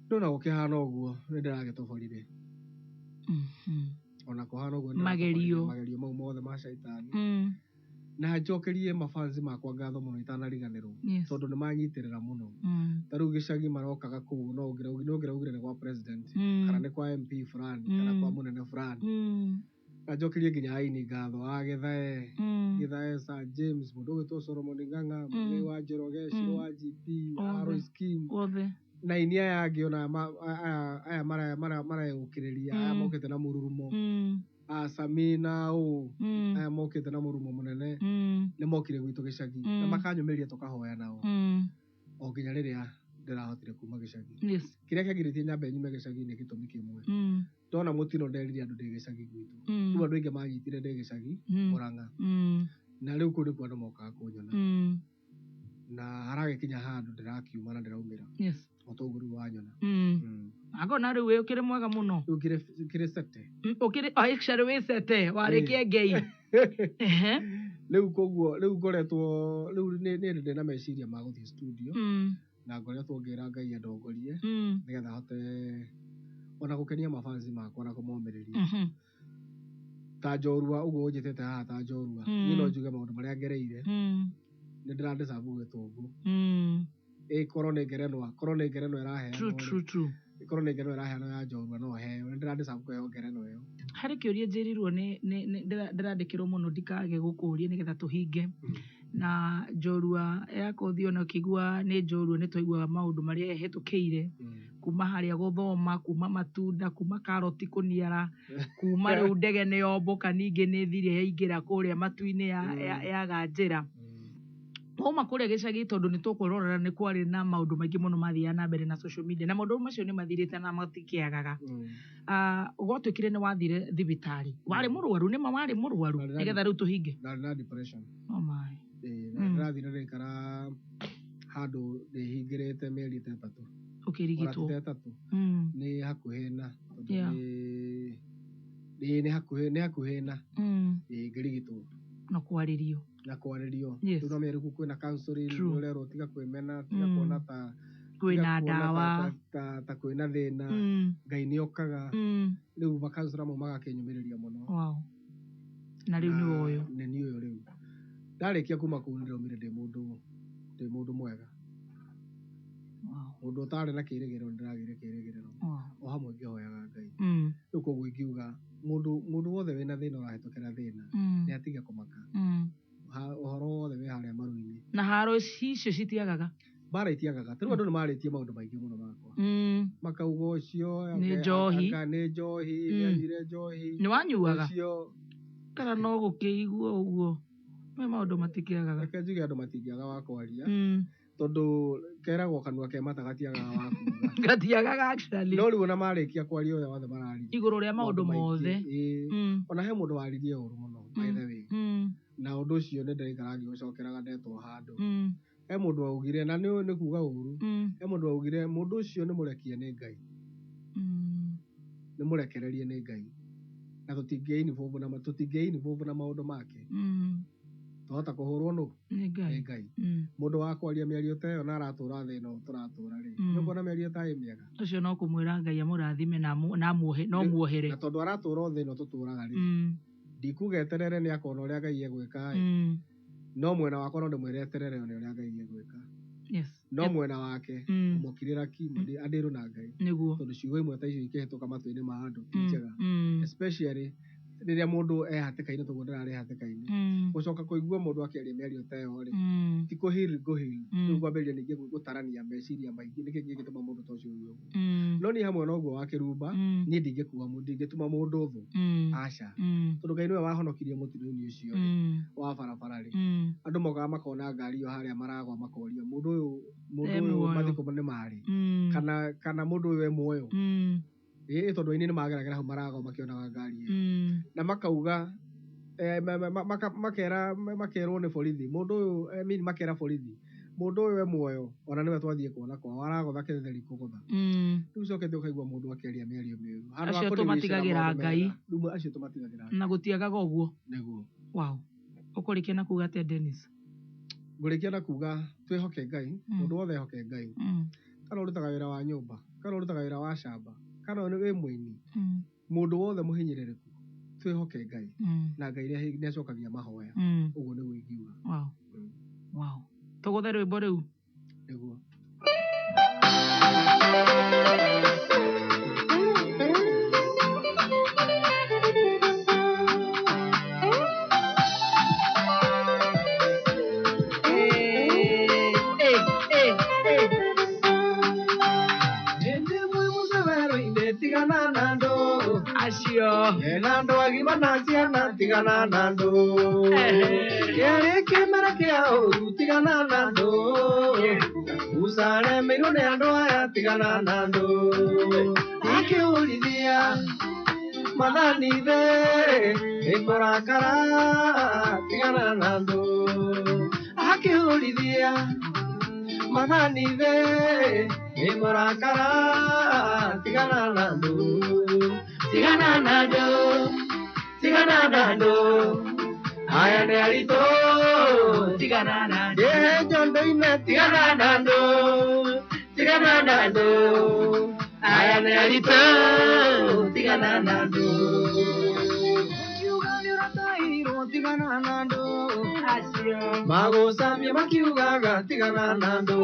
Ndona gũkĩhana ũguo nĩ ndĩragĩtoborire. Ona kũhana ũguo nĩ ndĩratoborire Magerio. Magerio mau mothe ma caitani. Na njokerie mafansi makwa ngatho mũno itanariganĩrwo. Yes. Tondũ nĩ manyitĩrĩra mũno. Ta rĩu gĩcagi marokaga kũu no ũngĩraugire nĩ kwa president kana nĩ kwa MP fulani kana kwa mũnene fulani. Na njokerie nginya aini ngatho a Gĩthae, Gĩthae Sir James, mũndũ ũgwĩtwo Solomon Ng'ang'a, Mũgĩ wa Njoroge, Shiro wa GP, Othe. Alois Kim, Othe. na aini aya angĩ ona aya mareyũkĩrĩria, aya mokĩte na mũrurumo, a Samina ũ, aya mokĩte na mũrurumo mũnene, nĩ mokire gwitũ gĩcagi na makanyũmĩrĩria tũkahoya nao o nginya rĩrĩa ndĩrahotire kuma gĩcagi. Yes. Kĩrĩa kĩagirĩtie nyambe nyume gĩcagi nĩ gĩtũmi kĩmwe. Ndona mũtino nderire andũ ndĩ gĩcagi gwitũ. Rĩu andũ aingĩ manyitire ndĩ gĩcagi Murang'a. Na rĩu kũu nĩkuo andũ mokaga kũnyona. Na haragĩkinya handũ ndĩrakiuma na ndĩraumĩra. Yes. O ta ũguo rĩu wanyona. Angona rĩu wĩ ũkĩrĩ mwega mũno. Rĩu ngĩrĩ sete. Ũkĩrĩ oh, actually wĩ sete warĩkia ngei. Ehe. Rĩu koguo rĩu ngoretwo rĩu nĩ ndĩ na meciria ma gũthiĩ studio. Na ngoretwo ngĩra Ngai andongorie nĩgetha hote ona gũkenia mafansi makwa na kũmomĩrĩria. Ta njorua ũguo ũnjĩtĩte haha ta njorua. Niĩ no njuge maũndũ marĩa ngereire. Nĩ ndĩra deserve gwĩtwo ũguo. Ĩ korwo nĩ ngerenwa, korwo nĩ ngerenwa ĩraheanwo. True, true, true. Korwo nĩ ngerenwa ĩraheanwo ya njorua no heo. Nĩ ndĩra deserve kũheo ngerenwa ĩyo. Harĩ kĩũria njĩrirwo nĩ ndĩrandĩkĩrwo mũno ndikage gũkũria nĩgetha tũhinge. Na njorua ya kothi ona ũkĩigua nĩ njorua nĩ twaiguaga maũndũ marĩa ehĩtũkĩire. Kuma harĩa gũthoma, kuma matunda, kuma karoti kũniara, kuma rĩu ndege nĩ yombũka ningĩ nĩ thire yaingĩra kũrĩa matu-inĩ yaga njĩra. Wauma kũrĩa gĩcagi tondũ nĩ tũkwĩrorera nĩ kwarĩ na maũndũ maingĩ mũno mathiaga na mbere na social media na maũndũ macio nĩ mathirĩte na matikĩagaga. Gwatuĩkire nĩ wathire thibitarĩ. Warĩ mũrwaru nĩma warĩ mũrwaru nĩgetha rĩu tũhinge. Ndarĩ na depression. Oh my. Ĩĩ, na ndĩrathire ndĩraikara handũ ndĩhingĩrĩte mĩeri ta ĩtatũ. Ũkĩrigitwo. Ona ti ta ĩtatũ. Nĩ hakuhĩ na tondũ nĩ hakuhĩ na ĩĩ ngĩrigitwo. Na kwarĩrio. Na kwarĩrio. Yes. Rĩu no menye rĩu kwĩna counseling, True. nĩ ũrerwo tiga kwĩmena, tiga kuona ta Kwĩna ndawa. ta kwĩna thĩna. Ngai nĩ okaga. Rĩu makansora mau magakĩnyũmĩrĩria mũno. Wow. Na rĩu nĩ ũyũ. Nĩ niĩ ũyũ rĩu. Ndarĩkia kuma kũu nĩndĩraumire ndĩ mũndũ mwega. Mũndũ ũtarĩ na kĩrĩgĩrĩro nĩndĩragĩire kĩrĩgĩrĩro. O hamwe ngĩhoyaga Ngai. Rĩu koguo ingiuga mũndũ wothe wĩna thĩna ũrahĩtũkĩra thĩna nĩ atige kũmaka. Ũhoro wothe wĩ harĩa maru-inĩ. Na haro icio citiagaga. Mbara itiagaga. Ta rĩu andũ nĩ marĩtie maũndũ maingĩ mũno makwa. Makauga ũcio Nĩ njohi. anga nĩ njohi, nĩ anyuire njohi. Nĩ wanyuaga? Ũcio Kana no gũkĩigua ũguo. Me maũndũ matikĩagaga. Reke njuge andũ matingĩaga wa kwaria. Tondũ keragwo kanua ke mata gatiagaga wa kuuga. Gatiagaga actually. No rĩu ona marĩkia kwaria ũrĩa wothe mararia. Igũrũ rĩa maũndũ mothe. Ĩĩ. Ona he mũndũ waririe ũru mũno by the way. Na ũndũ ũcio nĩ ndĩraikara ngĩũcokeraga ndetwo handũ. He mũndũ waugire na nĩ kuga ũru. He mũndũ waugire mũndũ ũcio nĩ mũrekie nĩ Ngai. Nĩ mũrekererie nĩ Ngai. Na tũtingĩ involve na maũndũ make. Twahota kũhũrwo nũ? Nĩ Ngai. Nĩ Ngai. Mũndũ wa kwaria mĩario ta ĩyo na aratũra thĩ ĩno tũratũra rĩ. Mm. Nĩ ũkuona mĩario ta ĩ mĩega? Ũcio no kũmwĩra Ngai amũrathime na amuohe no muohere. Na tondũ aratũra o thĩ ĩno tũtũraga rĩ. Ndikuga eterere nĩ akona ũrĩa Ngai egwĩka ĩ. No mwena wakwa no ndĩmwĩre eterere one ũrĩa Ngai egwĩka. Yes. No mwena wake kũmũkirĩra ki andĩrwo na Ngai. Nĩguo. Tondũ ciugo imwe ta icio ikĩhĩtũka matũ-inĩ ma andũ ti njega. Especially rĩrĩa mũndũ e hatĩka-inĩ toguo ndĩrarĩ hatĩka-inĩ. Gũcoka kũigua mũndũ akĩaria mĩario ta ĩyo rĩ, ti kũ heal ngũ heal. Rĩu ngwambĩrĩria ningĩ gũtarania meciria maingĩ nĩkĩ kĩngĩtũma mũndũ ta ũcio aigue ũguo. No niĩ hamwe na ũguo wa kĩrumba, niĩ ndingĩkua ndingĩtuma mũndũ thũ. Aca. Tondũ Ngai nĩwe wahonokirie mũtino-inĩ ũcio rĩ, wa barabara rĩ. Andũ mokaga makona ngari ĩyo harĩa maragwa makoria mũndũ ũyũ E muoyo. mathiko nĩ marĩ kana mũndũ ũyũ e muoyo. Ĩĩ tondũ aini nĩ mageragĩra hau maragwa makĩonaga ngari ĩyo. Na makauga makera makerwo nĩ borithi mũndũ ũyũ I mean makera borithi Mũndũ ũyũ we muoyo ona nĩwe twathiĩ kuona kwao aragotha kĩtheri kũgotha. Rĩu ũcokete ũkaigua mũndũ akĩaria mĩario mĩũru. Handũ ha Acio kũndĩ-wicĩra tũmatigagĩra maũndũ Ngai. mega. Rĩu acio tũmatigagĩra Na gũtiagaga ũguo. Nĩguo. Wow. Ũkũrĩkia na kuga atĩa Dennis? Ngũrĩkia na kuga twĩhoke Ngai, mũndũ wothe ehoke Ngai. Kana ũrutaga wĩra wa nyũmba, kana ũrutaga wĩra wa camba, kana wĩ mũini, mũndũ wothe mũhinyĩrĩrĩku, twĩhoke Ngai. Na Ngai nĩacokagia mahoya. Ũguo nĩguo ingiuga. Wow. Wow. Tũgũthe rwĩmbo rĩu. Nĩguo. Hĩndĩ ĩmwe mũceberwo-inĩ tigana na andũ acio ena andũ agima na ciana tigana na andũ kĩarĩ kĩmera kĩa ũru tigana na andũ ucaremeirwo nĩ andũ aya tigana na andũ akĩũrithia mathanithe nĩkũrakara tigana na andũ akĩũrithia mathanithe nĩkũrakara tigana na andũ tigana na andũ tigana na andũ aya nĩ aritũ tigana na andũ njondoine tigana na andũ tigana na andũ aya nĩ aritũ tigana na andũ Ũkiuga nĩũratairwo tigana na andũ acio magũcamia makiugaga tigana na andũ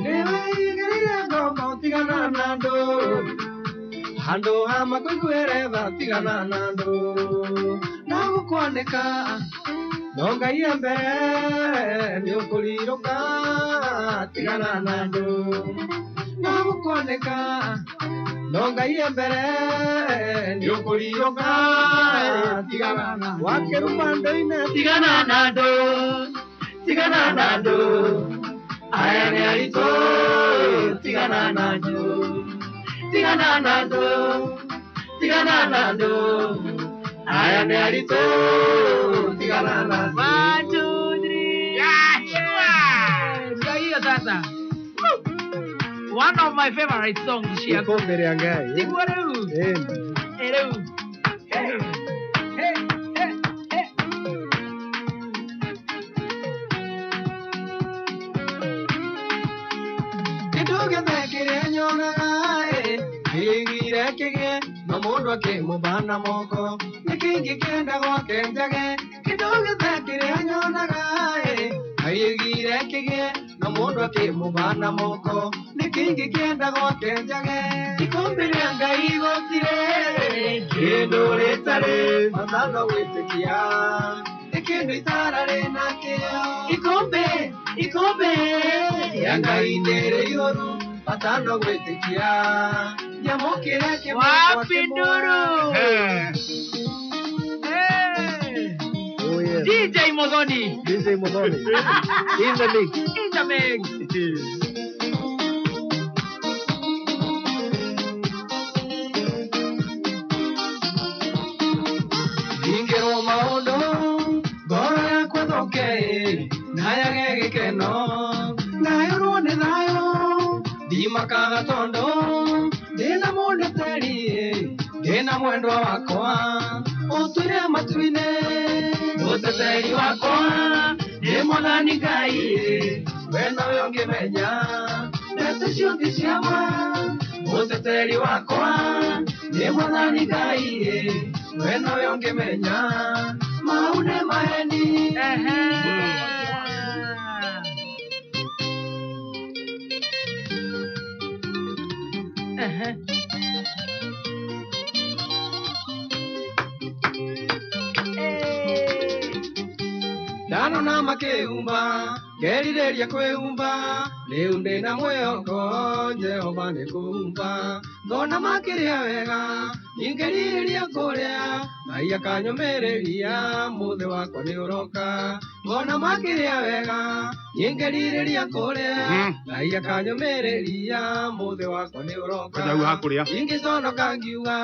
nĩwĩigĩrĩire ngombo tigana na andũ handũ ha makũiguĩre tha tigana na andũ no gũkwanĩka no Ngai e mbere nĩũkũrirũka tigana na andũ no gũkwanĩka no Ngai e mbere nĩũkũrirũka tigana na wakĩruma ndũine tigana na andũ tigana na andũ aya nĩ aritũ tigana na andũ tigana na andũ tigana na andũ aya nĩ aritũ tigana na andũ. 1 2 3. Ndio hiyo sasa. One of my favorite songs cia Ikombe rĩa Ngai. Tiguo rĩu. Ĩni. Ĩ rĩu. Hey, hey, hey, hey. Kĩndũ gĩothe kĩrĩa nyonaga ĩ kĩgire kĩgĩe no mũndũ akĩmũbana moko nĩ kĩngĩkĩenda gwake njage kĩndũ gĩothe kĩrĩa nyonaga ĩ kĩgire kĩgĩe no mũndũ akĩmũbana moko nĩ kĩngĩkĩenda gwake njage ikũmbĩ rĩa Ngai gũtirĩ kĩndũ rĩtarĩ bata no gwĩtĩkia nĩ kĩndũ itararĩ nakĩo ikũmbĩ ikũmbĩ rĩa Ngai nĩ rĩihũru bata no gwĩtĩkia nyamũ kĩrĩa kĩmwe Wapi nduru? Hey. Oh, yes. DJ Muthoni. DJ Muthoni. In the mix. In the mix. Ingĩrwo maũndũ ngoro yakwa thũke nayage gĩkeno nayũrwo nĩ thayũ ndimakaga tondũ ndĩna mũndeteri ndĩna mwendwa wakwa ũtũire matu-inĩ mũteteri wakwa nĩ Mwathani Ngai we nowe ũngĩmenya ndeto ciothe cia ma mũteteri wakwa nĩ Mwathani Ngai we nowe ũngĩmenya mau nĩ maheni. Ehe. Ndanona makĩhumba ngerirĩria kwĩhumba rĩu ndĩna mwĩhoko Jehova nĩ kũhumba ngona makĩrĩa wega ningĩrirĩria kũrĩa Ngai akanyũmĩrĩria mũthĩ wakwa nĩ ũroka ngona makĩrĩa wega ningĩrirĩria kũrĩa Ngai akanyũmĩrĩria mũthĩ wakwa nĩ ũroka Kanyau hakũrĩa. ingĩconoka ngiuga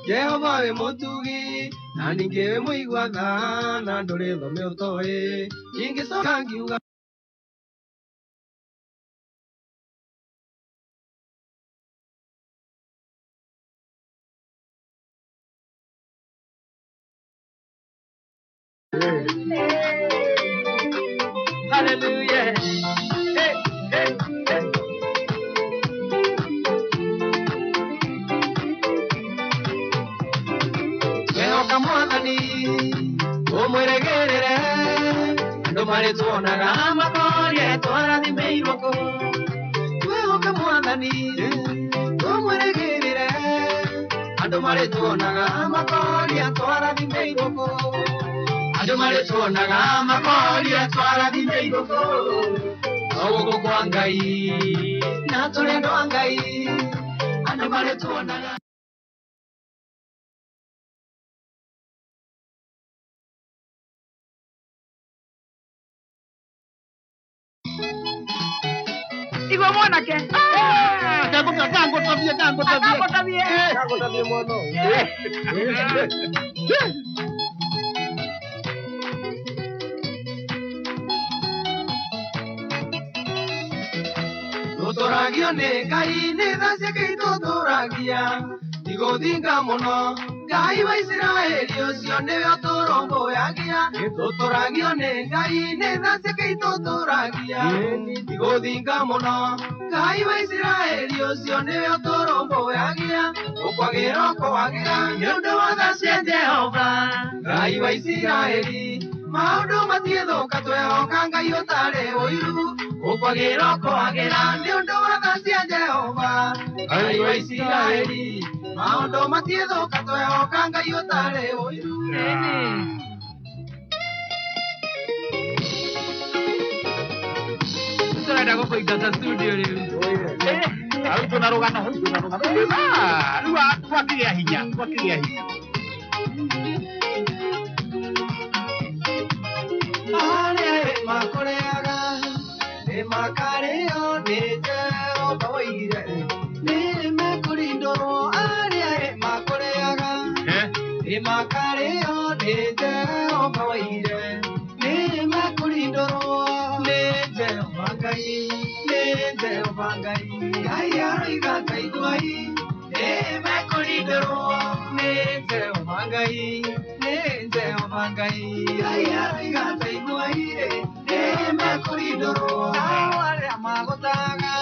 Jehova wĩ mũtugi na ningĩ wĩ mũigua tha na ndũrĩ thome ũtoĩ ingĩconoka ngiuga Hallelujah. Hey, hey, hey. Twehoka mwathani ũmwĩrĩgĩrĩre andũ marĩtuonaga makorie twarathimĩirwo kũ. Twehoka mwathani ũmwĩrĩgĩrĩre andũ marĩtuonaga makorie twarathimĩirwo kũ. Andũ marĩtuonaga makorie twarathimĩirwo kũ. No gũkũ kwa Ngai na tũrĩ andũ a Ngai andũ marĩtuonaga. Igua mwanake. Kangũtabie, kangũtabie. Kangũtabie. Kangũtabie mwana ũyũ. Tũtũragio nĩ Ngai nĩ tha ciake itũtũragia tigũthinga mũno Ngai wa Isiraeli ũcio nĩwe ũtũrũmbũyagia. Tũtũragio nĩ Ngai nĩ tha ciake itũtũragia tigũthinga mũno Ngai wa Isiraeli ũcio nĩwe ũtũrũmbũyagia. Ũkwagĩra ũkwagĩra nĩ ũndũ wa tha cia Jehova Ngai wa Isiraeli maũndũ matiĩthũka twehoka Ngai ũtarĩ ũiru. Ũkwagĩra ũkwagĩra nĩ ũndũ wa tha cia Jehova Ngai wa Isiraeli maũndũ matiĩthũka twehoka Ngai ũtarĩ ũiru. Tũrenda gũkũingata studio rĩu. Rĩu twĩna rũgano, rĩu twĩna rũgano. Rĩu twakĩgĩa hinya, twakĩgĩa hinya. Arĩa makũrĩaga nĩ makarĩo nĩ Jehova woigire nĩ mekũrindũrwo. Arĩa makũrĩaga nĩ makarĩo nĩ Jehova woigire nĩ mekũrindũrwo. Nĩ Jehova Ngai, nĩ Jehova Ngai, Ngai aroiga taiguai nĩ mekũrindũrwo. Nĩ Jehova Ngai, nĩ Jehova Ngai, Ngai aroiga taiguai nĩ mekũrindũrwo. Nao arĩa magũtaga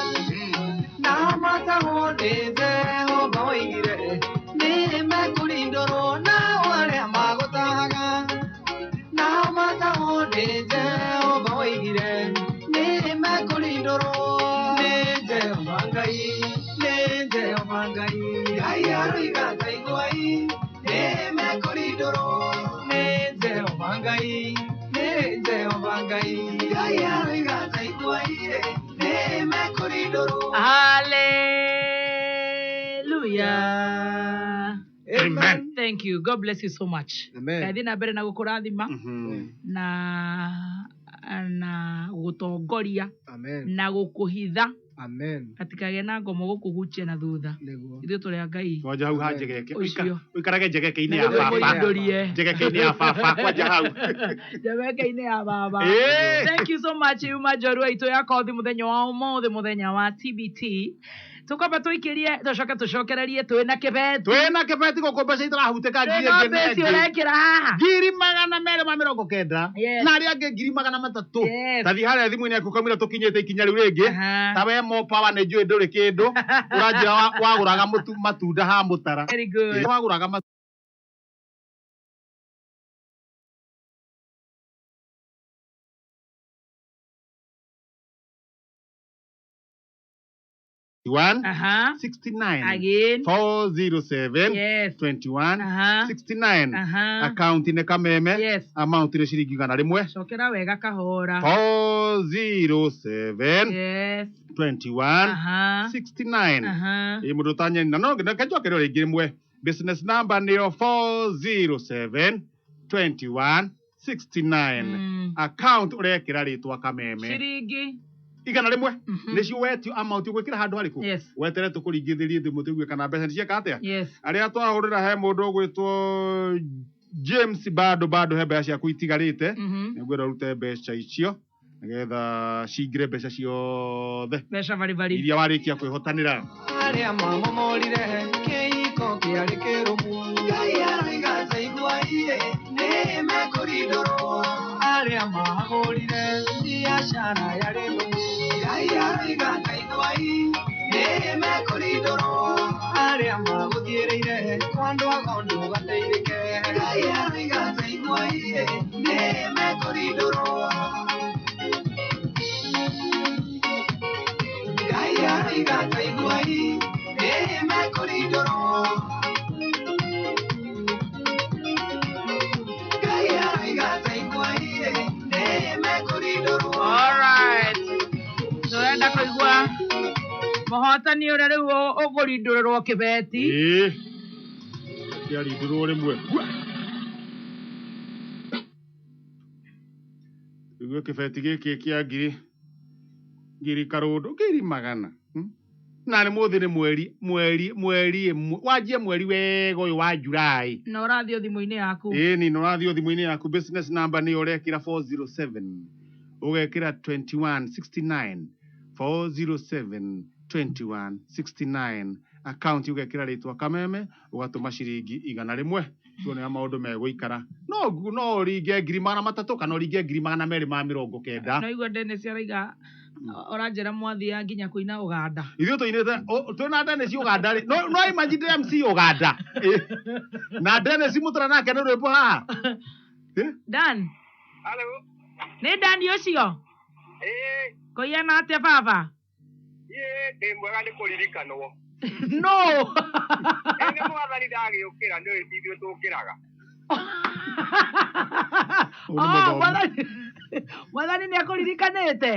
nao matagwo nĩ Jehova woigire nĩ mekũrindũrwo. Nao arĩa magũtaga nao matagwo nĩ Jehova woigire nĩ mekũrindũrwo. Nĩ Jehova Ngai, nĩ Jehova Ngai, Ngai aroiga taiguai nĩ mekũrindũrwo. Nĩ Jehova Ngai, nĩ Jehova Ngai, Ngai aroiga taiguai nĩ mekũrindũrwo. Hallelujah. Amen. Thank you. God bless you so much. Amen. Ngai thiĩ na mbere na gũkũrathima na gũtongoria Amen. na gũkũhitha Amen. gatikagĩe na ngomo gũkũhutia na thutha. Nĩguo. Ithuĩ tũrĩ a Ngai. Kwanja hau ha njegeke. Ũcio. Ũikarage njegeke-inĩ ya Nĩguo baba. mũrindũrie. Njegeke-inĩ ya baba kwanja hau. Njegeke-inĩ ya baba. Ĩĩ. Thank you so much yuma njorua itũ ya kothi mũthenya wa ũmũthĩ mũthenya wa TBT. Tũkwamba tũikĩrie tũcoke tũcokererie twĩna kĩbeti. Twĩna kĩbeti gũkũ mbeca itarahutĩka ngiri Twĩna ĩngĩ na mbeci ĩngĩ. ũrekĩra haha. 290,000 Yes. na arĩa angĩ 300,000. Yes. Tathi harĩa thimũ-inĩ yaku kamũira tũkinyĩte ikinya rĩu rĩngĩ. Ta we mo power nĩ njũĩ ndũrĩ kĩndũ. Ũranjĩra wagũraga mũtu matunda ha mũtara. Very good. Wagũraga 1 69 Again. 407 Yes. 21 69 Account nĩ Kameme. Yes. Amount nĩ ciringi 100. Cokera wega kahora. 407 Yes. 21 Aha. 69 Aha. Ĩ mũndũ ũtanyeni na no njokerwo rĩngĩ rĩmwe. Business number nĩyo 407 21 69 Account ũrekĩra rĩtwa Kameme. Ciringi 100 nĩcio wetio amount ũgwĩkĩra handũ harĩkũ. Yes. Wetere tũkũringithĩrie thimũ tũigue kana mbeca nĩcieka atĩa. Yes. Arĩa twahũrĩra he mũndũ ũgwĩtwo James bado bado he mbeca ciaku itigarĩte. Nĩngwenda ũrute mbeca icio nĩgetha cingĩre mbeca ciothe mbeca baribari iria warĩkia kwĩhotanĩra. Arĩa mamomorire kĩiko kĩarĩ kĩrũmu. Ngai aroiga taiguai nĩ mekũrindũrwo. mekũrindũrwo arĩa mahũrire biacara yarĩ nũmu. Ngai aroiga taiguai nĩ mekũrindũrwo arĩa magũthiĩrĩire kwa andũ agondu gateithĩke. Ngai aroiga taiguai nĩ mekũrindũrwo. Ngai aroiga taiguai nĩ mekũrindũrwo. Ngai aroiga taiguai nĩ mekũrindũrwo. Alright. Tũrenda kũigua mũhotani ũrĩa rĩu ũkũrindũrĩrwo kĩbeti. Ĩĩ. Kĩarindũrwo rĩmwe. Igue kĩbeti gĩkĩ kĩa ngiri ngiri karũndũ ngiri magana. Na nĩ mũthĩ nĩ mweri mweri mweri ĩmwe wanjie mweri wega ũyũ wa July. Na ũrathiĩ thimũ-inĩ yaku. Ĩĩ ni ũrathiĩ thimũ-inĩ yaku business number nĩ ũrekĩra 407 ũgekĩra 2169 407 2169 account ũgekĩra rĩtwa Kameme ũgatũma ciringi 100 tuone ũrĩa maũndũ megũikara no no ũringe ngiri 300 kana ũringe ngiri 290. Na igua Dennis araiga ũranjĩra mwathiaga nginya kũina Ũganda. Ithuĩ tũinĩte twĩna Dennis Ũganda rĩ no no imagine MC Ũganda. Na Dennis mũtũra nake nĩ rwĩmbo haha. Dan. Hello. Nĩ Dan ũcio? Ĩĩ. Kũiyana atĩa baba? Ĩĩ ndĩ mwega nĩ kũririkanwo. No. Nĩ mwathani ndagĩũkĩra nĩ ũĩ ti ithuĩ tũkĩraga. Mwathani nĩ akũririkanĩte?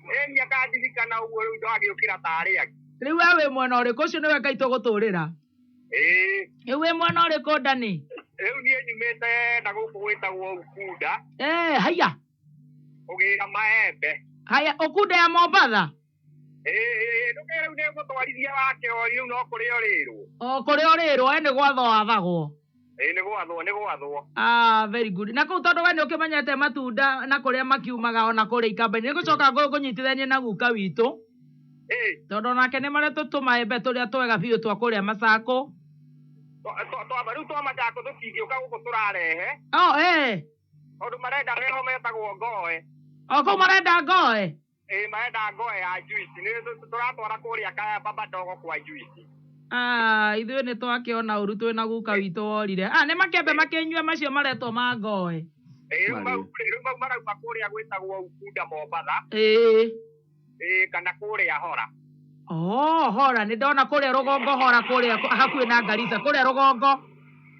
Ĩĩ nĩ akandirikana ũguo rĩu ndagĩũkĩra ta arĩa angĩ. Rĩu we wĩ mwena ũrĩkũ ũcio nĩwe Ngai tũgũtũrĩra? Ĩĩ. Rĩu wĩ mwena ũrĩkũ Dani? Rĩu niĩ nyumĩte na gũkũ gwĩtagwo Ukunda. Eh, haya. Kũgĩra maembe. Haya, Ukunda ya Mombatha? Ĩĩ, ndũkĩrĩ rĩu nĩ mũtwarithia wa kĩrori rĩu no kũrĩa ũrĩrwo. O kũrĩa ũrĩrwo we nĩ gwathwo wathagwo. Ĩĩ nĩ gwathwo nĩ gwathwo. Ah, very good. Na kũu tondũ we nĩ ũkĩmenyete matunda na kũrĩa makiumaga ona kũrĩa ikamba-inĩ. Nĩngũcoka ngũnyitithanie na guka witũ. Ĩĩ. Tondũ onake nĩ marĩ tũmaembe tũrĩa twega biũ twa kũrĩa Masako. Rĩu twa Masako tũtingĩũka gũkũ tũrarehe. Oh, eh. Tondũ marenda meho metagwo ngoe. O kũu marenda ngoe? Ĩĩ marenda ngoe ya juice. Nĩ tũratwara kũrĩa kaya baba ndogo kwa juice. Ah, ithuĩ nĩ twakĩona ũru twĩna guka witũ worire. Ah, nĩ makĩambe makĩnyue macio maretwo ma ngoe. Ĩĩ rĩu mau marauma kũrĩa gwĩtagwo Ukunda Mombatha. Ĩĩ. Ĩĩ kana kũrĩa Hora. Oh, Hora nĩ ndona kũrĩa rũgongo Hora kũrĩa hakuhĩ na Garissa kũrĩa rũgongo.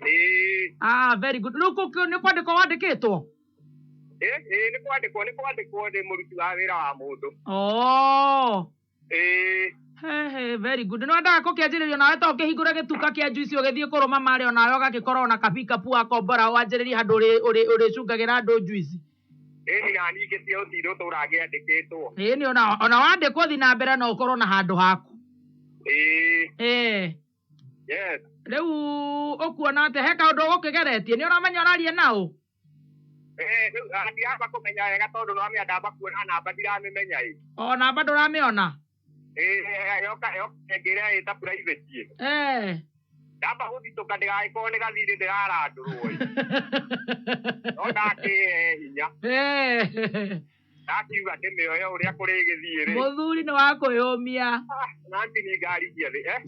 Ĩĩ. Ah, very good. Rĩu kũu nĩ kwandĩkwo wandĩkĩtwo? Ĩĩ nĩ kwandĩkwo nĩ kwandĩkwo ndĩ mũruti wa wĩra wa mũndũ. Oh. Ĩĩ. He, very good. Nĩ wendaga gũkĩanjĩrĩria nawe to ũkĩhingũre gĩtuka kĩa juice ũgĩthiĩ kũrũma marĩa onawe ũgagĩkorwo na kabikapu wakombora wanjĩrĩrie handũ ũrĩcungagĩra andũ juice. Ĩĩ na ningĩ cia ũtindũ ũtũraga ngĩandĩkĩtwo. Ĩĩ nĩ ona wandĩkwo thiĩ na mbere no ũkorwo na handũ haku. Ĩĩ. Ĩĩ. Yes. Rĩu ũkuona atĩ he kaũndũ ũgũkĩgeretie nĩ ũramenya ũraria naũ? Ĩĩ rĩu ndiramba kũmenya wega tondũ nĩwamenya ndamba kuona namba ndiramĩmenya ĩ. O namba ndũramĩona? Ĩĩ yoka ĩngĩra ĩta private ĩ. Eh. Ndamba gũthitũka ndĩgagĩkorwo nĩ gathirĩ ndĩrarandũrwo ĩ. No ndakĩhe hinya. Eh. Ndakiuga ndĩmĩoye ũrĩa kũrĩgĩthiĩ rĩ. Mũthuri nĩ wa kwĩyũmia. Na ntini ngari cia thĩ eh.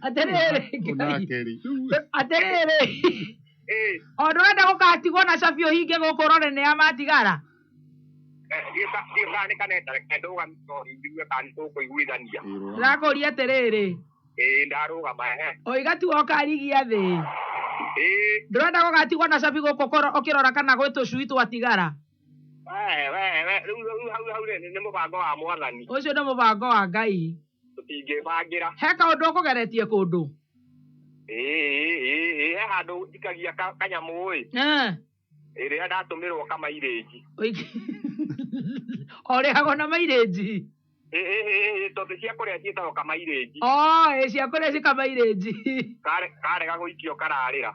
Atĩrĩrĩ. Atĩrĩrĩ. O ndũrenda gũgatigwo na cabi ũhinge gũkũ ũrore nĩ a matigara? Ndiũ kana nĩ kanenda reke ndũgame njigue kana nĩ tũkũiguithania. Ndĩrakũria atĩrĩrĩ. Ĩĩ ndarũgama ehe. Ũiga tu ũkarigia thĩ. Ĩĩ. Ndũrenda gũgatigwo na cabi gũkũ ũkĩrora kana gwĩ tũcui twatigara? We we we rĩu hau hau nĩ mũbango wa mwathani. Ũcio nĩ mũbango wa Ngai. Tũtingĩbangĩra. He kaũndũ ũkũgeretie kũndũ? Ĩĩ he handũ njikagia kanyamũ ĩ. Eh. Ĩrĩa ndatũmĩrwo kamairĩnji. Ũrĩhagwo na mairĩnji? Ĩĩ tondũ cia kũrĩa ciĩtagwo kamairĩnji. Oh, ĩ cia kũrĩa ci kamairĩnji. Karega gũikio kararĩra.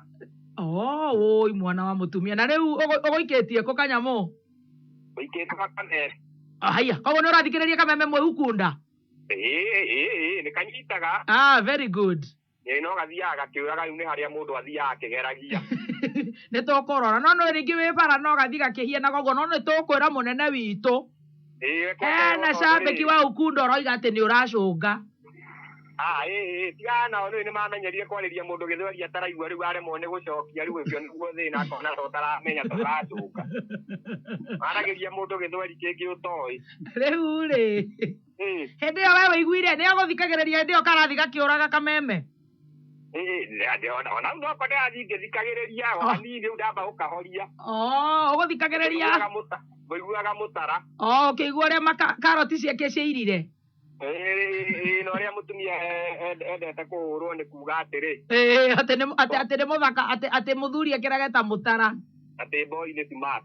Oh, wũi mwana wa mũtumia. Na rĩu ũgũikĩtie kũ kanyamũ? Ũikĩtie Kameme. Haya, koguo nĩ ũrathikĩrĩria Kameme mwĩ Ukunda? Ĩĩ nĩ kanyitaga. Ah, very good. Ĩĩ no gathiaga gakĩũraga rĩu nĩ harĩa mũndũ athiaga akĩgeragia. Nĩ tũkũrora no no rĩngĩ wĩ bara no gathiĩ gakĩhiana koguo no nĩ tũkwĩra mũnene witũ. Hena cambĩki wa Ukunda ũroiga atĩ nĩ ũracũnga. Ah, ĩĩ tigana nao rĩu nĩmamenyerire kwarĩria mũndũ gĩthweri ataraigua rĩu aremwo nĩ gũcokia rĩu ũcio nĩguo thĩna akona ta ũtaramenya ta ũracũnga. Maragĩria mũndũ gĩthweri kĩngĩ ũtoĩ. Rĩu rĩ hĩndĩ ĩyo we wĩiguire nĩ agũthikagĩrĩria hĩndĩ ĩyo karathi gakĩũraga kameme. Ĩĩ ona rĩu nokorwo ndĩrathiĩ ngĩthikagĩrĩria o hanini rĩu ndamba gũkahoria. Oh, ũgũthikagĩrĩria. Ngũiguaga mũtara. Oh, ũkĩigua ũrĩa karoti ciake ciairire. Ĩĩ na ũrĩa mũtumia endete kũhũrwo nĩ kuga atĩrĩ. Ĩĩ atĩ nĩ mũthaka atĩ mũthuri ekĩrage ta mũtara. Atĩ boy nĩ smart.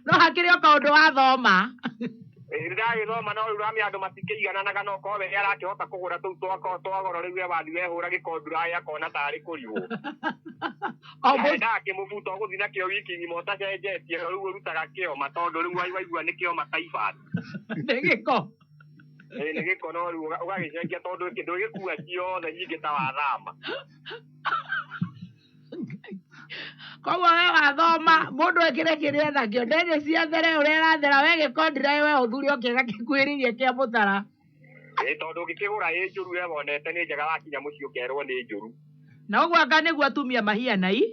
No hakĩrĩ o kaũndũ wathoma. Ĩĩ ndagĩthoma no rĩu ũramenya andũ matikĩigananaga no korwo we nĩarakĩhota kũgũra tũu twa goro rĩu we wathiĩ wehũra gĩkonduraĩ akona tarĩ kũrigwo. Endaga kĩmũbuto ũgũthiĩ nakĩo wiki ng'ima ũtacenjetie rĩu ũrutaga kĩoma tondũ rĩu waigua nĩ kĩoma ta ibati. Nĩ gĩko. Ĩĩ nĩ gĩko no rĩu ũgagĩcenjia tondũ ndũgĩkua ciothe nyingĩ ta wathama. Koguo we wathoma mũndũ ekĩre kĩrĩa enakĩo ndende ciathere ũrĩa ĩrathera we gĩkondiraĩ we ũthure o kĩega gĩkuhĩrĩirie kĩa mũtara. Ĩĩ tondũ ũngĩkĩgũra ĩ njũru we wonete nĩ njega wakinya mũciĩ ũkerwo nĩ njũru. Na ũguo anga nĩguo atumia mahiana i?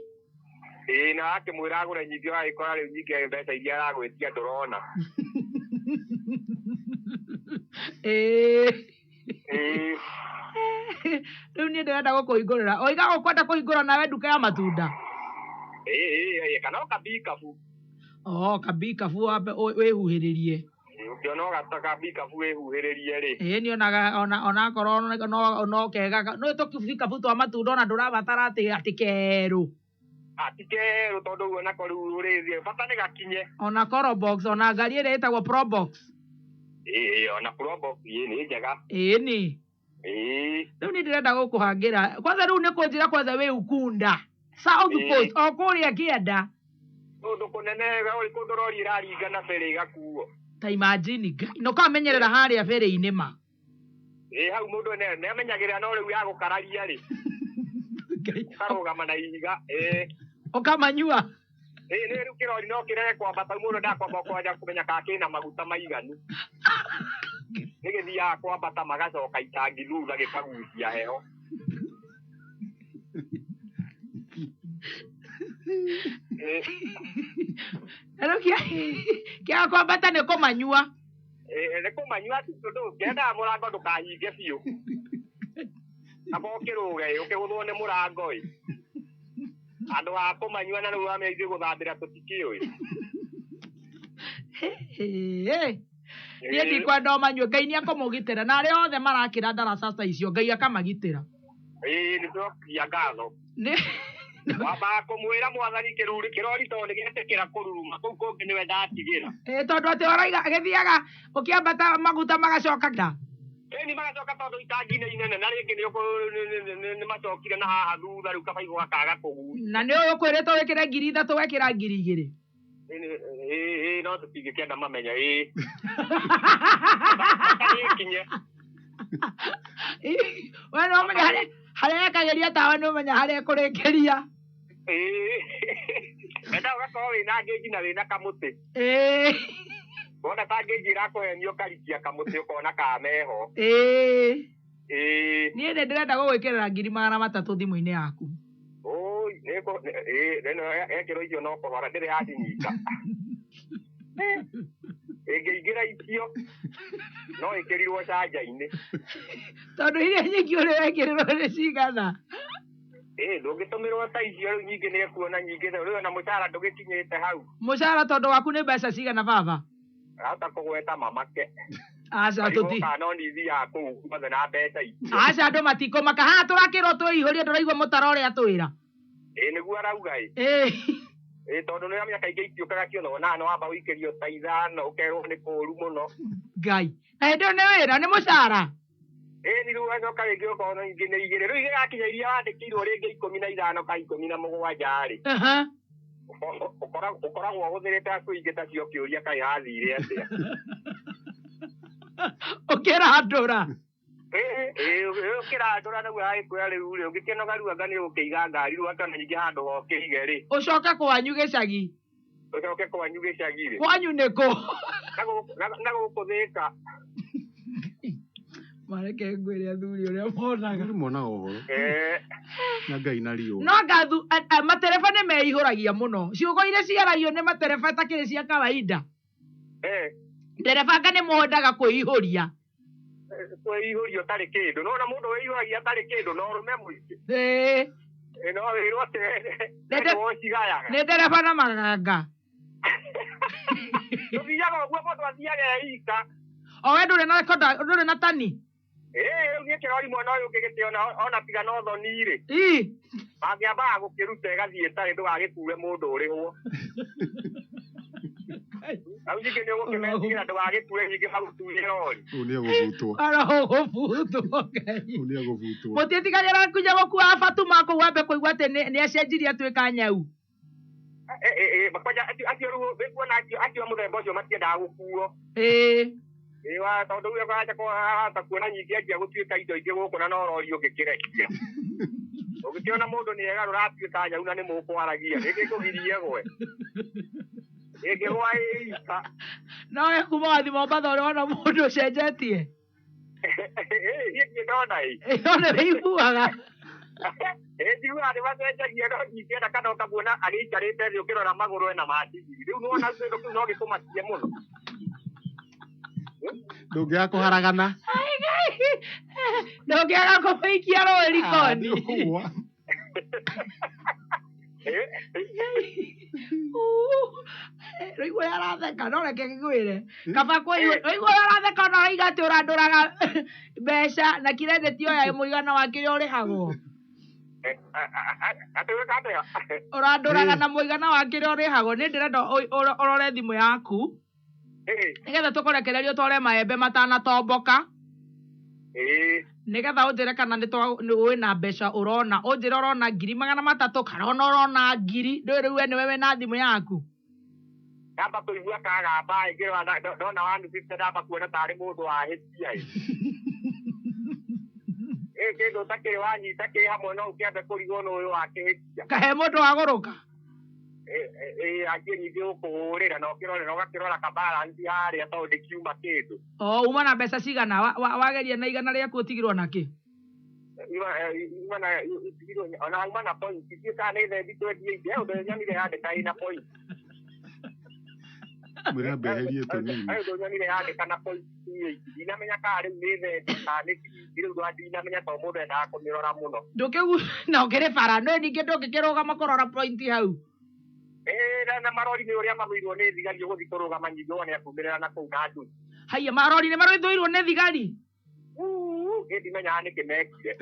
Ĩĩ na wakĩmwĩra agũre nyingĩ ũgagĩkora rĩu nyingĩ mbeca iria aragwĩtia ndũrona. Ĩĩ. Ĩĩ. Rĩu niĩ ndĩrenda gũkũhingũrĩra. Oiga ũkwenda kũhingũra nawe nduka ya matunda? Ĩĩ kana o kabikabu. Oh, kabikabu wambe wĩhuhĩrĩrie. Ũkĩona kabikabu wĩhuhĩrĩrie rĩ. Ĩĩ nionaga onakorwo no kega no tũbikabu twa matunda ona ndũrabatara atĩ kerũ. Ti kerũ tondũ ũguo nako rĩu ũrĩthiĩ bata nĩ gakinye. Ona Corobox ona ngari ĩrĩa ĩtagwo Probox. Ĩĩ ona Probox ĩĩ nĩ njega. Ĩĩ nĩ. Ĩĩ. Rĩu niĩ ndĩrenda gũkũhangĩra kwanza rĩu nĩ kũnjĩra kwanza wĩ Ukunda. South Coast o kũrĩa kĩanda. Kũndũ kũnene kũndũ rori ĩraringa na ferry ĩgakuo. Ta imagine Ngai na ũkamenyerera harĩa ferry-inĩ ma. Ĩĩ hau mũndũ nĩamenyagĩrĩra no rĩu ya gũkararia rĩ. Ũkarũgama na ihiga ĩĩ. Ũkamanyua. Ĩĩ nĩ rĩu kĩrori no kĩrege kwambata mũndũ ndakwamba kwanja kũmenya kana kĩna maguta maiganu. Nĩgĩthiaga kwambata magacoka itangi thutha gĩkagucia heho. Rĩu kĩaga kwambata nĩ kũmanyua. Nĩ kũmanyua tondũ kĩendaga mũrango ndũkahinge biũ. Kaba ũkĩrũge ũkĩgũthwo nĩ mũrango ĩ. Andũ a kũmanyua na rĩu wamenya ithuĩ gũthambĩra tũtikĩũĩ. Niĩ ndikwenda ũmanyue Ngai nĩ akũmũgitĩra na arĩa othe marakĩra ndaraca ta icio Ngai akamagitĩra. Ĩĩ nĩtũrokia ngatho. Wambaga kũmwĩra mwathani kĩrori tondũ nĩgĩetĩkĩra kũruruma kũu kũngĩ nĩwe ndatigĩra. Ĩĩ tondũ atĩ ũroiga gĩthiaga ũkĩambata maguta magacoka nda. Ĩĩ nĩ magacoka tondũ itangi nĩ inene na rĩngĩ nĩ macokire na haha thutha rĩu kabaibũ gakaga kũgucia. Na nĩ ũyũ ũkwĩrĩtwo wĩkĩre 3,000 wekĩra 2,000. Ĩĩ no tũtingĩkĩenda mamenya ĩĩ. Nĩkinye. We no ũmenye harĩa ekagĩria tawa nĩ ũmenya harĩa ekũrĩkĩria. Ĩĩ. Endaga ũgakorwo wĩna ngĩnji na wĩna kamũtĩ. Ĩĩ. Wona ta ngĩnji ĩrakũhenia ũkarikia kamũtĩ ũkona kameho. Ĩĩ. Ĩĩ. Niĩ nĩ ndĩrenda gũgwĩkĩrĩra 300,000 thimũ-inĩ yaku. Ũi ĩĩ ekĩrwo icio no kũhora ndĩrĩ yandinyita. Ĩngĩingĩra icio no ĩkĩrirwo canja-inĩ. Tondũ iria nyingĩ ũrĩ wekĩrĩrwo nĩ cigana? Ĩĩ ndũngĩtũmĩrwo ta icio rĩu nyingĩ nĩ ekuona nyingĩ rĩu ona mũcara ndũgĩkinyĩte hau. Mũcara tondũ waku nĩ mbeca cigana baba? Ahota kũgweta mamake. Aca tũti. Kana no nĩ thiaga kũu guothe na mbeca icio. Aca andũ matikũmaka haha tũrakĩrwo twĩihũrie ndũraigua mũtara ũrĩa atwĩra. Ĩĩ nĩguo arauga ĩ. Ĩĩ. Ĩĩ tondũ nĩ ũramenya kaingĩ itiũkaga ciothe wonaga nĩ wamba ũikĩrio ta 5 ũkerwo nĩ kũũru mũno. Ngai. Na hĩndĩ ĩyo nĩ wĩra nĩ mũcara. Ĩĩ nĩ rĩu ũgacoka rĩngĩ ũkona ingĩ nĩ 2 rĩu igĩgakinya iria wandĩkĩirwo rĩngĩ 15 ka 17 rĩ. Ũkoragwo ũhũthĩrĩte hakuhĩ ingĩ ta cio ũkĩũria kaĩ hathire atĩa. Ũkĩrandũra. Ũkĩrandũra naguo agĩkwĩra rĩu rĩ ũngĩkĩnoga rĩu anga nĩ ũgũkĩiga ngari rĩu akĩona nyingĩ handũ ha ũkĩige rĩ. Ũcoke kwanyu gĩcagi. Ũcoke kwanyu gĩcagi rĩ. Kwanyu nĩ kũ? Na gũkũ Thĩka. Mareke ngwĩre athuri ũrĩa monaga. Monaga ũhoro. Na Ngai na riũa. No anga matereba nĩ meihũragia mũno. Ciugo iria ciaragio nĩ matereba itakĩrĩ cia kawaida. Ndereba anga nĩ mendaga kwĩihũria. Kwĩihũria ũtarĩ kĩndũ. Nĩwona mũndũ wĩihũragia atarĩ kĩndũ no ũrũme mũingĩ. No wĩrwo atĩ nĩwe ũcigayaga. Nĩ ndereba na maganga. Tũthiaga ũguo mũndũ athiaga e ika. O we ndũrĩ na konda, ndũrĩ na tani? Rĩu niĩ kĩrori mwena ũyũ ũngĩ gĩtĩ ona tiga no thoni rĩ. Mangĩambaga gũkĩruta ĩgathiĩ ĩtarĩ ndũgagĩkue mũndũ ũrĩhwo. Rĩu ningĩ nĩ ũgũkĩmetigĩra ndũgagĩkue ningĩ magũtunye rori. Ũyũ nĩ egũbutwo. Oro ũgũbutwo Ngai. Ũyũ nĩ egũbutwo. Mũtiĩtigagĩra nginya gũkua Fatuma kũu wambe kũigua atĩ nĩ acenjirie atuĩka nyau. Kwanja acio rĩu wĩkuona acio a mũthemba ũcio matiendaga gũkuo. Wa tondũ rĩu ahota kuona nyingĩ anjia gũtuĩka indo ingĩ gũkũ na no rori ũngĩkĩrekia. Ũngĩkĩona mũndũ nĩ egarũra atuĩka nyau na nĩ mũkwaragia rĩngĩ kũgirie gwe. Rĩngĩ gwa ĩika. No we kuma wathiĩ Mombatha ũrĩ wona mũndũ ũcenjetie? Niĩ ndirĩ ndona ĩ. No nĩ wĩiguaga. Njiguaga nĩ macenjagia no ndingĩenda kana ũkamuona agĩikarĩte thĩ ũkĩrora magũrũ ena matigiri. Rĩu nĩwona kĩndũ kĩu no gĩkũmakie mũno. Ndũngĩaga kũharagana. Ndũngĩaga kũmũikia rũĩ rikoni. Rĩu ũrĩa aratheka no reke ngwĩre. Kaba kũigua rĩu ũrĩa aratheka no ũraiga atĩ ũrandũraga mbeca na kirendeti oya mũigana wa kĩrĩa ũrĩhagwo. Atĩ wĩka atĩa? Ũrandũraga na mũigana wa kĩrĩa ũrĩhagwo. Nĩ ndĩrenda ũrore thimũ yaku. Nĩgetha tũkũrekererie ũtware maembe matanatomboka. Nĩgetha ũnjĩre kana nĩ wĩna mbeca ũrona. Ũnjĩre ũrona 300,000 kana ona ũrona 1,000. Ndũĩ rĩu we nĩwe wĩna thimũ yaku. Ndamba kũigua kagamba ngĩrora ndona 150 ndamba kuona tarĩ mũndũ wahĩtia ĩ. Kĩndũ ũtakĩrĩ wanyita kĩ hamwe no ũkĩambe kũrigwo nĩ ũyũ wakĩhĩtia. Kahe mũndũ wagũrũka. Anjie nyingĩ gũkũhũrĩra na ũkĩrore na ũgakĩrora ka balance harĩa tondũ ndĩkiuma kĩndũ. O uma na mbeca cigana wageria na 100 rĩaku ũtigirwo nakĩ? Ona uma na point ithuĩ kana nĩ thendi twendie indo ũndũ nyonire yandĩka ĩna point. Mwĩre ambeherie tũnini. Ũndũ nyonire yandĩka na point 8 ndinamenya kana rĩu nĩ thendi kana nĩ ciringi rĩu ndinamenya tondũ mũndũ endaga kũmĩrora mũno. Ndũkĩgu na ũkĩrĩ bara no ningĩ ndũngĩkĩrũgama kũrora point hau. Na marori nĩ ũrĩa magũirwo nĩ thigari ũgũthiĩ kũrũgama nyingĩ wone akumĩrĩra na kũu na nduthi. Haiya marori nĩ marũithũirwo nĩ thigari? Niĩ ndimenyaga nĩkĩ mekire.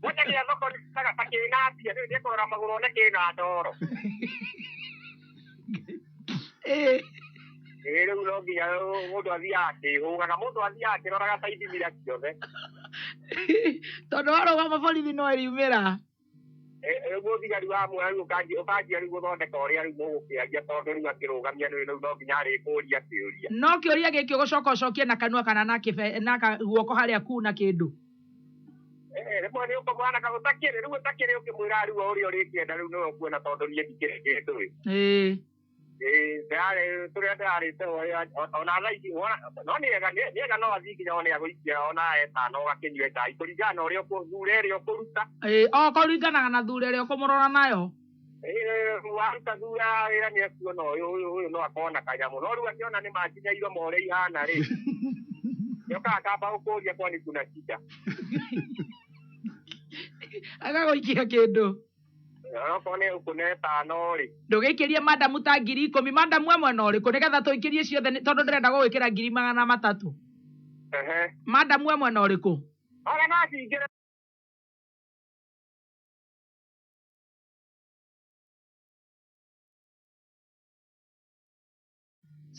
Kwanja gĩa thoko nĩ ta kĩna mbia rĩu nĩekũrora magũrũ one kĩna ndoro. Rĩu no nginya mũndũ athiaga akĩhũgaga mũndũ athiaga akĩroraga ta ithimira ciothe. Tondũ warũgama borithi no ĩriumĩra. Rĩu thigari wamuoya rĩu ũkanjia rĩu gũthondeka ũrĩa rĩu mũgũkĩaria tondũ rĩu akĩrũgamia nĩ rĩu no nginya arĩkũria kĩũria. No kĩũria gĩkĩ ũgũcoka ũcokie na kanua kana na guoko harĩa kuna kĩndũ. Rĩmwe nĩ ũkũmwana kana ũtakĩrĩ rĩu ũtakĩrĩ ũkĩmwĩra rĩu ũrĩa ũrĩkĩenda rĩu nĩwe ũkuona tondũ niĩ ndikĩrĩ kĩndũ ĩ. Tũrĩa ndĩrarĩte ona thaa ici no nĩega no athiĩ nginya one agũikia ona etano ũgakĩnyue cai kũringana na ũrĩa thura ĩrĩa ũkũruta. O kũringanaga na thura ĩrĩa ũkũmũrora nayo. Waruta thura wĩra nĩ ekuona ũyũ no akorwo na kanyamũ no rĩu akĩona nĩ makinya iromo ũrĩa ihana rĩ nĩokaga akamba gũkũria kwani kuna shida. Agagũikia kĩndũ. Okorwo nĩ ũkũne ĩtano rĩ. Ndũgĩikĩrie madamu ta 10,000 madamu e mwena ũrĩkũ nĩgetha tũikĩrie ciothe tondũ ndĩrenda gũgwĩkĩra 300,000. Madamu e mwena ũrĩkũ? Ona no cingĩre.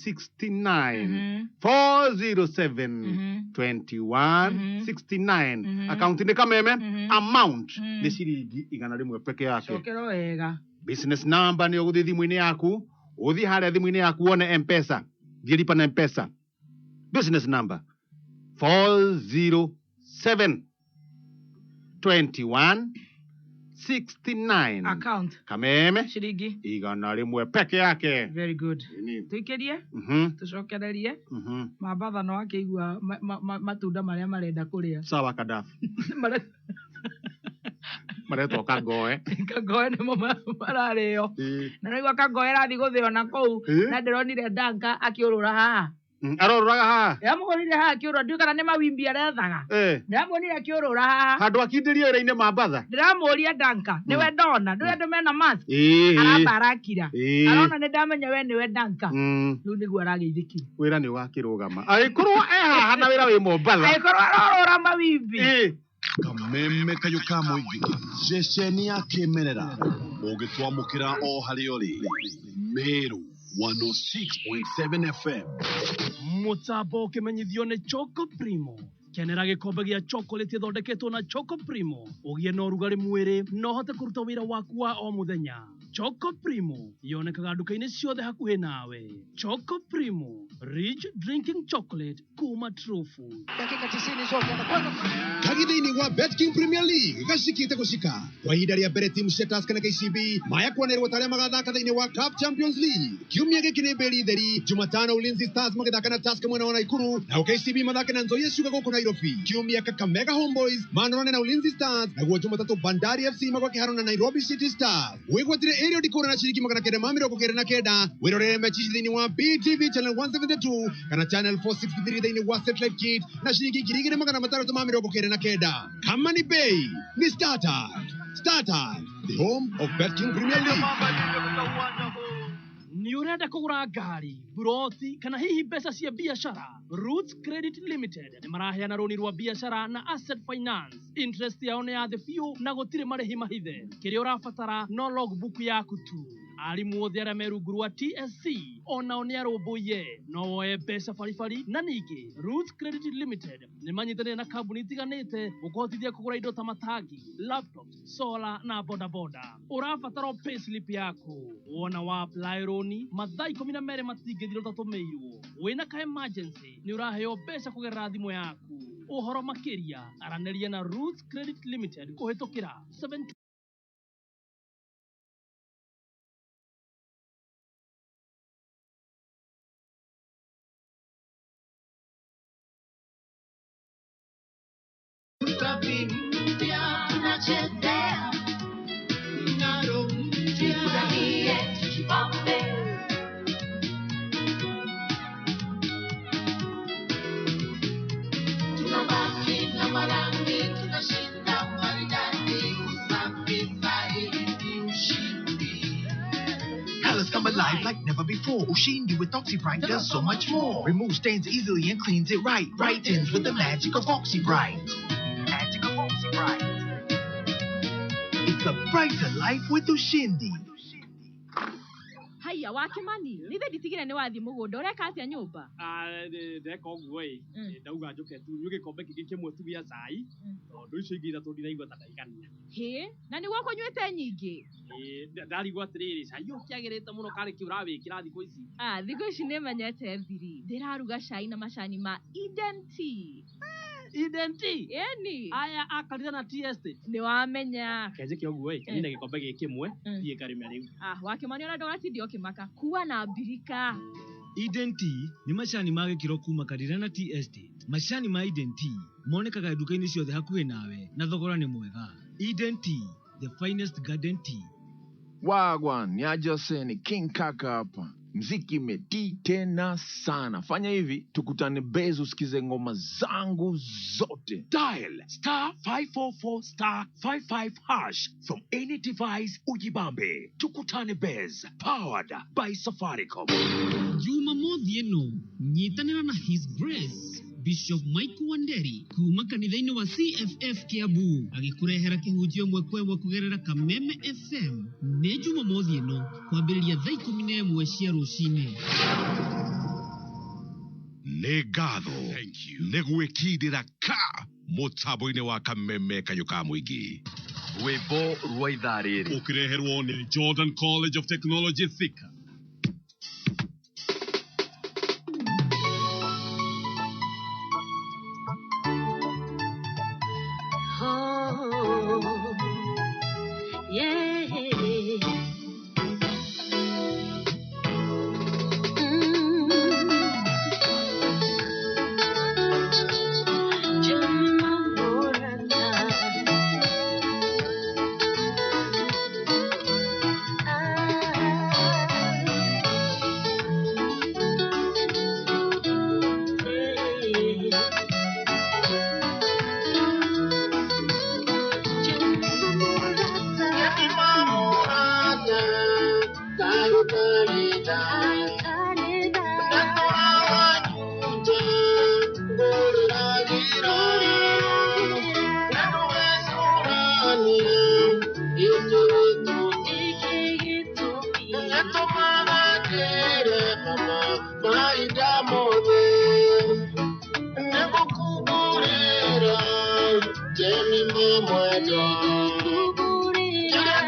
69 407 21 69 akaunti nĩ Kameme amount nĩ ciringi 100 peke yake. Cokera wega. Business number nĩ ũgũthiĩ thimũ-inĩ yaku ũthiĩ harĩa thimũ-inĩ yaku wone M-Pesa thiĩ lipa na M-Pesa business number 407 21 69. Account. Kameme. Ciringi. 100 peke yake. Very good. Tuikirie. Tucokererie. Mambatha no akĩigua matunda marĩa marenda kũrĩa. Sawa Kadafi. Maretwo kangoe. Kangoe nĩmo mararĩo. Na naigua kangoe rathiĩ gũthĩo na kũu na ndĩronire Danka akĩũrũra haha. Arorũraga haha. Ndĩramuonire haha akĩũrũra, ndiũĩ kana nĩ mawimbi arethaga. Ndĩramuonire akĩũrũra haha. Handũ akindĩrie wĩra-inĩ Mambatha. Ndĩramũria Danka, nĩwe ndona, ndũĩ andũ mena mask. Aramba arakira. Arona nĩ ndamenya we nĩwe Danka. Rĩu nĩguo arageithĩkire. Wĩra nĩ ũgakĩrũgama. Angĩkorwo e haha na wĩra wĩ Mombatha. Angĩkorwo arorũra mawimbi. Kameme kayũ ka mũingĩ ceceni ya kĩmerera ũngĩtwamũkĩra o harĩa ũrĩ. Meru 106.7 FM. Mũtambo ũkĩmenyithio nĩ Choco Primo. Kenera gĩkombe gĩa chocolate ĩthondeketwo na Choco Primo. Ũgĩe na ũrugarĩ mwĩrĩ na ũhote kũruta wĩra waku wa o mũthenya. Choco Primo yonekaga nduka-inĩ ciothe hakuhĩ nawe. Choco Primo, rich drinking chocolate kuma True Food. Dakika 90 zote anakwenda Kagi thĩinĩ wa BetKing Premier League gacikĩte gũcika kwa ihinda rĩa mbere timu cia Tusker na KCB maya kuonerwo ta arĩa magathaka thĩinĩ wa CAF Champions League. Kiumia gĩkĩ nĩ mbĩri theri. Jumatano Ulinzi Stars magĩthaka na Tusker mwena wa Naikuru, nao KCB mathake na Nzoia Sugar gũkũ Nairobi. Kiumia Kakamega Homeboys manorane na Ulinzi Stars, naguo Jumatatũ Bandari FC magwa kĩharo na Nairobi City Stars. Wĩgwatire area ndikũra na ciringi 999 wĩrorere mechi ici thĩinĩ wa BTV channel 172 kana channel 463 thĩinĩ wa satellite kit na ciringi 2699. Kama ni bei ni StarTimes. StarTimes, the home of BetKing Premier League. Nĩ ũrenda kũgũra ngari, buroti kana hihi mbeca cia biacara? Roots Credit Limited nĩ maraheana rũni rwa biacara na asset finance. Interest yao nĩ ya thĩ biũ na gũtirĩ marĩhi mahithe. Kĩrĩa ũrabatara no logbook yaku tu. Arimũ othe arĩa me rungu rwa TSC onao nĩ arũmbũiye. No woe mbeca baribari. Na ningĩ Roots Credit Limited nĩ manyitanĩire na kambuni itiganĩte gũkũhotithia kũgũra indo ta matangi, laptops, solar na bodaboda. Ũrabatara o payslip yaku. Wona wa apply rũni mathaa 12 matingĩthira ũtatũmĩirwo. Wĩna ka emergency nĩ ũraheo mbeca kũgerera thimũ yaku. Ũhoro makĩria aranĩria na Roots Credit Limited kũhĩtũkĩra 7 Tunachezea mng'aro mpya, tufurahie, tujibambe. Tunabaki na marangi, tunashinda maridadi, usafi zaidi ushindi. Colors come alive like never before. Ushindi with OxyBright does so much more. Removes stains easily and cleans it right. Brightens with the magic of OxyBright. Magic of OxyBright. It's a brighter life with Ushindi. Haiya wa Kimani, nithe nditigire nĩ wathiĩ mũgũnda ũreka atĩa nyũmba? Ndeka ũguo ĩ, ndauga njũke tu nyue gĩkombe kĩngĩ kĩmwe tu gĩa cai, tondũ icio ingĩ ithatũ ndinaigua ta ndaigania. Hĩ, na nĩguo ũkũnyuĩte nyingĩ? Ndarigwo atĩrĩrĩ, cai ũyũ ũkĩagĩrĩte mũno karĩ kĩ ũrawĩkĩra thikũ ici? Thikũ ici nĩmenyete thiri. Ndĩraruga cai na macani ma Eden Tea. Eden Tea? Ĩni. Aya a Karira na Tea Estate. Nĩwamenya. Kenjĩke ũguo ĩ, nina gĩkombe gĩkĩ kĩmwe, thiĩ ngarĩme rĩu. Wa Kimani ona ndũgatinde ũkĩmaka. Kua na mbirika. Eden Tea nĩ macani ma gĩkĩro kuma Karira na Tea Estate. Macani ma Eden Tea monekaga nduka-inĩ ciothe hakuhĩ nawe na thogora nĩ mwega. Eden Tea, the finest garden tea. Wagwan, ni aje Hussein, King Kaka hapa. Mziki imetii tena sana. Fanya hivi, tukutane Base usikize ngoma zangu zote. Dial star 544 star 55 hash from any device ujibambe. Tukutane Base, powered by Safaricom. Jumamothi ĩno nyitanĩra na His Grace Bishop Mike Wanderi kuma kanitha-inĩ wa CFF Kiambu agĩkũrehera kĩhunjio ĩmwe kwa ĩmwe kũgerera Kameme FM. Nĩ Jumamothi ĩno kwambĩrĩria thaa 11 cia rũcinĩ. Nĩ ngatho nĩ gwĩkindĩra ka mũtambo-inĩ wa Kameme kayũ ka mũingĩ. Rwĩmbo rwa ithaa rĩrĩ ũkĩreherwo nĩ Jordan College of Technology Thika. mwendwa Kĩrĩa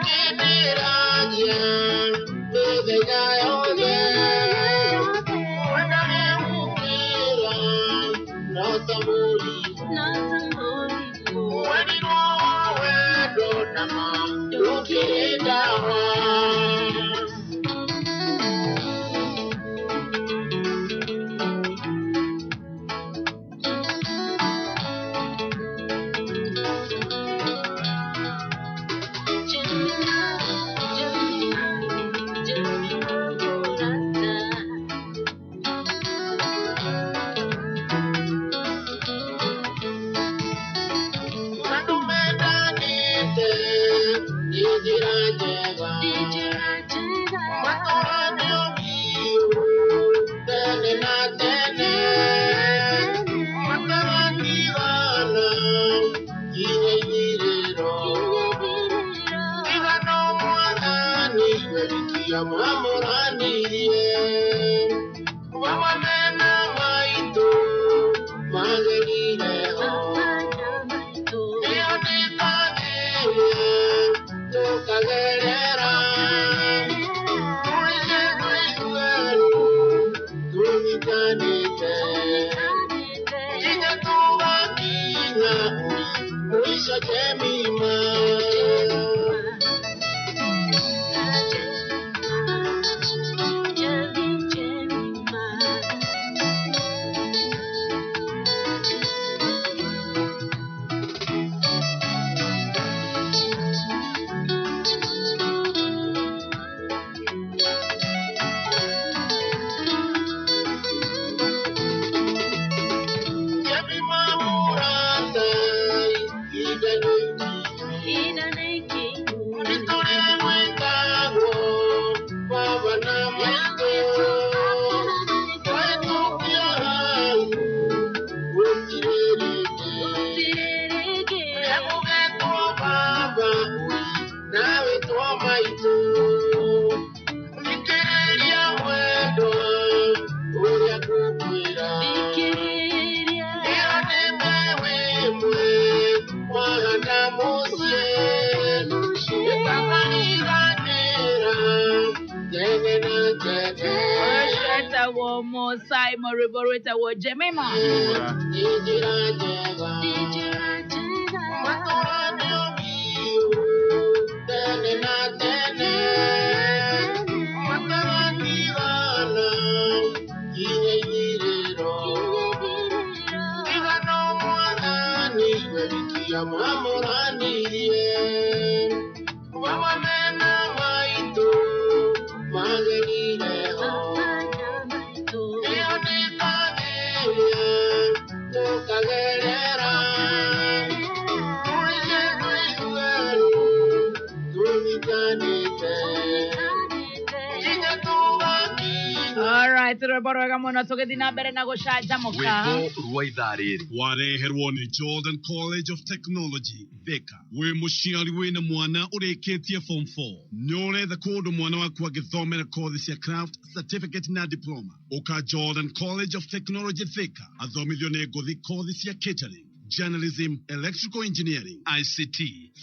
mĩthenya yothe Wendane gũkĩra no ta mũrimũ Wendirwo wendo na ma ndũkĩrĩ ndawa. Andũ mendanĩte nĩ njĩra njega matũranio biũ tene na tene mataratigana nginya ithirĩro tiga no Mwathani we wiki amwamũranirie baba mena maitũ magerire ho ĩyo nĩ kageria tũkagerera tũige tũiguerũ tũnyitanĩte nginya tũgakinya mũico Jemima. Jemima mũrata ihinda nĩ ikinyu nĩ tũrĩ gwĩtagwo baba na maitũ twetũkia hau gũtirĩ rĩngĩ Nĩmũgetwo baba nawe two maitũ thikĩrĩria mwendwa ũrĩa ngũkwĩra ĩyo nĩ mbeũ ĩmwe wahanda mũciĩ ĩtakariganĩra tene na tene. Wetagwo Mũsaimo, rwĩmbo rwĩtagwo Jemima. Nĩ njĩra njega matũranio biũ tene na tene mataratigana nginya ithirĩro tiga no Mwathani we wiki amwamũranirie baba mena maitũ magerire ho ĩyo nĩ kageria tũkagerera tũige tũiguerũ tũnyitanĩte nginya tũgakinya. Alright, rwĩmbo rwega mũno tũgĩthiĩ na mbere na gũcanjamũka. Rwĩmbo rwa ithaa rĩrĩ wareherwo nĩ Jordan College of Technology Thika. Wĩ mũciari wĩna mwana ũrĩkĩtie form 4 nĩ ũretha kũndũ mwana waku angĩthomera kothi cia craft certificate na diploma, ũka Jordan College of Technology Thika athomithio nĩ ngũthi kothi cia catering, journalism, electrical engineering, ICT,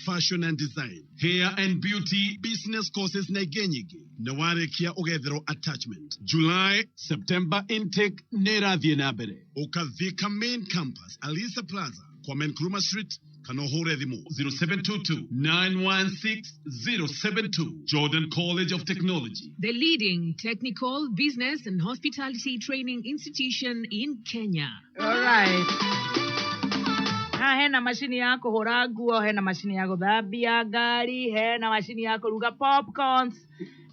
fashion and design, hair and beauty, business courses na ingĩ nyingĩ. Na warĩkia ũgetherwo attachment. July, September intake nĩ ĩrathiĩ na mbere. Ũka Thika main campus, Alisa Plaza, Kwame Nkrumah Street, kana ũhũre thimũ 0722 916 072. Jordan College of Technology. The leading technical, business, and hospitality training institution in Kenya. Alright. Haha hena macini ya kũhũra nguo, hena macini ya gũthambia ngari, hena macini ya kũruga popcorns.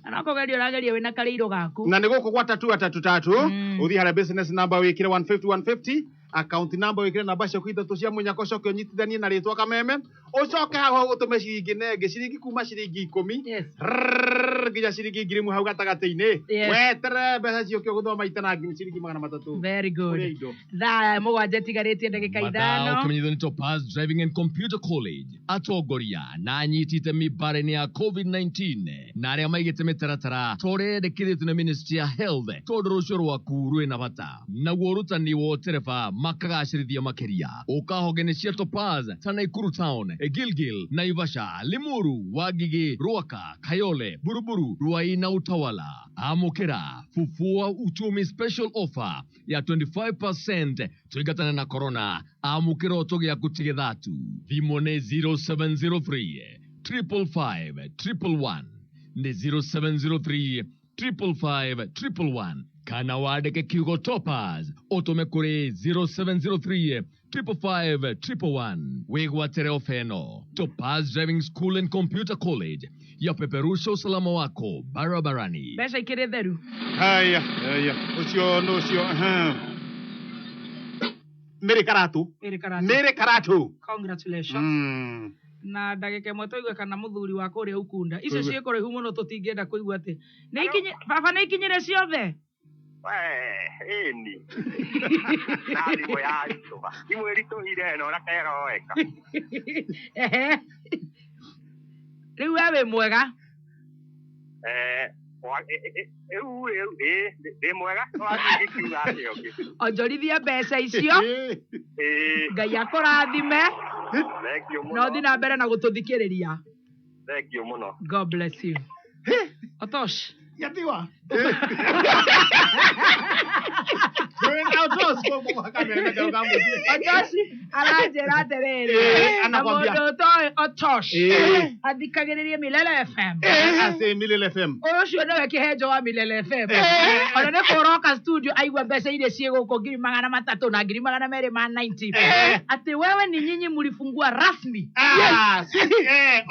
Na no kũgeria ũrageria wĩna karĩirũ gaku. Na nĩ gũkũ gwa tatu atatu tatu ũthiĩ harĩa business number wĩkĩre 150 150 account number wĩkĩre namba ciaku ithatũ cia mũnyako ũcoke ũnyitithanie na rĩtwa Kameme ũcoke hau hau ũtũme ciringi nenge ciringi kuma ciringi 10. Yes. Rrrr, nginya ciringi 1000 hau gatagatĩ-inĩ. Yes. Weterere mbeca ciũke ũgũthoma maita na ciringi 300. Very good. Kũrĩa indo. Thaa 7 itigarĩtie ndagĩka Mathaa 5. ũkĩmenyithio nĩ Topaz Driving and Computer College atongoria na anyiti itemi mbara-inĩ ya COVID-19 na arĩa maigĩte mĩtaratara ta ũrĩa yendekithĩtio nĩ Ministry ya Health tondũ rũciũ rwaku rwĩna bata naguo ũrutani wa ũtereba makagacĩrithia makĩria ũkahonge-inĩ cia Topaz ta Nakuru Town, Gilgil, Naivasha, Limuru, Wangigĩ, Ruaka, Kayole, Buruburu, Ruai na Utawala. Amũkĩra Fufua Uchumi special offer ya 25% tũingatane na corona. Amũkĩra ũtũgĩaku ti gĩthatu. Thimũ nĩ 0703 555 111 nĩ 0703 555 111 kana wandĩke kiugo Topaz ũtũme kũrĩ 0703 555 111 wĩgwatĩre ofa ĩno. Topaz Driving School and Computer College yapeperusha usalama wako barabarani. Mbeca ikĩrĩ theru. Haya, haya. Ũcio nĩ ũcio. Mary Karatu. Mary Karatu. Mary Karatu. Congratulations. Na ndagĩka ĩmwe tũigue kana mũthuri wa kũrĩa Ukunda. Icio Tũigue. ciĩ kũraihu mũno tũtingĩenda kũigua atĩ. Nĩ ikinye baba nĩ ikinyire ciothe. Ĩni. Na thimũ yaritũha. Thimũ ĩritũhire ĩno na keroeka. Ehe. Rĩu we wĩ mwega. Rĩu rĩu ndĩ mwega wathiĩ ngĩkiuga atĩa ũngĩ. Onjorithia mbeca icio. Ngai akũrathime. Thank you Na mũno. ũthiĩ na mbere na gũtũthikĩrĩria. Thank you mũno. God bless you. Otosh. Yatiwa. Otosh aranjĩra atĩrĩrĩ Eh, na anakwambia. mũndũ ũtoĩ Otosh Eh. athikagĩrĩrie Milele FM. Ase Milele FM. Ũcio nĩwe kĩhenjo wa Milele FM. Ona nĩ kũroka studio aigua mbeca iria ciĩ gũkũ 300,000 na 290,000. Atĩ wewe ni nyinyi mlifungua rasmi. Ah, sisi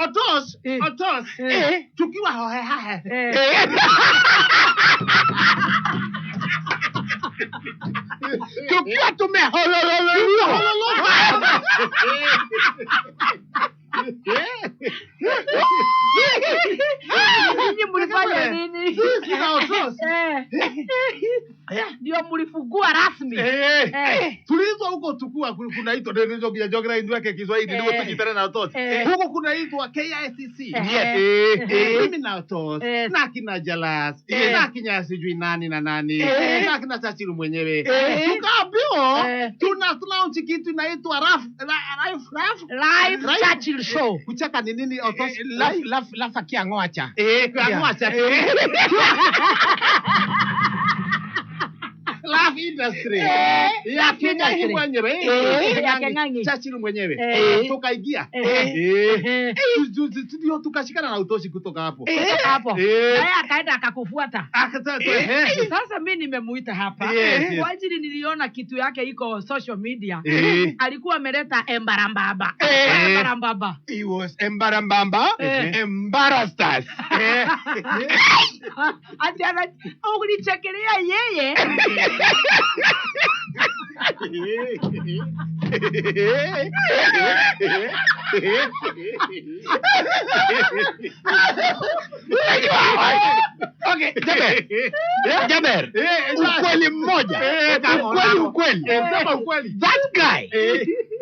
Otos, Otos. Tukiwa hohe hahe. Tukiwa tumeholololo. Nyinyi mlifanya nini? Sisi na Otos. Ndio mlifungua rasmi. Tulizwa huko tukua kunaitwa ndio ndio jogira indu yake Kiswahili ndio tujitane na Otos. Huko kunaitwa KICC. Yes. Mimi na Otos na kina Jalas na kina sijui nani na nani na kina Chachiru mwenyewe. Tukaambiwa tuna launch kitu inaitwa Live Churchill Show. Kucheka ni nini Otos? Lafa kiang'oacha. Kiang'oacha. Love industry. Ya Kenya mwenyewe. Ya Keng'ang'i. Churchill mwenyewe. Tukaingia. Ndio tukashikana na Utoshi kutoka hapo. Kutoka hapo. Naye akaenda akakufuata. Sasa mimi nimemuita hapa kwa ajili niliona kitu yake iko social media. Alikuwa ameleta embarambaba. Embarambaba. He was embarambamba. Embarrassed us. Ati ana ulichekelea yeye. Okay, Jaber. Jaber. Ukweli mmoja. Ukweli. Sema ukweli. That guy.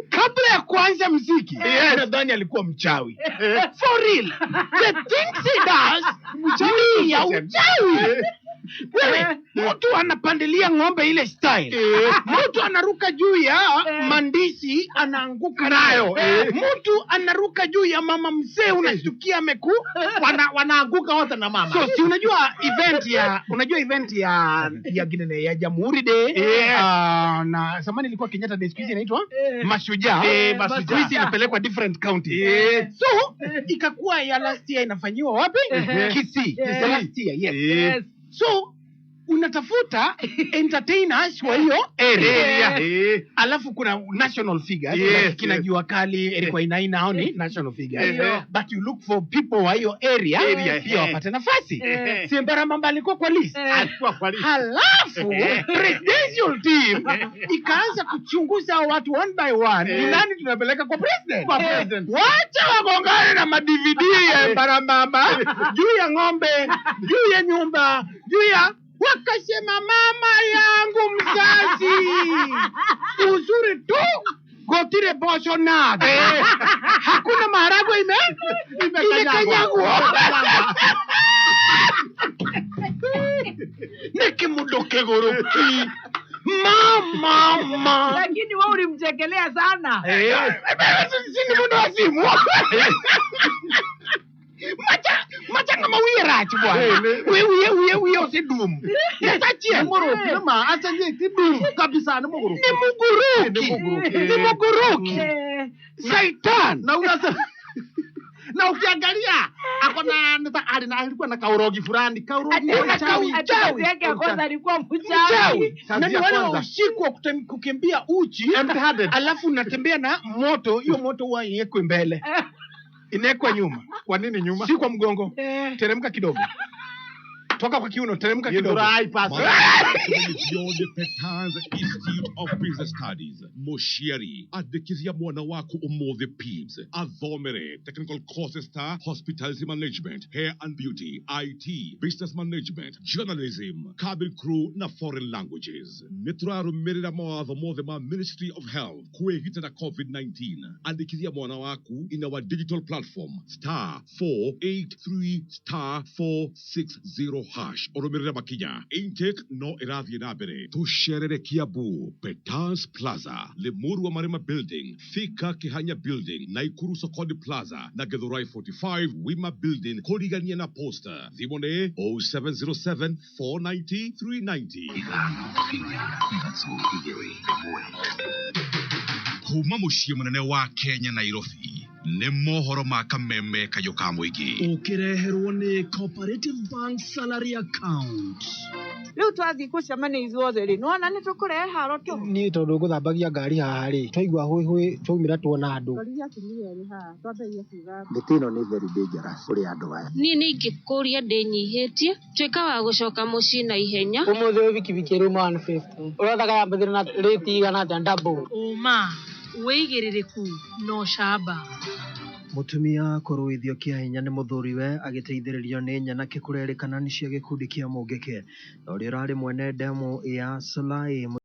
Kabla ya kuanza mziki, nadhani alikuwa mchawi. For real. The things he does, ni ya uchawi. Wewe, mtu anapandilia ng'ombe ile style. Mtu anaruka juu ya mandisi anaanguka nayo. Mtu anaruka juu ya mama mzee unashtukia ameku wanaanguka wote na mama. So si unajua event ya ya ginene ya Jamhuri Day na zamani ilikuwa Kenyatta Day, siku hizi inaitwa Mashujaa. Mashujaa. Siku hizi inapelekwa different counties. So ikakuwa ya last year inafanyiwa wapi? Kisii. Last year, yes. So Unatafuta entertainers wa hiyo area. Area, eh. Alafu kuna national figures like kina Jua Kali, Eric Wainaina, hao ni national figures. But you look for people wa hiyo area, Area, pia eh. wapate nafasi. Eh. Si Embarambamba alikuwa kwa list? Alikuwa kwa list. Halafu presidential team ikaanza kuchunguza hao watu one by one, ni nani tunapeleka kwa president. Kwa president. Wacha wagongane na ma DVD ya Embarambamba juu ya ng'ombe, juu ya nyumba, juu ya, wakasema mama yangu mzazi, uzuri tu gotire bosho nade, hakuna maharagwe imekanyagwa nikimundo kiguruki mama mama. Lakini wewe ulimchekelea sana. Si ni mundu wa simu macha macha ng'ama wiye rach bwana, wiye wiye wiye wiye osedum. Nyasachiel. Nĩ mũrũki, nĩ ma aca ti dum kabisa, nĩ mũgũrũki. Ni muguruki. Nĩ mũgũrũki. Ni muguruki. Saitan. Na unasema na ukiangalia akona nita ali na alikuwa na kaurogi fulani, kaurogi Ati- uchawi. Ati kazi yake ya kwanza alikuwa mchawi. Mchawi. Kazi Na ni ya wale wa kwanza. usiku wa kukimbia uchi, Empty-handed. alafu unatembea na moto. Hiyo moto huwa iwekwe mbele, inawekwa nyuma. Kwa nini nyuma? Si kwa mgongo. Teremka kidogo, toka kwa kiuno, teremka kidogo. Githurai pass. Beyond Petans Institute of Business Studies, Moshiari, andĩkithia mwana waku ũmũthĩ PIBS, athomere technical courses ta hospitality management, hair and beauty, IT, business management, journalism, cabin crew na foreign languages. Nĩ tũrarũmĩrĩra mawatho mothe ma Ministry of Health kwĩgitĩra COVID-19. Andĩkithia mwana waku in our digital platform star 483 star 460 hash, ũrũmĩrĩre makinya. Intake no ĩrathiĩ na mbere. Tũcerere Kiambu Petans Plaza, Limuru wa Marima Building, Thika Kihanya Building, Naikuru Sokoni Plaza na Githurai 45 Wima Building, kũrigania na Posta. Thimũ nĩ 0707 490 390. Kuma mũciĩ mũnene wa Kenya, Nairobi, nĩ mohoro ma kameme kayũ ka mũingĩ. Ũkĩreherwo nĩ Cooperative Bank Salary Account. Rĩu twathiĩ gũcemania ithuothe rĩ, nĩwona nĩ tũkũrehe haro tũhũ. Niĩ tondũ ngũthambagia ngari haha rĩ, twaigua hũihũi twaumĩra tuona andũ. Twarire atumia erĩ haha twambĩrĩria kuga. Mĩtĩ ĩno nĩ very dangerous kũrĩ andũ aya. Niĩ nĩ ingĩkũria ndĩnyihĩtie, tuĩka wa gũcoka mũciĩ na ihenya. Ũmũthĩ wĩ bikibiki ĩrĩ 150 ũrothaga yambathire na rĩti igana atĩa double. Ũma, wĩigĩrĩrĩku na ũcamba. Mũtumia kũruithio kĩa hinya nĩ mũthuriwe agĩteithĩrĩrio nĩ nyanake kũrerĩkana nĩ cia gĩkundi kĩa Mũngĩkĩ na ũrĩa ũrarĩ mwene ndemu ya Solai.